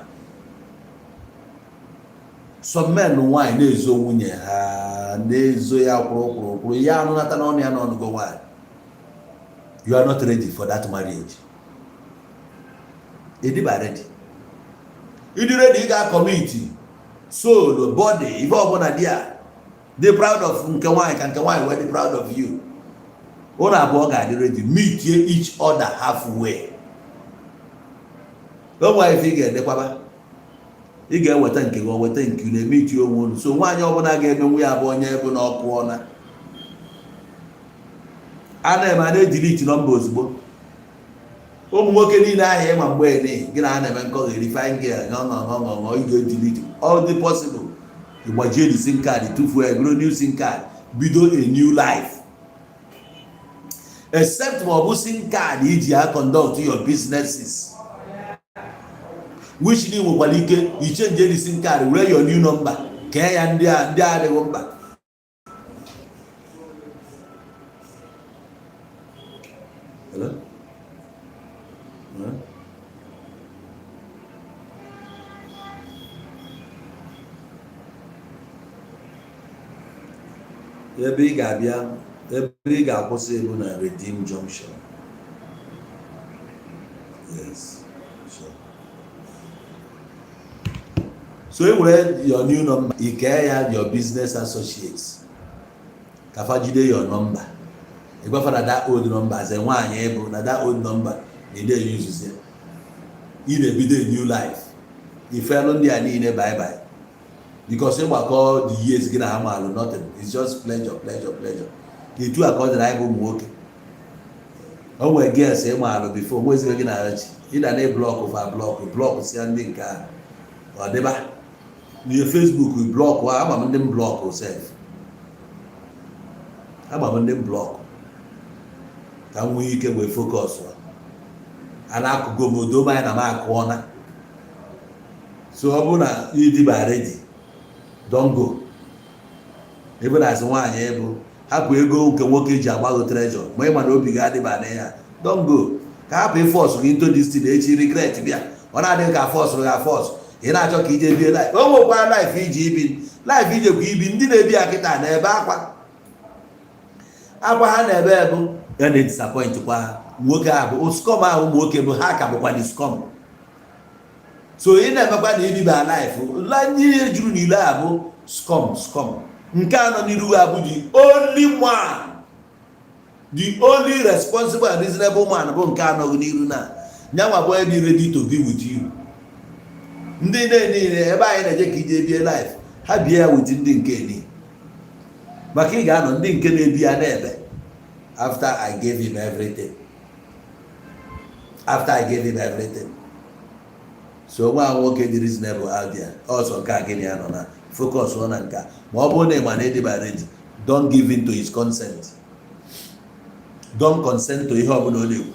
Some men nwaanyị na-ezo nwunye ha, na-ezo ya kwụrụ kwụrụ kwụrụ ya, anụnata n'ọnụ ya n'ọnụgo nwaanyị. You are not ready for that marriage. Ịdịba ready? Ịdị ready, ị ga-commit soul, body, ife ọbụla dị a dị proud of nke nwaanyị, ka nke nwaanyị wee dị proud of you. Ụnụ abụọ ga-adị ready, meet each other halfway. O nwere ife ị ga-edekwaba, ị ga-eweta nke gị, o weta nke unu, emeti onwe unu. So nwaanyị ọbụla ga-emenwu ya bụ onye bụ na ọkụ ọna a na-eme, a na-edelete number ozugbo. Ụmụ nwoke niile ahụ ịma mgbe ene gị na ha na-eme nkọgheri, fine girl, ṅụ ṅụ ṅụ ṅụ ṅụ, ị ga-edelete all the possible. Ịgbajie the SIM card, tụfuo ya, goro new SIM card, bido a new life, except ma ọ bụ SIM card iji ya conduct your businesses, which ni nwekwara ike ichange the SIM card, were your new number kee ya ndị a ndị adịghị mkpa. Hello? Huh? Ebe ị ga-abịa, ebe ị ga-akwụsị bụ na Redeem Junction. Yes, sure. So e were your new number, ị kee ya your business associates ka fa jide your number. Ị gwafa na that old number, as a nwaanyị bụ na that old number na ị na-eyuzuzi ya, ị na-ebido a new life. Ifelu ndị a niile bye bye, because ịgbakọ the years gị na ha maalụ, nothing. It's just pleasure, pleasure, pleasure. Etu a ka ọ dịrị anyị bụ ụmụ nwoke. O nwere girls ịmaalụ before nwezigo gị na chi ịda na block fa, block, block si ndị nke ahụ ọ dịba n'ihe Facebook, block. Ama m ndị m block sef, ama m ndị m block ka m nwee ike wee focus. A na-akụgo m odo m anya na m akụọna. So ọ bụrụ na ịdịba ready, don't go. Ebe na asị nwaanyị bụ hapụ ego nke nwoke ji agbagho treasure, ma ị ma na obi gị adịba na ya, don't go. Ka hapụ ịforce gị into this thing, echi regret bịa. Ọ na-adịghị ka force gị aforce, ị na-achọ ka ije bie life. O nwekwara life iji ibi, life ijekwa ibi. Ndị na-ebi ya kịta na-ebe akwa akwa ha na-ebe bụ ya na-edisappoint kwa ha. Nwoke ahụ bụ scum ahụ, ụmụ nwoke bụ ha ka bụkwa the scum. So ị na-emekwa na ibiba life ndị juru n'ile a bụ scum, scum. Nke a nọ n'iru a bụ the only man, the only responsible and reasonable man bụ nke anọghị n'iru na nyanwa bụ onye dị ready to be with you. Ndị niile ebe anyị na-eje ka ije bie life, ha bie ya with ndị nke ni, maka ị ga-anọ ndị nke na-ebi ya na-ebe, "After I gave him everything, after I gave him everything." So nwa nwoke dị reasonable out there ọsọ nke a gịnị ya nọ na focus ọ na nke a. Ma ọ bụrụ na ị ma na ịdịba ready, don't give in to his consent. Don't consent to ihe ọbụla ọ na-ekwu.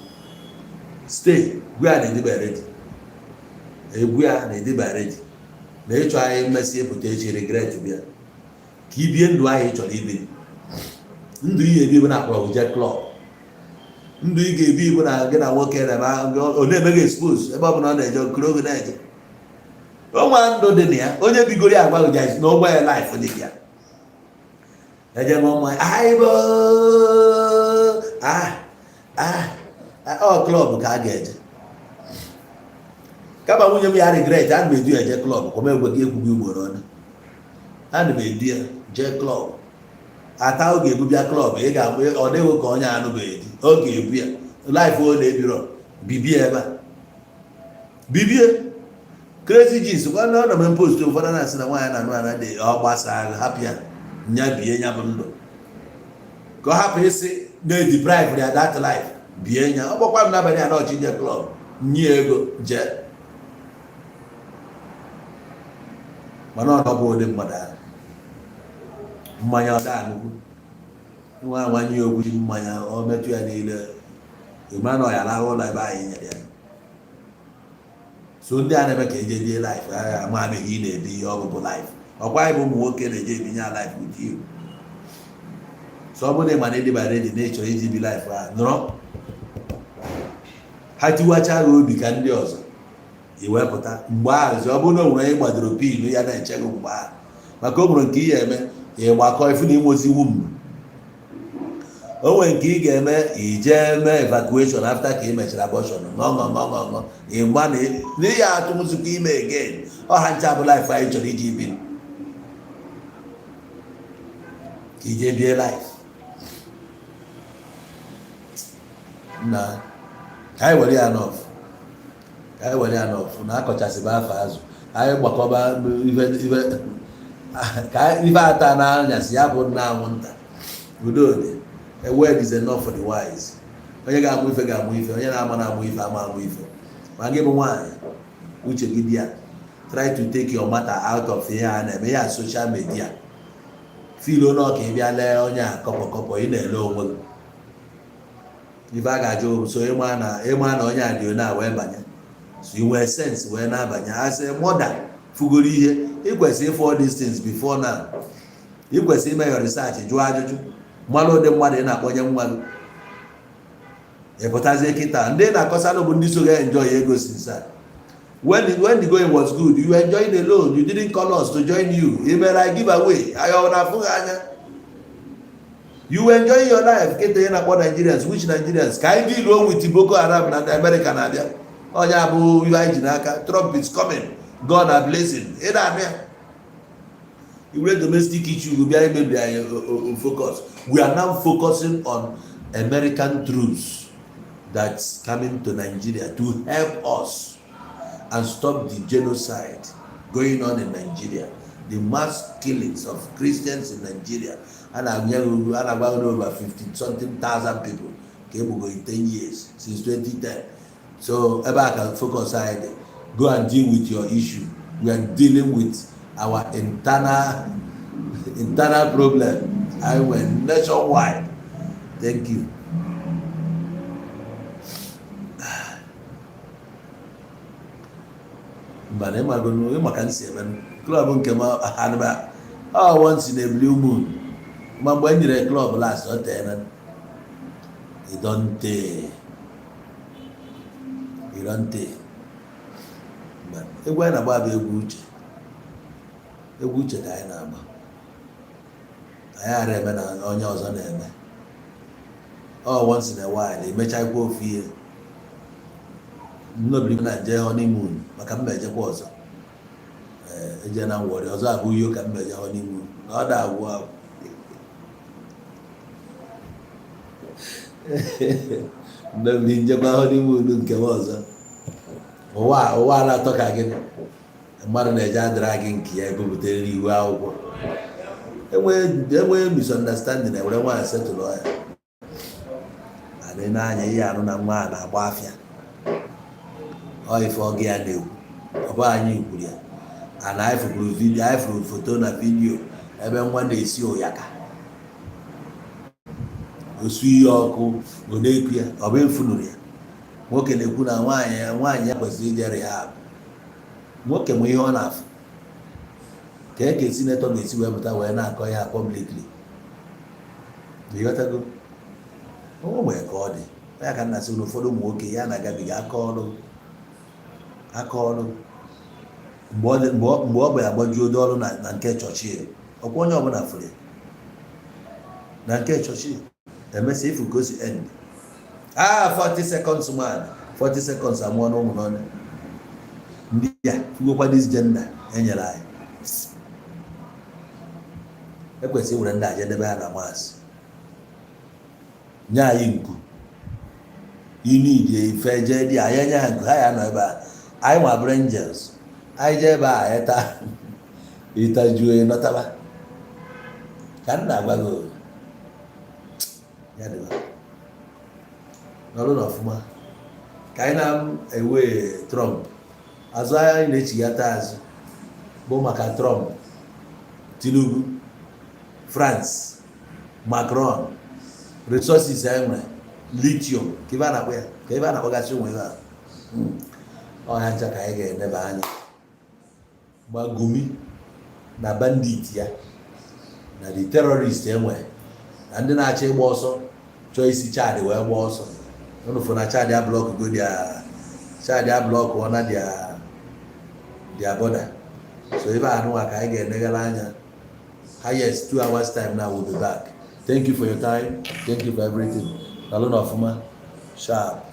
Stay. Gwa ya na ịdịba ready, egwu ya na ịdịba ready na ịchọ anyị mmesị pụta echi regret bịa ka ibie ndụ ahụ ị chọrọ ibi. Ndụ ị ga-ebi bụ na akpọrọ je club. Ndụ ị ga-ebi bụ na gị na nwoke na ọ na-eme gị expose ebe ọ bụla ọ na-eje okiri oge na-eje onwe. Ndụ dị na ya, onye bigoro ya agwaghị na ụgbọ ya life dị ya eje ṅụọ mmanya aịbo ah ah ọ club ka a ga-eje. Kama nwunye m ya regret, ana m edu ya eje club. Kwa m egwe gị egwu gị ugboro ole ana m edu ya jee club. Ata ọ ga-ebu bịa club, ị ga-abụ ọ dịghị ka onye anụbeghị di. Ọ ga-ebu ya life ọ na-ebiro bibie ebe a, bibie crazy jeans. Gwa na ọ nọ m post, ụfọdụ na-asị na nwaanyị na-anụ ana dị ọ gbasara, hapụ ya nya bie ya bụ ndụ, ka ọ hapụ ịsị na-edeprive ya that life. Bie ya. Ọ gbakwa m n'abalị a na ọchị nje club, nye ego jee, mana ọ bụ ụdị mmadụ ahụ mmanya ọ daa nnukwu nwa nwanye okwu ji mmanya ọ metụ ya niile ịma na ọ ya lahụ ụlọ ebe anyị nyere ya. So ndị a na-eme ka eje bie life agha ama ameghị ị na-ebi ihe ọ bụ life ọkwa anyị bụ ụmụ nwoke na-eje ebinye life with you. So ọ bụrụ na ị ma na ịdịba ready na ịchọrọ iji bi life ahụ, nọrọ ha tiwacha gị obi ka ndị ọzọ iwepụta mgbe ahụ. Ọ bụrụ na o nwere onye gbadoro pin ya na-eche gị mgbe ahụ. Maka o nwere nke ị ga-eme, ịgbakọ ifu na inwezi womb. O nwere nke ị ga-eme, ije mee evacuation after ka ị mechara abortion, ṅụọ ṅụọ ṅụọ ṅụọ, ịgba na ihe atụmụzikwa ime again. Ọha ncha bụ life anyị chọrọ iji bi, ka ije bie life na ka anyị were ya n'ọfụ, ka anyị were ya n'ọfụ na akọchasịba afọ azụ anyị gbakọba ife ife ka ife ata n'anyasị ya bụ nna anwụnta. Udo dị. A word is enough for the wise. Onye ga-amụ ife ga-amụ ife, onye na-ama na-amụ ife ama amụ ife. Ma gị bụ nwaanyị, uche gị dị ya. Try to take your matter out of ihe a na-eme ya social media. Feel onye ọka ị bịa lee onye a kọpọ kọpọ, ị na-ele onwe gị. Ife a ga-ajụ so ịma na ịma na onye a dị onye a wee banye, so ị nwee sense wee na-abanye. As a mother fugoro ihe, ị kwesịrị ịfụ all these things before now. Ị kwesịrị ime your research, jụọ ajụjụ, mmalụ ụdị mmadụ ị na-akpọnye nwa gị. Ị pụtazie kịta, ndị na-akọsalụ bụ ndị so ga enjoy ego since a. When the going was good, you were enjoying alone. You didn't call us to join you. Ị mere anyị give away anyị, ọ na-afụ gị anya. You were enjoying your life. Kịta ị na-akpọ Nigerians, which Nigerians? Ka anyị deal with Boko Haram na America na-abịa. Onye abụ ihe anyị ji n'aka. Trump is coming, God are blessing. Ị na-anụ ya, iwere domestic issue bịa imebi anyị focus. We are now focusing on American troops that's coming to Nigeria to help us and stop the genocide going on in Nigeria, the mass killings of Christians in Nigeria. A na-agwa gị over 50 something thousand people ka egbugo in 10 years since 2010. So ebe a ka focus anyị dị. Go and deal with your issue. We are dealing with our internal problem anyị nwere nationwide. Thank you. Mba na ịmago ịma ka m si eme club nke m anụba ọ once in a blue moon. Ma mgbe m nyere club last, ọ teela. Idonte idonte. Mba, egwu anyị na-agba bụ egwu uche, egwu uche ka anyị na-agba. Anyị ghara eme na onye ọzọ na-eme ọ once in a while emechakwa ofu ihe nnobiri na nje honeymoon, maka mba ejekwa ọzọ. Ee, eje na nwọrị ọzọ abụ ihe ka mba eje honeymoon na ọ da-agwụ agwụ. Nnobiri njekwa honeymoon nke m ọzọ. Ụwa ụwa na-atọ ka gịnị? Mmadụ na-eje adịra gị nke ya ebupụtara ihu akwụkwọ. Enwee misunderstanding, ewere nwaanyị setụlụ ya. Adị n'anya ihe anụ na nwa a na-agba afịa ọ ife ọgụ ya na-ekwu, ọ bụ anyị kwuru ya. Ana anyị fụkwuru video, anyị fụrụ foto na video ebe nwa na-esi ụyaka osu ihe ọkụ, ọ na-eku ya, ọ bụ efunuru ya. Nwoke na-ekwu na nwaanyị ya kwesịrị ije rehab. Nwoke nwe ihe ọ na-afụ ka e senator ga-esi wee pụta wee na-akọ ya publicly. Ịghọtago? O nwere ka ọ dị ya ka nna sị na ụfọdụ ụmụ nwoke ya na-agabiga aka ọrụ, aka ọrụ mgbe ọ bụ ya gbajuo ọrụ na nke chọọchị. Ọkwa onye ọbụla fụrụ ya na nke chọọchị, emesịa ifu ka o si end. 40 seconds man, 40 seconds amụọ na ụmụ n'ọnụ ndị a fugokwa. This gender enyere anyị, ekwesịrị iwere ndị aja debe ha na Mars, nye anyị nku inidi ife jee dị anyị, enye ha nku ha ya nọ ebe a. Anyị nwa bụrụ angels, anyị jee ebe a, anyị taa ịtajuo nọtaba. Ka m na-agwa gị ya dịba nọrụ n'ọfụma ka anyị na-ewe Trump azụ. Anyị na-echighata azụ bụ maka Trump, Tinubu, France, Macron, resources anyị nwere, lithium, ka ebe a na-akpọ ya, ka ebe a na-akpọgasị ụmụ ebe a ọha ncha ka anyị ga-eneba anya. Gba Gumi na bandit ya na the terrorist enwe na ndị na-achọ ịgba ọsọ, chọọ isi Chad wee gbaa ọsọ. Unu fụ na Chad a block go dia, Chad a block ọ na dia border. So ebe a nụwa ka anyị ga-enegara anya. Highest 2 hours time now, we'll be back. Thank you for your time. Thank you for everything. Nalụ na ọfụma. Sharp.